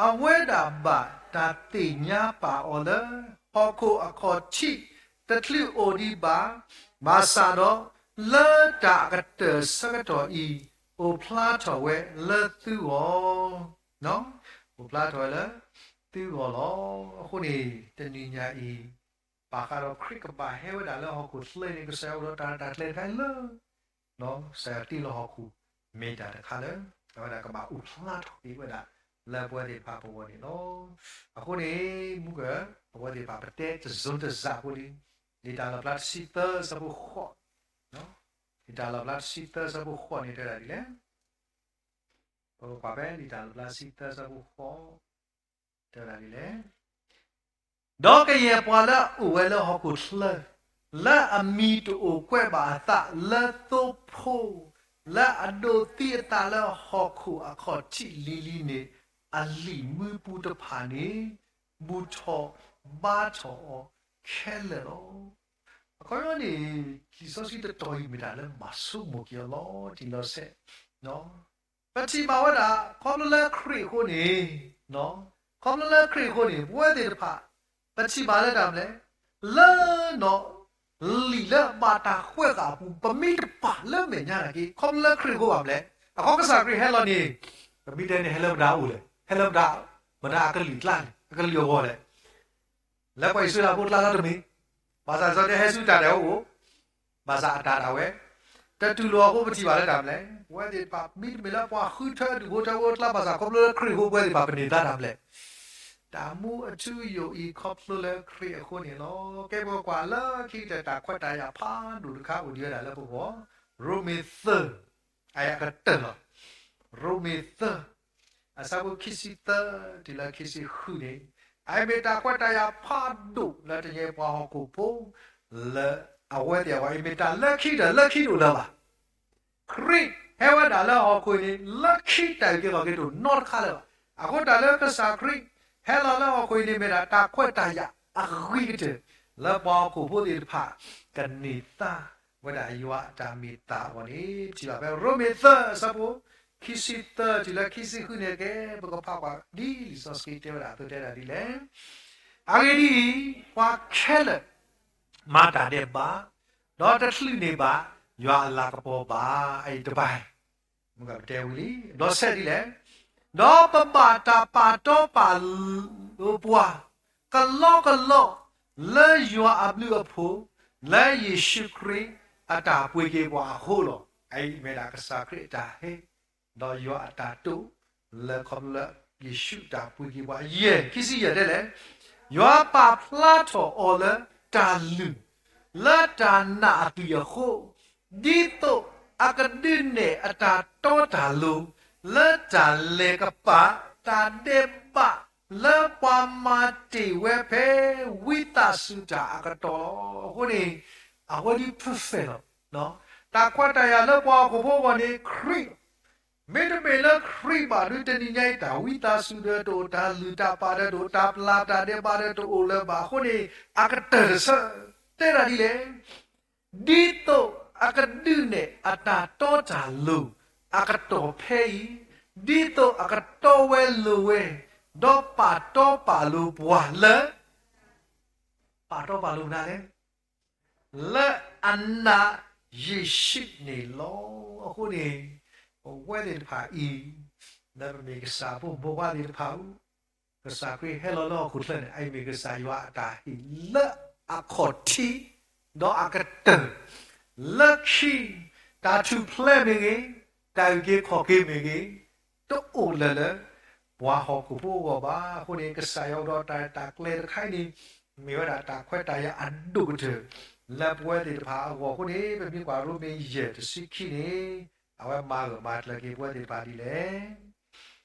အဝဲဒၣ်ဘၣ်တၢ်သ့ၣ်ညါပာ်အီၤလၢ ဟီၣ်ခိၣ်အခီၣ်ထံးတချုးအိၣ်ဒံးဘၣ်, ဘၣ်ဆၣ်ဒီး လၢတၢ်အကတၢၢ်ဆၢကတီၢ်အံၤ အိၣ်ဖျါထီၣ်ဝဲလၢသုဂီၢ်, အိၣ်ဖျါထီၣ်ဝဲလၢသုဂီၢ်လီၤ. အဃိန့ၣ် တနံၤညါအံၤ ဘၣ်ဃးဒီးခရံာ်ကဘၣ်ဟဲဝဲဒၣ်လၢဟီၣ်ခိၣ်ချၢန့ၣ် ကစၢ်ယွၤအိၣ်ဒီးတၢ်ရဲၣ်တၢ်ကျဲၤတခါအံၤလၢ ကစၢ်ယွၤတ့လၢဟီၣ်ခိၣ် မ့ၢ်တၢ်တခါလၢ အဝဲဒၣ်ကဘၣ်အိၣ်ဖျါထီၣ်က့ၤဝဲဒၣ် လၢပဝဲသ့ၣ်တဖၣ်ပဂီၢ်န့ၣ်လီၤ. အဃိန့ၣ် မူက ပဝဲသ့ၣ်တဖၣ်ပတဲတစိၤတစးဖိလံ, လံာ်တၢ်လီၣ်ဖျါတဆံသၢအဆၢဖိဃိး, လံာ်တၢ်လီၣ်ဖျါတဆံသၢအဆၢဖိဃိးန့ၣ်တဲဒၣ်ဒ်လဲၣ်, ပကွၢ်ဖဲလံာ်တၢ်လီၣ်ဖျါတဆံသၢအဆၢဖိဃိး တဲဝဲဒၣ်ဒ်လဲၣ်, ဒီးကယဲၢ်ပှၤလၢအအိၣ်ဝဲလၢဟီၣ်ခိၣ်ချၢ, လၢအမံၤတအိၣ်ကွဲးဘၣ်အသးလၢသိဖိ, လၢအဒိးသံအသးလၢဟီၣ်ခိၣ်အခီၣ်ထံးလံၤလံၤန့ၣ်, အလံာ်မူပူၤတဖၣ်န့ၣ် ဘူၣ်ထီၣ်ဘါထီၣ်အီၤခဲလၢာ်လီၤ. အခီပညီန့ၣ် လံာ်စီဆှံတတီၤအံၤမ့ၢ်တၢ်လၢမၤဆိကမိၣ်က့ၤအီၤလီၤတံၢ်လီၤဆဲး ပထံၣ်ဘၣ်ဝဲဒၣ် ခီဖျိလၢခရံာ်အဃိန့ၣ်, ခီဖျိလၢခရံာ်အဃိန့ၣ် ပဝဲသ့ၣ်တဖၣ် ပထံၣ်ဘၣ်လၢတၢ်မနုၤလဲၣ်, လၢနီၢ် လံာ်လၢအဘၣ်တၢ်ကွဲးဃာ်အပူၤ ပမ့ၢ်တပာ်လၢမဲာ်ညါနာ်က့ ခီဖျိလၢခရံာ်အဃိဘၣ်မနုၤလဲၣ်, အဃိကစၢ်ခရံာ်ဟဲလီၤန့ၣ် ပမ့ၢ်တဲန့ၣ် ဟဲလၢမတၤအအိၣ်လဲၣ်, ဟဲလၢမတၤ, မတၤအကလုာ်ကျါလဲၣ်, အကလုာ်အဂီၢ်လဲၣ်, လၢပှၤအံၣ်စရ့လးဖိအကျါလီၤတမ့ၢ်, ဘၣ်ဆၣ်စီၤတဲဟဲဆူတၢ်ဒဲးအိၣ် ဘၣ်ဆၣ်အတၢ်ဒၣ်ဝဲ တတူၢ်လိာ်အဃိပထံၣ်ဘၣ်လၢတၢ်မနုၤလဲၣ်, ပဝဲသ့ၣ်တဖၣ် မ့တမ့ၢ်လၢပှၤဃုထၢဒူၣ်ဖိထၢဖိအကျါ ဘၣ်ဆၣ်ခီဖျိလၢခရံာ်အဃိပဝဲသ့ၣ်တဖၣ်ပန့ၢ်သါတၢ်မနုၤလဲၣ်, တၢ်မူအထူအယိာ်အံၤခီဖျိလၢခရံာ်အဃိန့ၣ်လီၤ. ကဲပကွၢ်လၢခံကတၢၢ်တၢ်ခွဲးတၢ်ယာ်ဖးဒိၣ်တခါအိၣ်ဒံးဝဲဒၣ်လၢပဂီၢ်, ရိမ့ၤသၢ, အကတၢၢ်လီၤ, ရိမ့ၤသၢ အဆၢဖိခံဆံသၢ တုၤလၢခံဆံဃုန့ၣ်, အမ့ၢ်တၢ်ခွဲးတၢ်ယာ်ဖးဒိၣ်လၢတနံၤအံၤပှၤဟီၣ်ခိၣ်ဖိ လၢအဝဲသ့ၣ်အဂီၢ် အမ့ၢ်တၢ်လၢခံကတၢၢ်လၢခံတအိၣ်လၢၤဘၣ်. ခရံာ်ဟဲဝဲဒၣ်လၢဟီၣ်ခိၣ်အံၤန့ၣ် လၢခံတၢ်အုၣ်က့ၤခီၣ်က့ၤတအိၣ်နီတခါလၢၤဘၣ်. အဃိတၢ်လၢကစၢ်ခရံာ်ဟဲလီၤလၢဟီၣ်ခိၣ်အံၤန့ၣ် မ့ၢ်ဒၣ်တၢ်ခွဲးတၢ်ယာ်အဂ့ၤကတၢၢ် လၢပှၤဟီၣ်ခိၣ်ဖိသ့ၣ်တဖၣ် ကန့ၢ်သါဝဲဒၣ်ယွၤအတၢ်မ့ၢ်သးအဂီၢ်န့ၣ် ပထံၣ်ဘၣ်ဖဲရိမ့ၤသၢအဆၢဖိ ခံဆံသၢတုၤလၢခံဆံဃုန့ၣ်ကဲ ပကဖးကွၢ်ဒ်လံာ်စီဆှံတဲဝဲဒၣ်အသိးတဲဒၣ်ဒ်လဲၣ်. အဂ့ၢ်ဒ်အံၤ, ပှၤခဲလၢာ် မၤတၢ်ဒဲးဘး, ဒီးတချုးန့ၢ်ဘၣ် ယွၤအလၤကပီၤဘၣ်. အအံၤတဘၣ် မ့ၢ်ကပတဲဝံၤလံ ဒီးဆဲးဒ်လဲၣ်, ဒီးပဘၣ်တၢ်ပာ်တီပာ်လိၤပှၤ ကလီကလီ လၢယွၤအဘျုးအဖှိၣ် လၢယ့ၣ်ၡူးခရံာ်အတၢ်ပှ့ၤက့ၤပှၤအဃိလီၤ. အအံၤမ့ၢ်ဒၣ်ကစၢ်ခရံာ်အတၢ်ဟဲ ဒီးယွၤအတၢ်တိာ် လၢခီဖျိလၢယ့ၣ်ၡူးအတၢ်ပှ့ၤက့ၤပှၤ ယဲၢ် ခံဆံယဲၢ်တဲလဲၣ်, ယွၤပာ်ဖျါထီၣ်အီၤလၢတၢ်လုၢ် လၢတၢ်နာ်အသွံၣ်အဃိ, ဒ်သိးအကဒုးနဲၣ်အတၢ်တီတၢ်လိၤ လၢတၢ်လဲၤကပာ် တၢ်ဒဲးဘး လၢပှၤမၤတ့ၢ်ဝဲဖဲ ဝံသးစူၤတၢ်အကတီၢ်လီၤ. အဃိန့ၣ် အဝဲဒ် perfect လီၤ. တၢ်ခွဲးတၢ်ယာ်လၢပှၤဟီၣ်ခိၣ်ဖိအဂီၢ်န့ၣ် ခရံာ် မ့တမ့ၢ်လၢခရံာ်ဘၣ်ဒီး တနံၤညါအံၤ တၢ်ဝံသးစူၤဒီးတအိၣ်, တၢ်လုၢ်တၢ်ပာ်ဒီးတအိၣ်, တၢ်ပျၢ်တၢ်ဒဲးဘးဒီးတအိၣ်လၢၤဘၣ်. အဃိန့ၣ် အကတၢၢ်တဆၢ တဲဒၣ်ဒ်လဲၣ်, ဒ်သိးအကဒုးနဲၣ်အတၢ်တီတၢ်လိၤ အကတီၢ်ဖဲအံၤ, ဒ်သိးအကတီဝဲလိၤဝဲ, ဒီးပာ်တီပာ်လိၤပှၤလၢ ပာ်တီပာ်လိၤပှၤလဲၣ် လၢအနာ် ယ့ၣ်ၡူးန့ၣ်လီၤ. အဃိန့ၣ် ပဝဲသ့ၣ်တဖၣ်အံၤ လၢပမ့ၢ်ကစၢ်ဖိမုၣ်ဖိခွါသ့ၣ်တဖၣ်အံၤ ကစၢ်ခရံာ်ဟဲလီၤလၢဟီၣ်ခိၣ်ချၢန့ၣ် အအံၤမ့ၢ်ကစၢ်ယွၤအတၢ်ဟ့ၣ်လၢအခီၣ်ထံး ဒီးအကတၢၢ် လၢခံ တၢ်ထူၣ်ဖျဲးမ့ၢ်ဂ့ၤ, တၢ်အုၣ်က့ၤခီၣ်က့ၤမ့ၢ်ဂ့ၤ, တအိၣ်လၢၤလၢ ပှၤဟီၣ်ခိၣ်ဖိအဂီၢ်ဘၣ်. အဃိန့ၣ် ကစၢ်ယွၤအိၣ်ဒီးတၢ်ရဲၣ်တၢ်ကျဲၤတခါအံၤန့ၣ် မ့ၢ်ဝဲဒၣ်တၢ်ခွဲးတၢ်ယာ်အဒိၣ်ကတၢၢ် လၢပဝဲသ့ၣ်တဖၣ်အဂီၢ်အဃိန့ၣ် ပမ့ၢ်ကွၢ်ရိမ့ၤယဲၢ်တဆံခံန့ၣ် အဝဲမၤဂၢၢ်မၤကျၢၤက့ၤပဝဲသ့ၣ်တဖၣ်ဒ်လဲၣ်.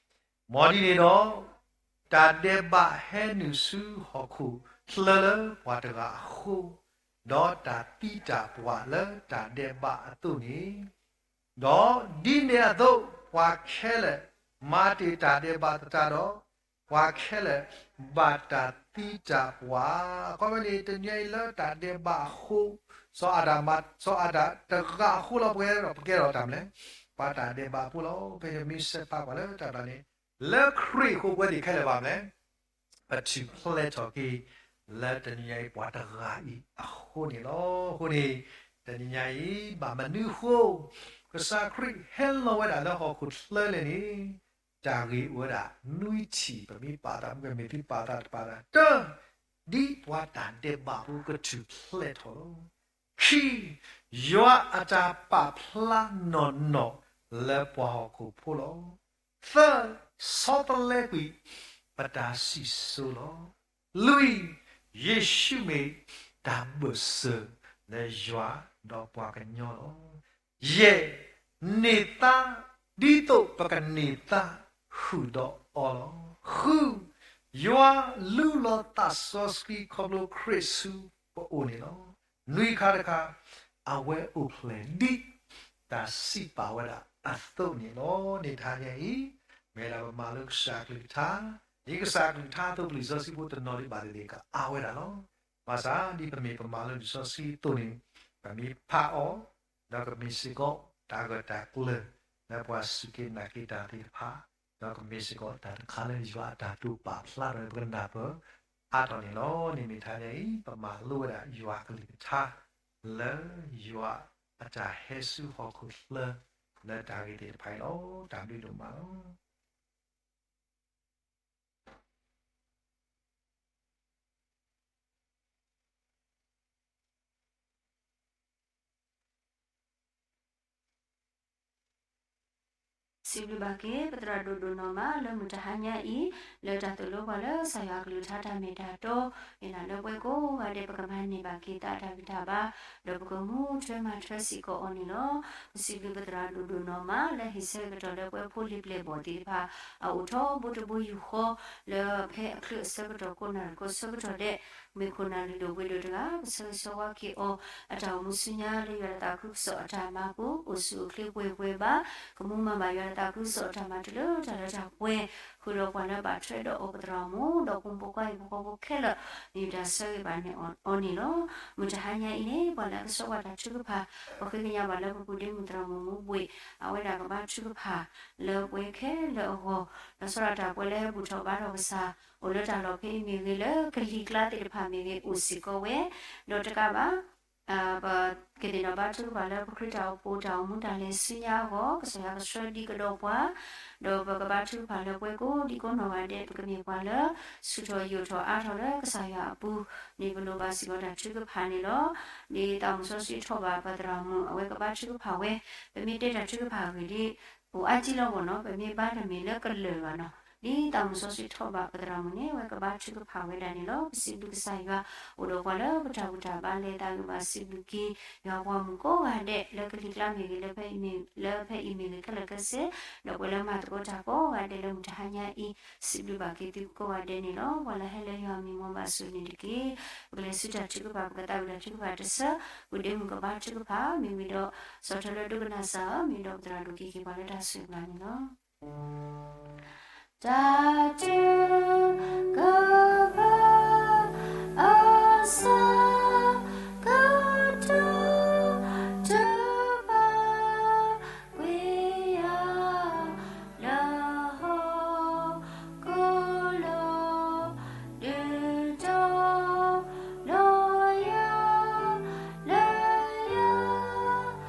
မ်ဒ်န့ၣ်ဒီး တၢ်ဒဲးဘးဟဲနုာ်ဆူဟီၣ်ခိၣ်ချၢလၢပှၤတဂၤအဃိ, ဒီးတၢ်သံတၢ်ပှၢ်လၢတၢ်ဒဲးဘးအသိးန့ၣ်, ဒီးဒ်န့ၣ်အသိး ပှၤခဲလၢာ်မၤတ့ၢ်တၢ်ဒဲးဘးသတးဒီး, ပှၤခဲလၢာ်ဘၣ်တၢ်သံတၢ်ပှၢ်. အခီပညီန့ၣ် တနံၤအံၤလၢတၢ်ဒဲးဘးအဃိ, စီၤအၤဒၣ်မၤ, စီၤအၤဒၣ်တဂၤအဃိလီၤ ပကဲဒီးတၢ်မနုၤလဲၣ်, ပှၤတၢ်ဒဲးဘးဖိလီၤ. ဖဲမ့ၢ်ဆဲးဖးကွၢ်လၢတၢ်ဘျၣ်န့ၣ် လၢခရံာ်အဃိပဝဲသ့ၣ်ခဲလၢာ်ဘၣ်မနုၤလဲၣ် ပထူၣ်ဖျဲးထီၣ်က့ၤ လၢတနံၤညါအံၤပှၤတဂၤအံၤအဃိန့ၣ်လီၤ. အဃိန့ၣ် တနံၤညါအံၤ ဘၣ်မနုၤအဃိ ကစၢ်ခရံာ်ဟဲလီၤဝဲဒၣ်လၢဟီၣ်ခိၣ်ချၢလဲၣ်န့ၣ် တၢ်ဂ့ၢ်အိၣ်ဝဲဒၣ်နွံထံၣ် ပမ့ၢ်ပာ်သးမ့ၢ်ဂ့ၤ မ့ၢ်သုပာ်သးတပာ်သး တၢ ဒ်ပှၤတၢ်ဒဲးဘးဖိကထူၣ်ဖျဲးထီၣ်လီၤ. ခံ ယွၤအတၢ်ပာ်ဖျါနီၢ်နီၢ်လၢပှၤဟီၣ်ခိၣ်ဖိလီၤ. သၢ ဆီတလဲကွံာ်ပတၢ်စံၣ်စိၤလီၤ. လွံၢ် ယ့ၣ်ၡူးမ့ၢ်တၢ်ဘၢၣ်စၢၤလၢယွၤဒီးပှၤကညီလီၤ. ယဲၢ် န့ၢ်သါဒ်သိးပကန့ၢ်သါဃုာ်ဒီးအီၤလီၤ. ဃု ယွၤလူလီၤသးစီဆှံခီဖျိခရံာ်ဆူပအိၣ်န့ၣ်လီၤ. နွံခါတခါ အဝဲအိၣ်ဖျဲၣ်ဒ်တၢ်စံးပာ်ဝဲဒၣ်အသိးန့ၣ်လီၤ. န့ၣ်တဟါညါအံၤ မ့ၢ်ဒၣ်ပမၤလိကစၢ်အကလုၢ်ကထါ, ဒ်ကစၢ်အကလုၢ်ကထါအသိး ပလံာ်စီဆှံဖိတနီၤဒ်ဘၣ်သ့ၣ်သ့ၣ်ကအါဝဲဒၣ်လီၤ. ဘၣ်ဆၣ်ဒ်ပမ့ၢ်ပမၤလိလံာ်စီဆှံအသိးန့ၣ် ပမ့ၢ်ဖးအီၤ ဒီးကမ့ၢ်စ့ၢ်ကီးတၢ်ဂၢၢ်တၢ်ကျၢၤ လၢပှၤစူၢ်က့ၤနာ်က့ၤတၢ်သ့ၣ်တဖၣ်, ဒီးကမ့ၢ်စ့ၢ်ကီးတၢ်တခါလၢယွၤအတၢ်တိာ်ပာ်ဖျါထီၣ်န့ၣ် ပကနၢ်ပၢၢ်အါထီၣ်န့ၣ်လီၤ. န့ၣ်မ့ၢ်တဟါညါအံၤ ပမၤလိဝဲဒၣ်ယွၤအကလုၢ်ကထါ လၢယွၤအတၢ်ဟဲဆူဟီၣ်ခိၣ်ချၢ လၢတၢ်ဂ့ၢ်သ့ၣ်တဖၣ်အံၤလီၤ. တၢ်ဘျုးဒိၣ်မးလီၤ. စံးဘျုးဘၣ်က့ၤ ပသရၣ်ဒိၣ်ဒိၣ်နီၢ်မး လၢမုၢ်တဟါညါအံၤ လၢတၢ်သိၣ်လိပှၤလၢကစၢ်ယွၤအကလုၢ်ကထါတၢ်မ့ၢ်တၢ်တီ မ့ၢ်ဒၣ်လၢပဝဲကိးဂၤဒဲး ပကမၤန့ၢ်ဘၣ်က့ၤသးတၢ်ဂံၢ်တၢ်ဘါ ဒီးပကမူထွဲမၤထွဲစ့ၢ်ကီးအီၤန့ၣ်လီၤ. ပစံးဘျုးပသရၣ်ဒိၣ်ဒိၣ်နီၢ်မး လၢဟ့ၣ်ဆၢကတီၢ်လၢပဝဲဖိလံၤပျဲၢ်ဘီၣ်သ့ၣ်တဖၣ် အအိၣ်ထီဘိတဘိယူၢ်ဃီ လၢဖဲအချုးအဆၢကတီၢ် ကိးနၣ်ရံၣ်ကိးဆၢကတီၢ်ဒဲး မ့ၢ်ခိၣ်နၢ်လုၢ်ဒိၣ်ပှ့ၤဒိၣ်တဂၤ ပဆၢဂ့ၤဆၢဝါက့ၤအီၤ အတၢ်အိၣ်မူဆူညါလၢယွၤအတၢ်သးခုကစီၣ်အတၢ်မၤပူၤ အိၣ်ဆူၣ်အိၣ်ချ့ပှဲၤပှဲၤဘၣ် ကမူမၤဘၣ်ယွၤအတၢ်သးခုကစီၣ်အတၢ်မၤတုၤလၢတၢ်လၢတၢ်ပှဲၤ ဃုာ်ဒီးပှၤလၢဘၣ်ထွဲဒီးအီၤ ပသရၣ်မုၣ် ဒီးဖိမုၣ်ဖိခွါဟံၣ်ဖိဃီဖိခဲလၢာ် မ့ၢ်တၢ်ဆၢဂ့ၤဘၣ်န့ၣ်အီၤန့ၣ်လီၤ. မုၢ်တဟါညါအံၤန့ၣ် ပှၤလၢအကဆှၢပှၤတၢ်ထုကဖၣ် ပဃ့ကညးဘၣ်လၢပပူၤဒ့မုၣ်သရၣ်မုၣ်မူဘှ့ၣ် အဝဲဒၣ်ကဘါထုကဖၣ်လၢပှဲၤခဲလၢာ်အဂီၢ် ဒီးဆီဒၣ်တၢ်ပှဲၤလၢဘူၣ်ထီၣ်ဘါထီၣ်ကစၢ် အိၣ်လၢတၢ်လီၢ်ဖဲအံၤမ့ၢ်ဂ့ၤ လၢကလံၤကျါသ့ၣ်တဖၣ်မ့ၢ်ဂ့ၤ အိၣ်စ့ၢ်ကီးဝဲ ဒီးတကးဘၣ် ပကသ့ၣ်နီၣ်ဘါထုကဖၣ်လၢပခရံာ်တၢ်အိၣ်ဖှိၣ်တၢ်အိၣ်မူတၢ်လဲၤဆူညါအဂီၢ် ကစၢ်ယွၤကဆှၢဒံးကဒီးပှၤ ဒီးပကဘါထုကဖၣ်လၢပှဲၤကိးဒံကိးနီၢ်ဂၤဒဲး ပကမ့ၢ်ပှၤလၢ ဆူၣ်ထီၣ်ယိာ်ထီၣ်အါထီၣ်လၢကစၢ်ယွၤအပူၤန့ၣ် ပလိၣ်ဘၣ်စ့ၢ်ကီးတၢ်ထုကဖၣ်န့ၣ်လီၤ. ဒ်သးမုၣ်စီဆှံထီၣ်ဘၣ်ပသရၣ်မုၣ် အဝဲကဘါထုကဖၣ်ဝဲ ပမ့ၢ်တဲတၢ်ထုကဖၣ်အဂ့ၢ်ဒ် အိၣ်အါကံလီၤဘၣ်နီၤ ပမ့ၢ်ဘါတမ့ၢ်လၢကလၢာ်ဘၣ်နီၤ ဒ်သးမုၣ်စီဆှံထီၣ်ဘၣ်ပသရၣ်မုၣ်န့ၣ် အဝဲကဘါထုကဖၣ်ဝဲဒၣ်န့ၣ်လီၤ. ပစံးဘျုးကစၢ်ယွၤ အိၣ်ဒီးပှၤလၢပတၢ်ဘူၣ်တၢ်ဘါလဲၤသးဂ့ၤဘၣ် စံးဘျုးက့ၤ ယွၤပှၤမုၣ်ကိးဂၤဒဲး လၢကလံၤကျါမ့ၢ်ဂ့ၤ လၢဖဲအံၤမ့ၢ်ဂ့ၤ ခဲလၢာ်ခဲဆ့ ဒီးပှၤလၢမၤသကိးတၢ်ကိးဂၤဒဲးလၢမုၢ်တဟါညါအံၤ စံးဘျုးဘၣ်က့ၤသုကိးဂၤဒဲးန့ၣ်လီၤ. ပှၤလၢဟဲလၢယွၤမံၤမီၤဘၣ်ဆိၣ်ဂ့ၤန့ၣ်တက့ၢ်. ပကလဲၤဆူတၢ်ထုကဖၣ် ပကသးဝံၣ်တၢ်ထုကဖၣ်တဆၢ ပူၤဒ့မုၣ်ကဘါထုကဖၣ် မ့ၢ်ဝံၤဒီး စီၤထၢလၢဒိကနၣ်စၢ်ဧၢ မ့ၢ်ဒီးပသရၣ်ဒိၣ်က့ၤက့ၤပှၤလၢတၢ်ဆိၣ်ဂ့ၤအကျါန့ၣ်လီၤ. တၢ်ထုကဖၣ် အစၢကတီၢ် ထုကဖၣ် ကွံာ်ယၤ လၢဟီၣ်ခိၣ်လီၤ ဒုးတီၤလီၤယၤ လၢယၤ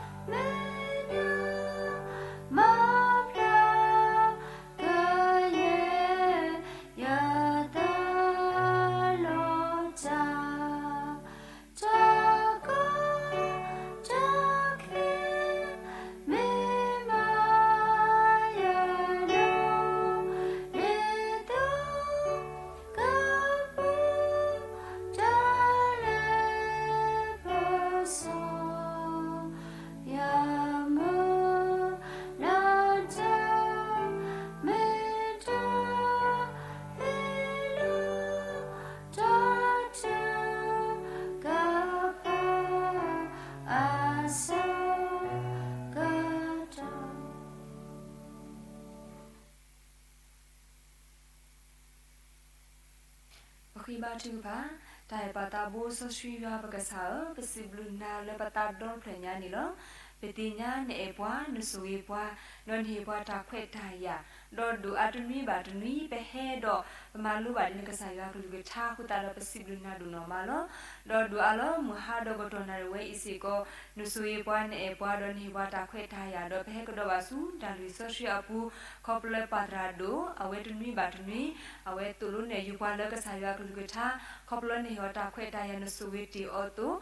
ဂ့ၤဘါထုကဖၣ်, တၢ်အဲၣ်ပၢ်သးဘိစီဆှံယွၤပကစၢ်ဧၢ, ပစံးဘျုးနၤလၢပသးဒီဖျၢၣ်ညါန့ၣ်လီၤ. ပသ့ၣ်ညါနအဲၣ်ပှၤ, နဆိၣ်ဂ့ၤပှၤ, ဒီးနဟ့ၣ်ပှၤတၢ်ခွဲးတၢ်ယာ်, ဒီးဒိၣ်အါတနွံဘၣ်တနွံ ပဟဲဒီးပမၤလိဘၣ်ဒ်နကစၢ်ယွၤကလုၢ်ကထါအဃိသတးဒီး ပစံးဘျုးနၤဒိၣ်နီၢ်မးလီၤ. ဒီးဒိၣ်အါလီၤ မုၢ်ဟါဒီးကတီၢ်နၣ်ရံၣ်ဝဲအံၤစ့ၢ်ကီး, နဆိၣ်ဂ့ၤပှၤ နအဲၣ်ပှၤ ဒီးနဟ့ၣ်ပှၤတၢ်ခွဲးတၢ်ယာ် ဒီးပဟဲကဒီးဘၣ်ဆူတၢ်လုၢ်စီဆှံအပူၤ, ခီဖျိလၢပၢ်သရၣ်ဒိၣ် အဝဲတနွံဘၣ်တနွံ အဝဲသိၣ်လိနဲၣ်ယုာ်ပှၤလၢကစၢ်ယွၤအကလုၢ်ကထါ, ခီဖျိလၢနဟ့ၣ်အီၤတၢ်ခွဲးတၢ်ယာ် နဆိၣ်ဂ့ၤတ့ၢ်အီၤအသိး,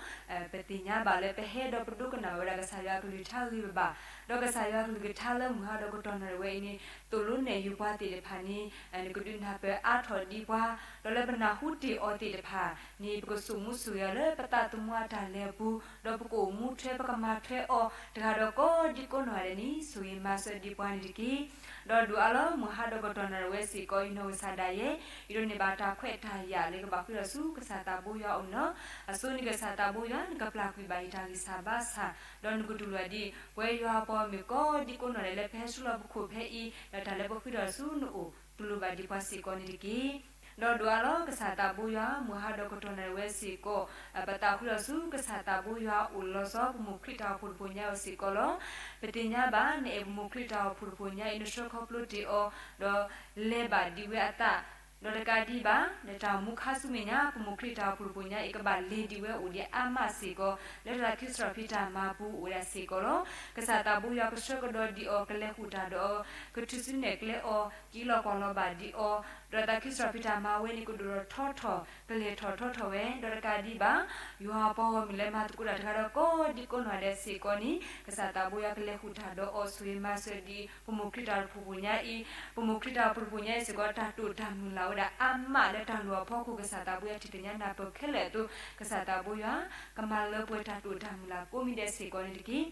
ပသ့ၣ်ညါဘၣ်လၢပဟဲဒီးပဒိကနၣ်ဘၣ်ဝဲဒၣ်ကစၢ်ယွၤအကလုၢ်ကထါဂ့ၤဘၣ်ဘၣ်, ဒီးကစၢ်ယွၤအကလုၢ်ကထါလၢမုၢ်ဟါဒီးကတီၢ်နၣ်ရံၣ်ဝဲအံၤန့ၣ် သိၣ်လိနဲၣ်ယုာ်ပှၤသ့ၣ်တဖၣ်န့ၣ် နကဒုးနၢ်ပၢၢ်အါထီၣ်ဒံးပှၤ, ဒီးလၢပနၢ်ဟူတ့ၢ်အီၤသ့ၣ်တဖၣ်န့ၣ် ပကစိာ်မူစိာ်ဂဲၤလၢပသးသမူအတၢ်လဲၤအပူၤ, ဒီးပကအိၣ်မူထွဲ ပကမၤထွဲအီၤ တဂၤဒီးကိးဒံကိးနီၢ်ဂၤဒဲးန့ၣ် ဆိၣ်ဂ့ၤမၤစၢၤဒံးပှၤန့ၣ်တက့ၢ်. ဒီးဒိၣ်အါလီၤ မုၢ်ဟါဒီးကတီၢ်နၣ်ရံၣ်ဝဲစ့ၢ်ကီး ယနီၢ်ကစၢ်ဒၣ်ယဲ ယဒိးန့ၢ်ဘၣ်တၢ်ခွဲးတၢ်ယာ်လၢကဘၣ်ဃုထီၣ်ဆူကစၢ်သးဘိယွၤအအိၣ်န့ၣ်လီၤ. အဆိန့ၣ်ကစၢ်သးဘိယွၤ နကပျၢ်ကွံာ်ဘၣ်ယတၢ်ဂံၢ်စၢ်ဘါစၢ်, ဒီးနကတူၢ်လိာ်ဒံး ပဝဲယွၤအပှၤမုၣ်ကိးဒံကိးနီၢ်ဂၤဒဲးလၢပဟဲဆူလီၢ်ပခိၣ်ဖဲအံၤ ဒီးတၢ်လၢပဃုထီၣ်ဆူနအိၣ် တူၢ်လိာ်ဘၣ်ဒံးပှၤစ့ၢ်ကီးန့ၣ်တက့ၢ်. ဒီးဒိၣ်အါလီၤ ကစၢ်သးဘိယွၤ မုၢ်ဟါဒီးကတီၢ်နၣ်ရံၣ်ဝဲစ့ၢ်ကီး ပသးဃုထီၣ်ဆူကစၢ်သးဘိယွၤအအိၣ်လီၤဆီ ပမိၢ်ခရံာ်တၢ်အိၣ်ဖှိၣ်တဖှိၣ်ညါအံၤစ့ၢ်ကီးလီၤ. ပသ့ၣ်ညါဘၣ် နအဲၣ်ပမိၢ်ခရံာ်တၢ်အိၣ်ဖှိၣ်တဖှိၣ်ညါအံၤ နဆှၢခီဖျိတ့ၢ်အီၤ ဒီးလဲၤဘၣ်ဒံးဝဲအသး, ဒီးတကးဒံးဘၣ် နတၢ်အိၣ်မူခါဆူမဲာ်ညါ ပမိၢ်ခရံာ်တၢ်အိၣ်ဖှိၣ်တဖှိၣ်ညါအံၤ ကဘၣ်လဲၤဒံးဝဲအိၣ်ဒံးအါမးစ့ၢ်ကီး လၢတၢ်သးခုစရီၣ်ဖံးတၢ်မၤပူၤအိၣ်ဝဲဒၣ်စ့ၢ်ကီးလီၤ. ကစၢ်သးဘိယွၤကဆှၢကဒီးဒံးအီၤ ကလဲၤဃုာ်တၢ်ဒီးအီၤ ကထုးစုနဲၣ်ကျဲအီၤ က့ၤလီၤကွၢ်လီၤဘၣ်ဒံးအီၤ, ဒီးတၢ်သးခုစရီၣ်ဖံးတၢ်မၤဝဲန့ၣ် ကဒိၣ်ထီၣ်ထီထီၣ် ကလဲၤထီၣ်ထီထီၣ်ဝဲ ဒီးတကးဒံးဘၣ် ယွၤအပှၤဂီၢ်မုၢ်လၢမၤသကိးတၢ်တဂၤဒီးကိးဒံကိးနီၢ်ဂၤဒဲးစ့ၢ်ကီးန့ၣ် ကစၢ်သးဘိယွၤကလဲၤဃုာ်တၢ်ဒီးအီၤ ဆိၣ်ဂ့ၤမၤစၢၤဒံး ပမိၢ်ခရံာ်တၢ်အိၣ်ဖှိၣ်တဖှိၣ်ညါအံၤ, ပမိၢ်ခရံာ်တၢ်အိၣ်ဖှိၣ်တဖှိၣ်ညါအံၤစ့ၢ်ကီး တၢ်တိာ်တၢ်မုၢ်လၢ်ဝဲဒၣ်အါမးလၢတၢ်လိၣ်အဖီခိၣ် ကစၢ်သးဘိယွၤထံၣ်သ့ၣ်ညါနၢ်ပၢၢ်ခဲလၢာ်အသိး ကစၢ်သးဘိယွၤ ကမၤလၢပှဲၤတၢ်တိာ်တၢ်မုၢ်လၢ်ကိးမံၤဒဲးစ့ၢ်ကီးန့ၣ်တက့ၢ်.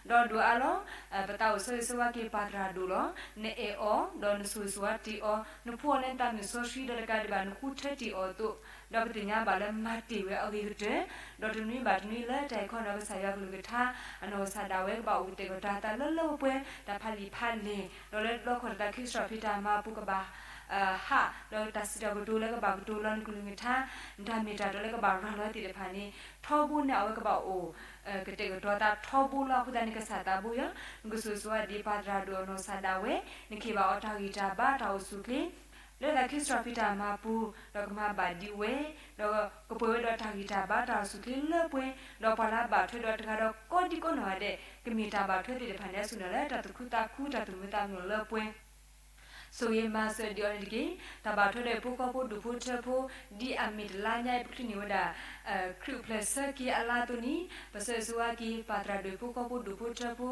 ဒီးဒိၣ်အါလီၤ ပသးအိၣ်ဆၢဂ့ၤဆၢဝါက့ၤပၢ်သရၣ်ဒိၣ်လီၤ. နအဲၣ်အီၤ ဒီးနဆိၣ်ဂ့ၤဆိၣ်ဝါတ့ၢ်အီၤ, နဖှူအီၤလၢနသးမုၢ်စီဆှံ ဒီးတကးဒံးဘၣ် နဃုထၢတ့ၢ်အီၤအသိး, ဒီးပသ့ၣ်ညါဘၣ်လၢမၤတ့ၢ်ဝဲအဂ့ၤကတၢၢ်, ဒီးတနွံဘၣ်တနွံလၢတၢ်အဲၣ်ခီနီၢ်ကစၢ်ယွၤကလုၢ်ကထါ အနီၢ်ကစၢ်ဒၣ်ဝဲကဘၣ်အိၣ်ကတဲာ်ကတီၤအသးလၢလၢပှဲၤပှဲၤ တၢ်ဖးလံာ်ဖးလဲၢ်, ဒီးလၢတဘျီခီၣ်တၢ်သးခုစရီၣ်ဖံးတၢ်မၤပူၤကဘၣ် ဟး, ဒီးတၢ်စံးတၢ်ကတိၤလၢကဘၣ်ကတိၤလီၤနကလုၢ်ကထါ, နတၢ်မ့ၢ်တၢ်တီလၢကဘၣ်ရၤလီၤသ့ၣ်တဖၣ်န့ၣ် ထီဘိန့ၣ် အဝဲကဘၣ်အိၣ် ကတဲာ်ကတီၤသးထီဘိလီၤ. အဃိသတးန့ၣ် ကစၢ်သးဘိယွၤ နကဆိၣ်ဂ့ၤဆိၣ်ဝါဒံးပၢ်သရၣ်ဒိၣ်အနီၢ်ကစၢ်ဒၣ်ဝဲ, နကဟ့ၣ်ဘၣ်အီၤတၢ်ဂံၢ်တၢ်ဘါတၢ်အိၣ်ဆူၣ်အိၣ်ချ့ လၢတၢ်သးခုစရီၣ်ဖံးတၢ်မၤပူၤ, ဒီးကမၤဘၣ်ဒံးဝဲ, ဒီးကပှဲၤဝဲဒီးတၢ်ဂံၢ်တၢ်ဘါတၢ်အိၣ်ဆူၣ်အိၣ်ချ့လၢပှဲၤ, ဒီးပှၤလၢအဘၣ်ထွဲဒီးတဂၤဒီးကိးဒံကိးနီၢ်ဂၤဒဲး ကမ့ၢ်တၢ်ဘၣ်ထွဲသ့ၣ်တဖၣ်န့ၣ် အစိၣ်နီၤလၢတၢ်သူၣ်ခုသးခု တၢ်သူၣ်မုာ်သးမုာ်လၢပှဲၤ ဆိၣ်ဂ့ၤမၤစၢၤဒံးအီၤန့ၣ်တက့ၢ်. တၢ်ဘၣ်ထွဲဒီးဖိဃီဖိဒူၣ်ဖိထၢဖိ ဒ်အမ့ၢ်တလါညါအံၤ ပချုးန့ၢ်ဝဲဒၣ် ခရံာ်အိၣ်ဖျဲၣ်ဆၢက့ၤအလါအသိးန့ၣ် ပဆၢဂ့ၤဆၢဝါက့ၤ ပၢ်သရၣ်ဒိၣ်ဖိဃီဖိဒူၣ်ဖိထၢဖိ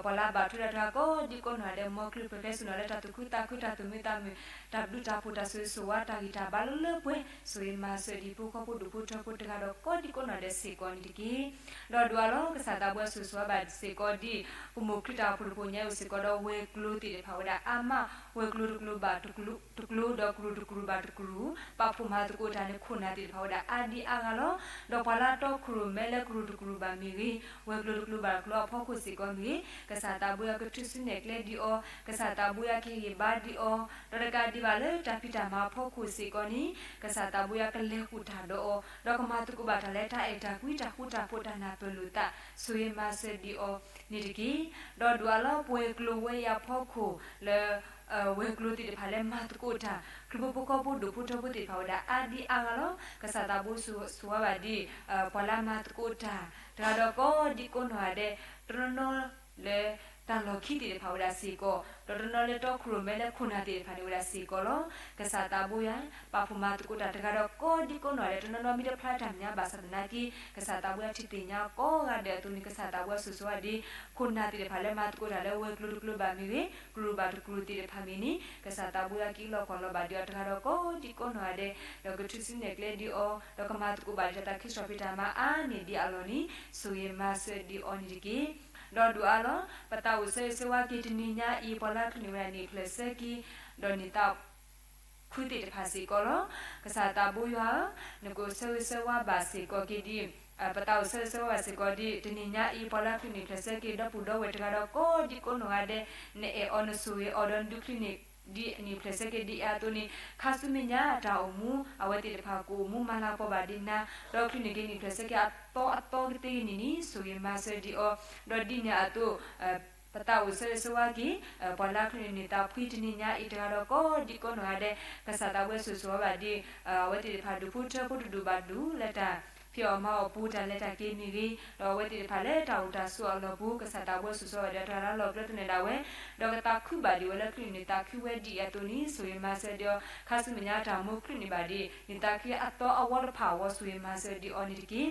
ပှၤလၢအဘၣ်ထွဲဒီးတဂၤကိးဒံကိးနီၢ်ဂၤဒဲး မ်ခရံာ်အိၣ်ဖျဲၣ်ဆူၣ်နီၤလၢတၢ်သူၣ်ခုသးခု တၢ်သူၣ်မုာ်သးမုာ် တၢ်ဘျုးတၢ်ဖှိၣ် တၢ်ဆိၣ်ဂ့ၤဆိၣ်ဝါ တၢ်ဂံၢ်တၢ်ဘါလၢလၢပှဲၤ ဆိၣ်ဂ့ၤမၤစၢၤဒံးဖိဃီဖိဒူၣ်ဖိထၢဖိတဂၤဒီးကိးဒံကိးနီၢ်ဂၤဒဲးစ့ၢ်ကီးန့ၣ်တက့ၢ်. ဒီးဒိၣ်အါလီၤ ကစၢ်သးဘိယွၤဆိၣ်ဂ့ၤဆိၣ်ဝါဘၣ်စ့ၢ်ကီးဒံး ပမိၢ်ခရံာ်တၢ်အိၣ်ဖှိၣ်တဖှိၣ်ညါအံၤစ့ၢ်ကီးဒီး ဝဲၤကျိၤသ့ၣ်တဖၣ်ဝဲဒၣ်အါမး, ဝဲၤကျိၤတကျိၤဘၣ်တကျိၤ ဒီးကရူၢ်တကရူၢ်ဘၣ်တကရူၢ် ပာ်ဖှိၣ်မၤသကိးတၢ်န့ၣ် ခိၣ်နၢ်သ့ၣ်တဖၣ်ဝဲဒၣ်အါဒံအါဂၤလီၤ. ဒီးပှၤလၢတီခိၣ်ရိၣ်မဲလၢကရူၢ်တကရူၢ်ဘၣ်မ့ၢ်ဂ့ၤ, ဝဲၤကျိၤတကျိၤဘၣ်တကျိၤအဖီခိၣ်စ့ၢ်ကီးမ့ၢ်ဂ့ၤ, ကစၢ်သးဘိယွၤကထုးစုနဲၣ်ကျဲဒံးအီၤ, ကစၢ်သးဘိယွၤကဟ့ၣ်ဂံၢ်ဘါဒံးအီၤ, ဒီးတကးဒံးဘၣ်လၢတၢ်ဖံးတၢ်မၤအဖီခိၣ်စ့ၢ်ကီးန့ၣ် ကစၢ်သးဘိယွၤကလဲၤဃုာ်တၢ်ဒီးအီၤ, ဒီးကမၤသကိးဘၣ်တၢ်လၢတၢ်အဲၣ်တၢ်ကွံ တၢ်ဃူတၢ်ဖိး တၢ်နၢ်ပၢၢ်လိာ်သး ဆိၣ်ဂ့ၤမၤစၢၤဒံးအီၤန့ၣ်တက့ၢ်. ဒီးဒိၣ်အါလီၤ ပဝဲၤကျိၤဝဲအံၤအဖီခိၣ်လၢ ဝဲၤကျိၤသ့ၣ်တဖၣ်လၢမၤသကိးတၢ် ခရံာ်ဖိဖိဃီဖိဒူၣ်ဖိထၢဖိသ့ၣ်တဖၣ်ဝဲဒၣ်အါဒံအါဂၤလီၤ. ကစၢ်သးဘိယွၤဆိၣ်ဂ့ၤဆိၣ်ဝါဘၣ်ဒံး ပှၤလၢအမၤသကိးတၢ် တဂၤဒီးကိးဒံကိးနီၢ်ဂၤဒဲး တနီၤနီၤလၢ တၢ်လီၢ်ခံသ့ၣ်တဖၣ်ဝဲဒၣ်စ့ၢ်ကီး, ဒီးတနီၤလၢတီခိၣ်ရိၣ်မဲလၢခိၣ်နၢ်သ့ၣ်တဖၣ်န့ၣ်ဝဲဒၣ်စ့ၢ်ကီးလီၤ. ကစၢ်သးဘိယွၤ ပာ်ဖှိၣ်မၤသကိးတၢ်တဂၤဒီးကိးဒံကိးနီၢ်ဂၤဒဲး တနီၤနီၤမ့ၢ်တဖျါတၢ်မဲာ်ညါဘၣ်ဆၣ်သနာ်က့ ကစၢ်သးဘိယွၤထံၣ်သ့ၣ်ညါကိးဂၤဒဲးအသိးန့ၣ် ကစၢ်သးဘိယွၤဆိၣ်ဂ့ၤဆိၣ်ဝါဒံး ခိၣ်နၢ်သ့ၣ်တဖၣ်လၢမၤသကိးတၢ်လၢဝဲၤကျိၤတကျိၤဘၣ်မ့ၢ်ဂ့ၤ, ကရူၢ်ဘၣ်တကရူၢ်သ့ၣ်တဖၣ်မ့ၢ်ဂ့ၤန့ၣ် ကစၢ်သးဘိယွၤက့ၤလီၤကွၢ်လီၤဘၣ်ဒံးအီၤတဂၤဒီးကိးဒံကိးနီၢ်ဂၤဒဲး, ဒီးကထုးစုနဲၣ်ကျဲဒံးအီၤ, ဒီးကမၤသကိးဘၣ်ဒံးတၢ်သးခုစရီၣ်ဖံးတၢ်မၤအါန့ၢ်ဒံးအလီၢ်န့ၣ် ဆိၣ်ဂ့ၤမၤစၢၤဒံးအီၤန့ၣ်တက့ၢ်. ဒီးဒိၣ်အါလီၤ ပသးအိၣ်ဆၢဂ့ၤဆၢဝါက့ၤတနံၤညါအံၤ ပှၤလၢအချုးန့ၢ်ဝဲဒၣ်န့ၣ် ဖျၢၣ်ဆၢက့ၤ ဒီးန့ၢ်သး ခုသ့ၣ်တဖၣ်စ့ၢ်ကီးလီၤ. ကစၢ်သးဘိယွၤဧၢ, နကအိၣ်ဆၢဂ့ၤဆၢဝါဘၣ်စ့ၢ်ကီးက့ၤဒံး, ပသးအိၣ်ဆၢဂ့ၤဆၢဝါဘၣ်စ့ၢ်ကီးဒံး တနံၤညါအံၤ ပှၤလၢအချုးန့ၢ်ဖျၢၣ်ဆၢက့ၤ ဒီပုၢ်ဒီဝဲၢ်တဂၤဒီးကိးဒံကိးနီၢ်ဂၤဒဲး, နအဲၣ်အီၤ နဆိၣ်ဂ့ၤအီၤ ဒီးနဒုးချုးန့ၢ် ဒ်နံၣ်ဖျၢၣ်ဆၢက့ၤဒ်အံၤအသိးန့ၣ် ခါဆူမဲာ်ညါတၢ်အိၣ်မူ အဝဲသ့ၣ်တဖၣ်ကအိၣ်မူမၤလၤကပီၤဘၣ်ဒံးနၤ, ဒီးချုးန့ၢ်က့ၤနံၣ်ဖျၢၣ်ဆၢက့ၤအသီအသီကသ့ကနံၣ်န့ၣ် ဆိၣ်ဂ့ၤမၤစၢၤဒံးအီၤ, ဒီးဒ်န့ၣ်အသိး ပသးအိၣ်ဆၢဂ့ၤဆၢဝါက့ၤ ပှၤလၢအချုးန့ၢ်နံၣ်သးဖှံတနံၤညါအံၤတဂၤဒီးကိးဒံကိးနီၢ်ဂၤဒဲး ကစၢ်သးဘှဲစိာ်စိာ်ဝဲဘၣ်ဒံး အဝဲသ့ၣ်တဖၣ်ဒူၣ်ဖိထၢဖိတဒူၣ်ဘၣ်ဒူၣ် လၢတၢ်ဖံးအီၣ်မၤအီၣ်ပူၤ တၢ်လဲၤတၢ်က့ၤမ့ၢ်ဂ့ၤ, ဒီးအဝဲသ့ၣ်တဖၣ်လၢတၢ်အိၣ်တၢ်ဆိးအလီၢ်ပူၤ ကစၢ်သးဘှဲစိာ်စိာ်ဝဲဘၣ်ဒံး တၢ်လၢလီၢ်ကျဲသနၢၣ်ဒၣ်ဝဲ, ဒီးကသးခုဘၣ်ဒံးဝဲလၢချုးန့ၢ်နံၣ်သးဖှံဝဲဒ်အံၤအသိးန့ၣ် ဆိၣ်ဂ့ၤမၤစၢၤဒံးအီၤ, ခါဆူမဲာ်ညါတၢ်အိၣ်မူချုးန့ၢ်ဘၣ်ဒံး နံၣ်သးဖှံအသီအဝီတဖၣ်အဂီၢ် ဆိၣ်ဂ့ၤမၤစၢၤဒံးအီၤန့ၣ်တက့ၢ်.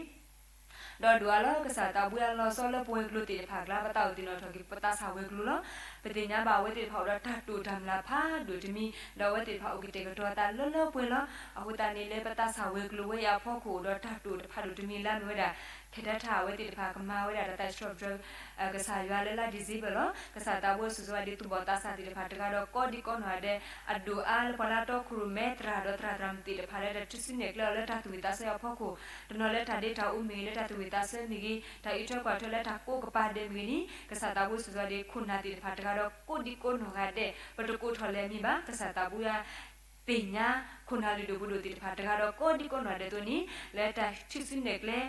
ဒီးဒိၣ်အါလီၤ ကစၢ်သးဘှဲအလီၤဆီလၢပဝဲၤကျိၤသ့ၣ်တဖၣ်အကျါ ပသးအိၣ်သ့ၣ်နီၣ်ထီၣ်က့ၤ ပသးဆၣ်ဝဲၤကျိၤလီၤ. ပသ့ၣ်ညါဘၣ်အဝဲသ့ၣ်တဖၣ်အိၣ်ဒီးတၢ်တိာ်တၢ်မုၢ်လၢ်ဖးဒိၣ်တမံၤ, ဒီးအဝဲသ့ၣ်တဖၣ်အိၣ်ကတဲာ်ကတီၤသးလၢလၢပှဲၤပှဲၤလီၤ. အဃိသတးန့ၣ် လၢပသးဆၣ်ဝဲၤကျိၤဝဲအံၤအဖီခိၣ်အိၣ်ဒီးတၢ်တိာ်တဖးဒိၣ်တမံၤလၢအမ့ၢ်ဝဲဒၣ် ခဲတၢ်ထၢၣ် အဝဲသ့ၣ်တဖၣ်ကမၤဝဲဒၣ်တၢ်သးစံးထီၣ်ပတြၢၤ ကစၢ်ယွၤလၢလါဒံၣ်စ့ဘၢၣ်လီၤ. ကစၢ်သးဘှဲစိာ်စိာ်ဝဲဒံးသူၣ်ဘီၣ်သးစၢ်သ့ၣ်တဖၣ်တဂၤဒီးကိးဒံကိးနီၢ်ဂၤဒဲး အဒိၣ်အါလၢပှၤလၢအတီခိၣ်ရိၣ်မဲသရၣ်ဒီးသရၣ်သရၣ်မုၣ်သ့ၣ်တဖၣ်လၢတၢ်ထုးစုနဲၣ်ကျဲအီၤလၢတၢ်သူၣ်ဝံၣ်သးဆၢအဖီခိၣ်, တနီၤလၢတၢ်ဒ့တၢ်အူမ့ၢ်ဂ့ၤ လၢတၢ်သူၣ်ဝံၣ်သးဆၢမ့ၢ်ဂ့ၤ, တၢ်အံးထွဲကွၢ်ထွဲလၢတၢ်ကိးကပၤဒဲးမ့ၢ်ဂ့ၤန့ၣ် ကစၢ်သးဘှဲစိာ်စိာ်ဝဲဒံးခိၣ်နၢ်သ့ၣ်တဖၣ်တဂၤဒီးကိးဒံကိးနီၢ်ဂၤဒဲး ပတကိးထီၣ်လဲၤမံၤဘၣ် ကစၢ်သးဘှဲယွၤ သ့ၣ်ညါ ခိၣ်နၢ်လုၢ်ဒိၣ်ပှ့ၤဒိၣ်သ့ၣ်တဖၣ်တဂၤဒီးကိးဒံကိးနီၢ်ဂၤဒဲးအသိးန့ၣ် လၢတၢ်ထုးစုနဲၣ်ကျဲ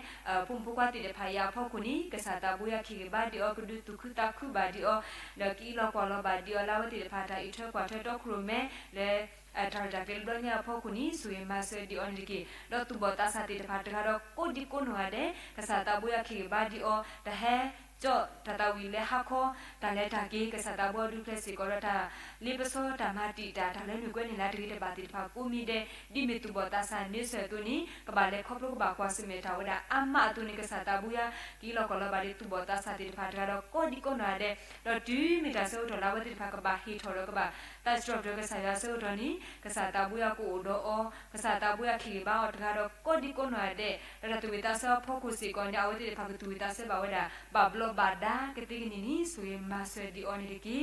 ဖိမုၣ်ဖိခွါသ့ၣ်တဖၣ်အံၤအဖီခိၣ်န့ၣ် ကစၢ်သးဘှဲယွၤခ့ၣ်ဂ့ၤဘါဒံးအီၤ ကဒုးသူၣ်ခုသးခုဘၣ်ဒံးအီၤ, ဒီးကအံးလီၤကွၢ်လီၤဘၣ်ဒံးအီၤ လၢအဝဲသ့ၣ်တဖၣ်တၢ်အံးထွဲကွၢ်ထွဲတီခိၣ်ရိၣ်မဲ လၢ တၢ်ရဲၣ်တၢ်ကျဲၤတဘျီညါအဖီခိၣ်န့ၣ် ဆိၣ်ဂ့ၤမၤစၢၤဒံးအီၤန့ၣ်တက့ၢ်. ဒီးသူၣ်ဘီၣ်သးစၢ်သ့ၣ်တဖၣ်တဂၤဒီးကိးဒံကိးနီၢ်ဂၤဒဲး ကစၢ်သးဘှဲယွၤခ့ၣ်ဂ့ၤဘါဒံးအီၤ တဟဲကၠီၣ်တၢ်သးဝံၣ်လၢဟါခီ တၢ်လဲၤတၢ်က့ၤ ကစၢ်သးဘှဲဒုးဖျဲးစ့ၢ်ကီးဒီးတၢ်လ့ပစီတၢ်မၤတံာ်တာ် တၢ်လၢမုၢ်ကွဲန့ၣ်လၢတဂ့ၤတဘၣ်သ့ၣ်တဖၣ်ကိးမံၤဒဲး ဒ်မ့ၢ်သူၣ်ဘီၣ်သးစၢ်န့ဆၢၣ်အသိးန့ၣ် ကဘၣ်လဲၤခီဖျိကဘၣ်ကွၢ်ဆၢၣ်မဲာ်တၢ်ဝဲဒၣ်အါမးအသိးန့ၣ် ကစၢ်သးဘှဲယွၤ ကအံးလီၤကွၢ်လီၤဘၣ်ဒံးသူၣ်ဘီၣ်သးစၢ်သ့ၣ်တဖၣ်တဂၤဒီးကိးဒံကိးနီၢ်ဂၤဒဲး ဒီးတုၤမ့ၢ်တၢ်ဆၢကတီၢ်လၢအဝဲသ့ၣ်တဖၣ်ကဘၣ်ဟ့ၣ်ထီၣ်ဒီးကဘၣ် သးစံးထီၣ်ပတြၢၤကစၢ်ယွၤအဆၢကတီၢ်န့ၣ် ကစၢ်သးဘှဲယွၤကအိၣ်ဒီးအီၤ ကစၢ်သးဘှဲယွၤခ့ၣ်ဂ့ၤဘါအီၤတဂၤဒီးကိးဒံကိးနီၢ်ဂၤဒဲး ဒီးတၢ်သူၣ်ဝံၣ်သးဆၢအဖီခိၣ်စ့ၢ်ကီးန့ၣ် အဝဲသ့ၣ်တဖၣ်ကသူၣ်ဝံၣ်သးဆၢဘၣ်ဝဲဒၣ် ဘၣ်ဘျီးဘၣ်ဒါကသ့ကနံၣ်န့ၣ် ဆိၣ်ဂ့ၤမၤစၢၤဒံးအီၤန့ၣ်တက့ၢ်.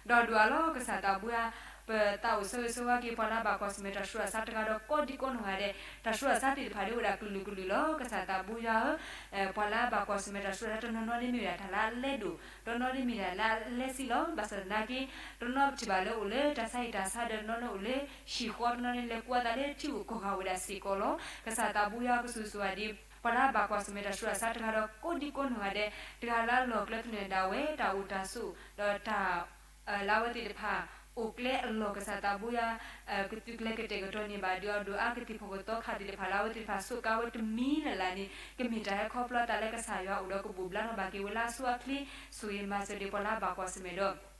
ဒီးဒိၣ်အါလီၤ ကစၢ်သးဘှဲယွၤ ပသးအိၣ်ဆၢဂ့ၤဆၢဝါက့ၤ ပှၤလၢအဘၣ်ကွၢ်ဆၢၣ်မဲာ်တၢ်ဆူးတၢ်ဆါတဂၤဒီးကိးဒံကိးနီၢ်ဂၤဒဲး တၢ်ဆူးတၢ်ဆါသ့ၣ်တဖၣ်ဒ်ဝဲဒၣ်ကလုာ်ကလုာ်လီၤ. ကစၢ်သးဘှဲယွၤဧၢ ပှၤလၢအဘၣ်ကွၢ်ဆၢၣ်မဲာ်တၢ်ဆူးတၢ်ဆါတနီၤနီၤန့ၣ်မ့ၢ်ဝဲဒၣ်တၢ်လၢအလဲဒိၣ် တနီၤနီၤန့ၣ်မ့ၢ်ဒၣ်လၢအလဲစံလီၤ. ဘၣ်ဆၣ်သနာ်က့ တနီၤပထံၣ်ဘၣ်လၢအိၣ်လၢတၢ်ဆါဟံၣ်တၢ်ဆါဒီးတနီၤန့ၣ်အိၣ်လၢဟံၣ်ဃီ တနီၤန့ၣ်လဲၤကိးအသးလၢထံဂုၤကီၢ်ဂၤဝဲဒၣ်စ့ၢ်ကီးလီၤ. ကစၢ်သးဘှဲယွၤကဆိၣ်ဂ့ၤဆိၣ်ဝါဒံး ပှၤလၢအဘၣ်ကွၢ်ဆၢၣ်မဲာ်တၢ်ဆူးတၢ်ဆါတဂၤဒီးကိးဒံကိးနီၢ်ဂၤဒဲး တဂၤလၢအလီၢ်ကျဲသနၢၣ်ဒၣ်ဝဲ တၢ်အိၣ်တၢ်ဆိး ဒီးတၢ် လၢအဝဲသ့ၣ်တဖၣ် အိၣ်ကျဲအလီၢ် ကစၢ်သးဘှဲယွၤ ကသုးကျဲၤကတဲာ်ကတီၤန့ၢ်ဘၣ်ဒံးအီၤ ဒိၣ်အါကသံၣ်ဖီၣ်ကသီခးသ့ၣ်တဖၣ်လၢအဝဲသ့ၣ်တဖၣ်ဆိးကါဝဲတမံၤလၢ်လၢ်န့ၣ် ကမ့ၢ်တၢ်ဟဲခီဖျိအသးလၢကစၢ်ယွၤအိၣ်ဒီးကဘိၣ်ဘျါထီၣ်ဘၣ်က့ၤဝဲလၢအဆိအချ့ ဆိၣ်ဂ့ၤမၤစၢၤဒံးပှၤလၢအဘၣ်ကွၢ်ဆၢၣ်မဲာ်ဒီး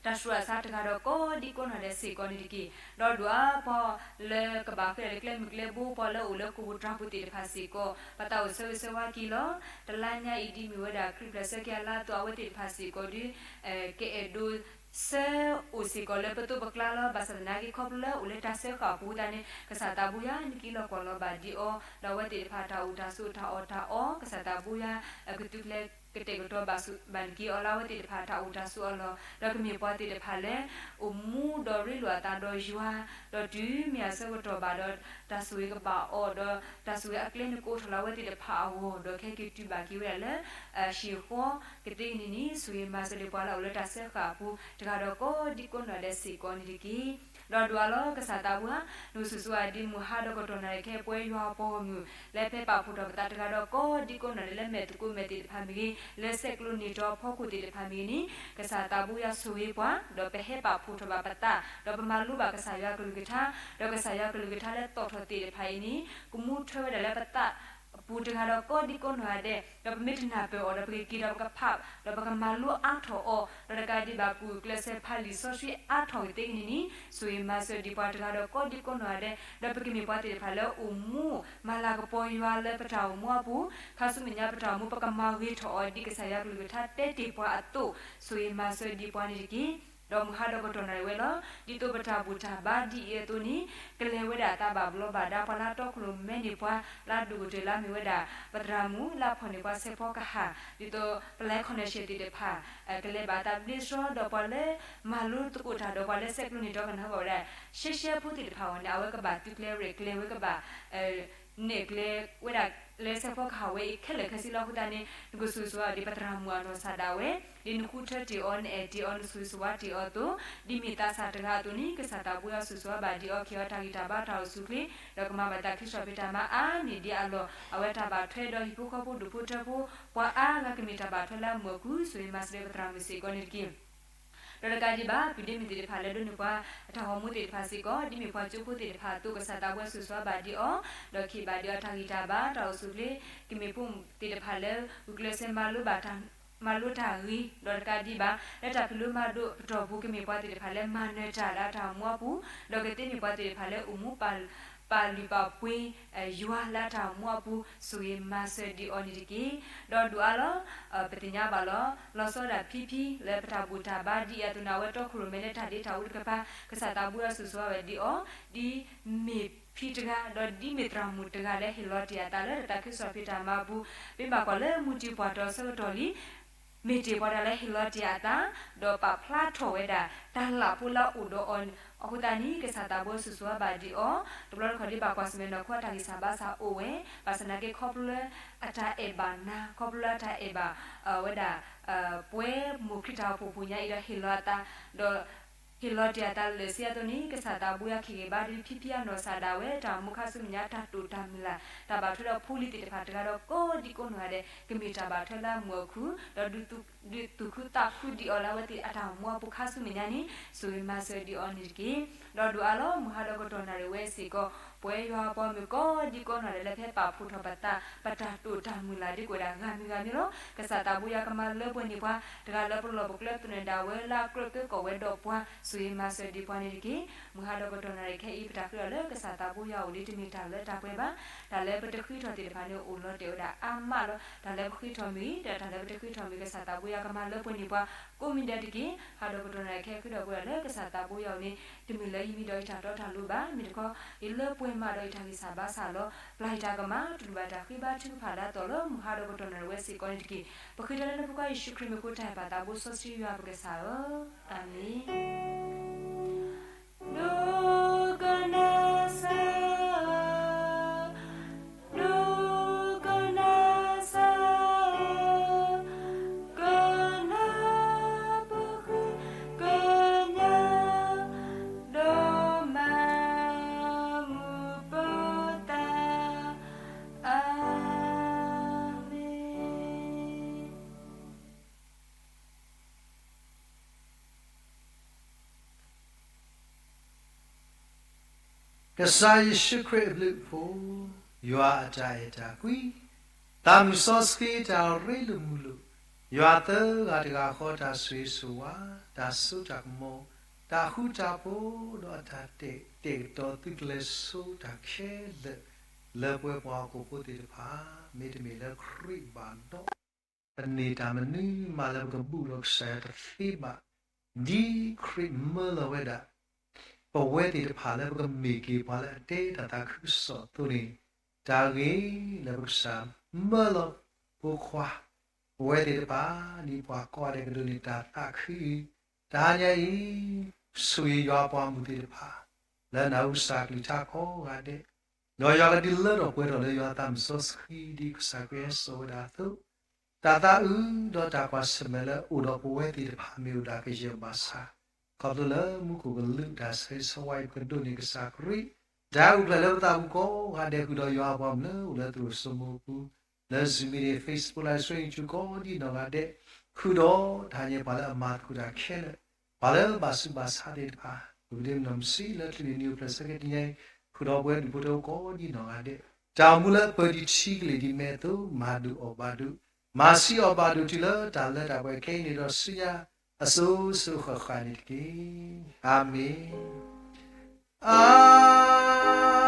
တၢ်ဆူးတၢ်ဆါတဂၤဒီးကိးဒံကိးနီၢ်ဂၤဒဲးစ့ၢ်ကီးန့ၣ်တက့ၢ်. ဒီးဒိၣ်အါပှၤလၢကဘၣ်ဃ့ၢ်လၢကျဲမုၢ်ကျဲဘိ ပှၤလၢအိၣ်လၢကီၢ်ပူၤတြၢ်ပူၤသ့ၣ်တဖၣ်စ့ၢ်ကီး ပသးအိၣ်ဆၢဂ့ၤဆၢဝါက့ၤလီၤ. တလါညါအံၤဒ်မ့ၢ်ဝဲဒၣ် ခရံာ်ဖျၢၣ်ဆၢက့ၤအလါအသိး အဝဲသ့ၣ်တဖၣ်စ့ၢ်ကီးဒီး ကအဲၣ်ဒိး ဆၢအိၣ်စ့ၢ်ကီးလၢပသိးပကျါလီၤ. ဘၣ်ဆၣ်သနာ်က့ ခီဖျိလၢအိၣ်လၢတၢ်စၢဃာ်အပူၤသတးန့ၣ် ကစၢ်သးဘှဲယွၤနကအံးလီၤကွၢ်လီၤဘၣ်ဒံးအီၤ ဒီးအဝဲသ့ၣ်တဖၣ်တၢ်အိၣ်တၢ်ဆိးတၢ်အီၣ်တၢ်အီ ကစၢ်သးဘှဲယွၤ ကသုးကျဲၤကတဲာ်ကတီၤဘၣ်နက့ၤအီၤလၢအဝဲသ့ၣ်တဖၣ်တၢ်အိၣ်တၢ်ဆိးအလီၢ် ဒီးကမ့ၢ်ပှၤသ့ၣ်တဖၣ်လၢ အိၣ်မူဒီးရ့လိာ်အသးဒီးယွၤ ဒီးတုၤမ့ၢ်အဆၢကတီၢ်ဘၣ်ဒီး တၢ်ဆိၣ်ဂ့ၤကဘၣ်အီၤ ဒီးတၢ်ဆိၣ်ဂ့ၤအကျဲန့ၣ်ကအိးထီၣ်လၢအဝဲသ့ၣ်တဖၣ်အဂီၢ် ဒီးခဲက့ၤတုၤဘၣ်က့ၤဝဲဒၣ်လၢ ဟံၣ်ဃီကသ့ကနံၣ်န့ၣ် ဆိၣ်ဂ့ၤမၤစၢၤဒံးပှၤလၢအအိၣ်လၢတၢ်စၢဃာ်အပူၤ တဂၤဒီးကိးဒံကိးနီၢ်ဂၤဒဲးစ့ၢ်ကီးန့ၣ်တက့ၢ်. ဒီးဒိၣ်အါလီၤ ကစၢ်သးဘှဲယွၤ နကဆိၣ်ဂ့ၤဆိၣ်ဝါဒံး မုၢ်ဟါဒီးကတီၢ်နၣ်ရံၣ်ခဲအံၤပဝဲယွၤအပှၤဂီၢ်မုၢ် လၢဖဲပာ်ဖှိၣ်ထီၣ်ပသးတဂၤဒီးကိးဒံကိးနီၢ်ဂၤဒဲးလၢမဲာ်သကိးမဲာ်သ့ၣ်တဖၣ်မ့ၢ်ဂ့ၤ လၢဆဲးကျိးန့ၢ်တီၤအဖီခိၣ်သ့ၣ်တဖၣ်မ့ၢ်ဂ့ၤန့ၣ် ကစၢ်သးဘှဲယွၤဆိၣ်ဂ့ၤပှၤ ဒီးပဟဲပာ်ဖှိၣ်ထီၣ်ဘၣ်ပသး ဒီးပမၤလိဘၣ်ကစၢ်ယွၤကလုၢ်ကထါ ဒီးကစၢ်ယွၤကလုၢ်ကထါလၢသီၣ်ထီၣ်သ့ၣ်တဖၣ်အံၤန့ၣ် ကမူထွဲဝဲဒၣ်လၢပသး အပူၤတဂၤဒီးကိးဒံကိးနီၢ်ဂၤဒဲး ဒီးပမ့ၢ်တနၢ်ပၢၢ်အီၤဒီးပကက့ၤဒီးပကဖး ဒီးပကမၤလိအါထီၣ်အီၤ ဒီးတကးဒံးဘၣ်ကူၣ်ကျဲးစၢးဖးလံာ်စီဆှံအါထီၣ်ကသ့ကနံၣ်န့ၣ် ဆိၣ်ဂ့ၤမၤစၢၤဒံးပှၤတဂၤဒီးကိးဒံကိးနီၢ်ဂၤဒဲး ဒီးပကမ့ၢ်ပှၤသ့ၣ်တဖၣ်လၢအိၣ်မူမၤလၤကပီၤယွၤလၢပတၢ်အိၣ်မူအပူၤ ခါဆူမဲာ်ညါပတၢ်အိၣ်မူပကမၤဂ့ၤထီၣ်အီၤဒ်ကစၢ်ယွၤကလုၢ်ကထါတဲတ့ၢ်ပှၤအသိး ဆိၣ်ဂ့ၤမၤစၢၤဒံးပှၤန့ၣ်တက့ၢ်. ဒီးမုၢ်ဟါဒီးကတီၢ်နၣ်ရံၣ်ဝဲလီၤ. ဒ်သိးပတၢ်ဘူၣ်တၢ်ဘါဒ်အံၤအသိးန့ၣ် ကလဲၤဝဲဒၣ်အသးဘၣ်ဘျီးဘၣ်ဒါ ပှၤလၢတီခိၣ်ရိၣ်မဲန့ၢ်ပှၤ လၢအဒိၣ်ကတၢၢ်လၢအမ့ၢ်ဝဲဒၣ် ပသရၣ်မုၣ်လၢအဖီၣ်န့ၢ်ပှၤဆဲးဖီကဟၣ် ဒ်သိးပလဲၤ connection သ့ၣ်တဖၣ် ကလဲၤဘၣ်အသးဘျ့ဆှီ ဒီးပှၤလၢမၤလိသကိးတၢ်ဒီးပှၤလၢဆဲးကျိးန့ၢ်တီၤကနၢ်ဘၣ်ဝဲဒၣ် ရှဲရှဲဖိသ့ၣ်တဖၣ်အဂီၢ်န့ၣ် အဝဲကဘၣ်သုးကျဲၤရဲၣ်ကျဲၤဝဲကဘၣ် နဲၣ်ကျဲဝဲဒၣ်လၢစဲးဖီကဟၣ်ဝဲအံၤခဲလၢာ်ခဲဆ့လီၤ. အဃိသတးန့ၣ် နကဆိၣ်ဂ့ၤဆိၣ်ဝါဒ်ပသရၣ်မုၣ်အနီၢ်ကစၢ်ဒၣ်ဝဲ, ဒ်နဃုထၢတ့ၢ်အီၤ နအဲၣ်တ့ၢ်အီၤ နဆိၣ်ဂ့ၤဆိၣ်ဝါတ့ၢ်အီၤအသိး, ဒ်မ့ၢ်သးစၢ်တဂၤအသိးန့ၣ် ကစၢ်သးဘိယွၤဆိၣ်ဂ့ၤဆိၣ်ဝါဘၣ်ဒံးအီၤ ကဟ့ၣ်အီၤတၢ်ဂံၢ်တၢ်ဘါတၢ်အိၣ်ဆူၣ်အိၣ်ချ့, ဒီးကမၤဘၣ်တၢ်ခံးစီၣ်ဖံးတၢ်မၤအါမံၤဒ်အလီၢ်, အဝဲတၢ်ဘၣ်ထွဲဒီးဟံၣ်ဖိဃီဖိဒူၣ်ဖိထၢဖိ ပှၤအါဂၤကမ့ၢ်တၢ်ဘၣ်ထွဲလၢအမုာ်အခု ဆိၣ်ဂ့ၤမၤစၢၤပသရၣ်မုၣ်စ့ၢ်ကီးန့ၣ်တက့ၢ်. ဒီးတကးဒံးဘၣ် ပဒ့မုၣ်သ့ၣ်တဖၣ်လၢဒိးန့ၢ်ပှၤအတၢ်ဂီၤမူသ့ၣ်တဖၣ်စ့ၢ်ကီး ဒ်မ့ၢ်ပှၤကၠိဖိသ့ၣ်တဖၣ်အသိး ကစၢ်သးဘိယွၤဆိၣ်ဂ့ၤဆိၣ်ဝါဘၣ်ဒံးအီၤ, ဒီးကဟ့ၣ်ဘၣ်ဒံးအီၤတၢ်ဂံၢ်တၢ်ဘါတၢ်အိၣ်ဆူၣ်အိၣ်ချ့, ကမ့ၢ်ဖိသ့ၣ်တဖၣ်လၢဂုာ်ကျဲးစၢးမၤလိဘၣ်တၢ် မၤလိတၢ်ဂ့ၤ, ဒီးတကးဒံးဘၣ် လၢတၢ်ဖံးလိမၤဒိးပတီၢ်ပူၤ ကမ့ၢ်ပှၤသ့ၣ်တဖၣ်လၢမၤနၢၤတၢ်လၢအတၢ်အိၣ်မူအပူၤ, ဒီးကသ့မ့ၢ်ပှၤသ့ၣ်တဖၣ်လၢအိၣ်မူပာ်လုၢ်ပာ်ပှ့ၤယွၤလၢအတၢ်အိၣ်မူအပူၤ ဆိၣ်ဂ့ၤမၤစၢၤဒံးအီၤန့ၣ်တက့ၢ်. ဒီးဒိၣ်အါလီၤ ပသ့ၣ်ညါဘၣ်လီၤ လီၤဆီဒၣ်တၢ်ဖံဖံ လၢပတၢ်ဘူၣ်တၢ်ဘါဒ်အံၤအသိးန့ၣ် အဝဲတီခိၣ်ရိၣ်မဲလၢတၢ်ဒ့တၢ်အူတကပၤ ကစၢ်သးဘိယွၤဆိၣ်ဂ့ၤဆိၣ်ဝါဝဲဒံးအီၤ, ဒ်မ့ၢ်ဖံတဂၤ ဒီးဒ်မ့ၢ်သရၣ်မုၣ်တဂၤလၢဟ့ၣ်လီၤတ့ၢ်အသးလၢတၢ်သးခုကစီၣ်ဖံးတၢ်မၤအပူၤ, ပမ့ၢ်ဘၣ်ကွၢ်လၢမုၢ်တံၢ်ပှၢ်တီဆၢကတီၢ်လံ မ့ၢ်တ့ၢ်ပှၤတဂၤလၢဟ့ၣ်လီၤတ့ၢ်အသး, ဒီးပာ်ဖျါထီၣ်ဝဲဒၣ်တၢ်လၢ်ဖိလၢအအိၣ်ဒီးအီၤ, အဃိသတးန့ၣ် ကစၢ်သးဘိယွၤဆိၣ်ဂ့ၤဆိၣ်ဝါဘၣ်ဒံးအီၤ, တဘျီတခီၣ်ဒ်ဘၣ်ကွၢ်ဆၢၣ်မဲာ်နီၢ်ခိအတၢ်ဂံၢ်စၢ်ဘါစၢ်အိၣ်ဝဲ, ဘၣ်ဆၣ်သနာ်က့ခီဖျိလၢအတၢ်အဲၣ်ဘၣ်နၤ ခီဖျိလၢအတၢ်အဲၣ်ဘၣ် ဝဲဒၣ် ပဝဲမိၢ်ခရံာ်တၢ်အိၣ်ဖှိၣ်ဖိညါအံၤဒီးဟ့ၣ်လီၤအသး, ဒီး ဟ့ၣ်လီၤတ့ၢ်အသးလၢာ်ဆ့အသိးန့ၣ် ကစၢ်သးဘိယွၤကဟ့ၣ်ဂံၢ်ဘါဒံးဖံဖံအနီၢ်ကစၢ်ဒၣ်ဝဲ တၢ်အိၣ်မူခါဆူမဲာ်ညါ တၢ်တိာ်တၢ်မုၢ်လၢ် တၢ်ဘၣ်ထွဲဒီးဖိလံၤသ့ၣ်တဖၣ်တဂၤဒီးကိးဒံကိးနီၢ်ဂၤဒဲး ကမ့ၢ်တၢ်ဘၣ်ထွဲလၢအမုာ်အခုၣ်, ဒီးဒုးသူၣ်ခုသးခုဒံးအီၤလၢအဝဲသ့ၣ်အတၢ်အိၣ်မူအပူၤခါဆူမဲာ်ညါန့ၣ် ဆိၣ်ဂ့ၤမၤစၢၤဒံးအီၤန့ၣ်တက့ၢ်. ဒီးဒိၣ်အါလီၤ မုၢ်ဟါဒီးကတီၢ်နၣ်ရံၣ်ဝဲစ့ၢ်ကီး ပဝဲယွၤအပှၤမုၣ်ကိးဒံကိးနီၢ်ဂၤဒဲးလၢဖဲပာ်ဖှိၣ်ထီၣ်ပသး ပတၢ်တိာ်တၢ်မုၢ်လၢ်ဒ်ကအိၣ်ဒၣ်ဂၤမံၤဂၤမံၤလီၤ. ကစၢ်သးဘိယွၤကမၤလၢပှဲၤန့ၢ်ပှၤ တဂၤလၢပလီၢ်ပကျဲသနၢၣ်ဒၣ်ဝဲလၢအကြၢးကဲကီၢ်ဝဲဒီးပှၤ ဆိၣ်ဂ့ၤမၤစၢၤဒံးပှၤန့ၣ်တက့ၢ်. မုၢ်ဟါဒီးကတီၢ်နၣ်ရံၣ်ခဲအံၤ ပတၢ်ဃ့ထီၣ်လၢကစၢ်သးဘိယွၤအအိၣ်လံ တမ့ၢ်တၢ်လၢတၢ်ပှဲၤဘၣ်. တၢ်လၢပတဃ့ထီၣ်သ့ၣ်တဖၣ်န့ၣ် အိၣ်လီၤတဲာ်ဝဲဒၣ်အါမးလီၤ. တၢ်လၢပဃ့ထီၣ်မ့ၢ်ဂ့ၤ ဒီးတၢ်လၢပတဃ့ထီၣ်မ့ၢ်ဂ့ၤ ကစၢ်သးဘိယွၤကမၤလၢပှဲၤန့ၢ်ပှၤ ကိးမံၤဒဲးတက့ၢ်. ဟါဒီးကတီၢ်နၣ်ရံၣ်ခဲအံၤ ဃ့ထီၣ်ပှဲၤဒၣ်လၢကစၢ်သးဘိယွၤအအိၣ်န့ၣ် တမ့ၢ်လၢယမံဒီးယတၢ်တီတၢ်လိၤဘၣ်. မ့ၢ်တခီ ယလၢပှဲၤမးဒီးယတၢ်ဂံၢ်စၢ်ဘါစၢ်လီၤ. ပျၢ်ယတၢ်ကမၣ် တူၢ်လိာ်ဘၣ်တၢ်ဃ့ဘါထုကဖၣ်လၢအသီၣ်လၢမုၢ်ဟါဒီးကတီၢ်နၣ်ရံၣ်ဝဲစ့ၢ်ကီးန့ၣ်တက့ၢ်. ပဃ့တၢ်လၢနဖိခွါယ့ၣ်ၡူးခရံာ်မံၤအဃိ တၢ်အဲၣ်ပၢ်သးဘိစီဆှံယွၤပကစၢ်ဧၢ, အၤမ့ၣ်. ဒိကနၣ်စၢ်ဧၢ, ဒိကနၣ်စၢ်ဧၢ, ကနၢ်ပဃ့ကညး ဒီးမၤမုာ်ပသး, အၤမ့ၣ်. ကစၢ်ယ့ၣ်ၡူးခရံာ်အဘျုးအဖှိၣ်, ယွၤအတၢ်အဲၣ်တၢ်ကွံ, သးမုၢ်စီဆှံတၢ်ရ့လိာ်မုာ်လိာ်, ယွၤသၢဂၤတဂၤဃီတၢ်ဆိၣ်ဂ့ၤဆိၣ်ဝါ, တၢ်စိတၢ်ကမီၤ, တၢ်ဃူတၢ်ဖိးဒီးအတၢ်တဲာ်ကတီၤသုးကျဲၤဆိတၢ်ခဲလၢာ်, လၢပဝဲပှၤဟီၣ်ခိၣ်ဖိသ့ၣ်တဖၣ်, မ့တမ့ၢ်လၢခရံာ်ဘၣ်ဒီး ပန့ၢ်တၢ်မနုၤမးလၢပကဘူၣ်လီၤကစၢ်ယွၤတသ့ဘၣ်, ဒ်ခရံာ်မၢလီၤဝဲဒၣ် ပဝဲသ့ၣ်တဖၣ်လၢပကမ့ၢ်က့ၤပှၤလၢအတဲတၢ်သးခုကစီၣ်အသိးန့ၣ်, တၢ်ဂ့ၢ်လၢပကစၢ်မၢလီၤဖိခွါ ပဝဲသ့ၣ်တဖၣ် ဒ်ပှၤကိးဂၤဒဲးကဒိးန့ၢ်တၢ်သးခုအံၤ, တဟါညါအံၤ ဆိၣ်ဂ့ၤယွၤအပှၤမုၣ်သ့ၣ်တဖၣ် လၢနၢ်ဟူကစၢ်ကလုၢ်ကထါကိးဂၤဒဲး, ဒီးယွၤကဒုးလၢထီၣ်ပှဲၤထီၣ်လၢယွၤအသးမုၢ်စီဆှံ ဒ်ကစၢ်ခရံာ်ဟဲစိာ်ဝဲဒၣ်အသိး, တၢ်သးအုးဒီးတၢ်ကွၢ်ဆၢၣ်မဲာ်လၢအိၣ်ဒီးပဝဲသ့ၣ်တဖၣ် မ့ၢ်အိၣ်ဒၣ်ကယဲၢ်ဘၣ်ဆၣ်, ခီဖျိလၢမူခိၣ်ကလူးတၢ်ဆၢဂ့ၤဆၢဝါအံၤ ပကဒိးန့ၢ်ကစၢ်ခရံာ် တၢ်အုၣ်ကျၢၤလၢပသးပူၤကိးဂၤဒဲး ဃုာ်ဒီးယွၤအပှၤမုၣ်လၢအိၣ်လၢသရိာ်စိမိၤအပူၤ, လၢ Zoom meeting, Facebook Live Stream အပူၤကိးဒံနီၢ်ဂၤဒဲး, ဃုာ်ဒီးတဟါညါပှၤလၢအမၤသကိးတၢ်ခဲလၢာ်, ပှၤလၢဘၣ်ဆူးဘၣ်ဆါသ့ၣ်တဖၣ်, ပကဒုးနီၢ်မုၢ်ဆံးလၢ တနံၤအံၤ နံၣ်အိၣ်ဖျဲၣ်ဆၢကတီၢ်ညါအံၤ, ဃုာ်ဒီးပဝဲဒူၣ်ဖိထၢဖိကိးဒံနီၢ်ဂၤဒဲး, တၢ်အိၣ်မူလၢပၢၤဒံးထံကလ့ၢ်ဒ်မဲအသိး မၤဒိၣ်အီၣ်ဘၣ်ဒိၣ်, မၤဆံးအီၣ်ဘၣ်ဒိၣ်တုၤလၢတၢ်လၢတၢ်ပှဲၤခဲအံၤန့ၣ်ဒီးဆူညါ အစိၤစိၤဃၣ်ဃၣ်န့ၣ်တက့ၢ်. အၤမ့ၣ်, အၤ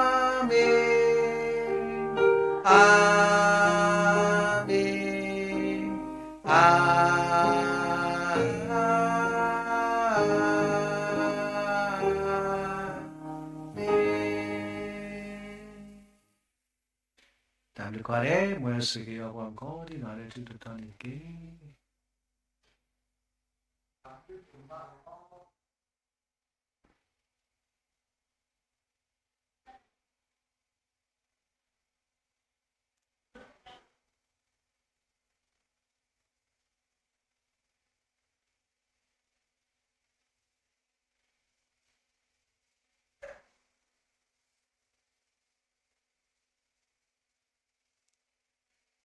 မ့ၣ်, အၤမ့ၣ်, အၤမ့ၣ်. တၢ်ဘျုးကိးဂၤဒဲး, မ်ယွၤဆိၣ်ဂ့ၤအီၤ ပှၤကိးဒံနီၢ်ဂၤဒဲး ထူးထူးတီၤတီၤန့ၣ်တက့ၢ်.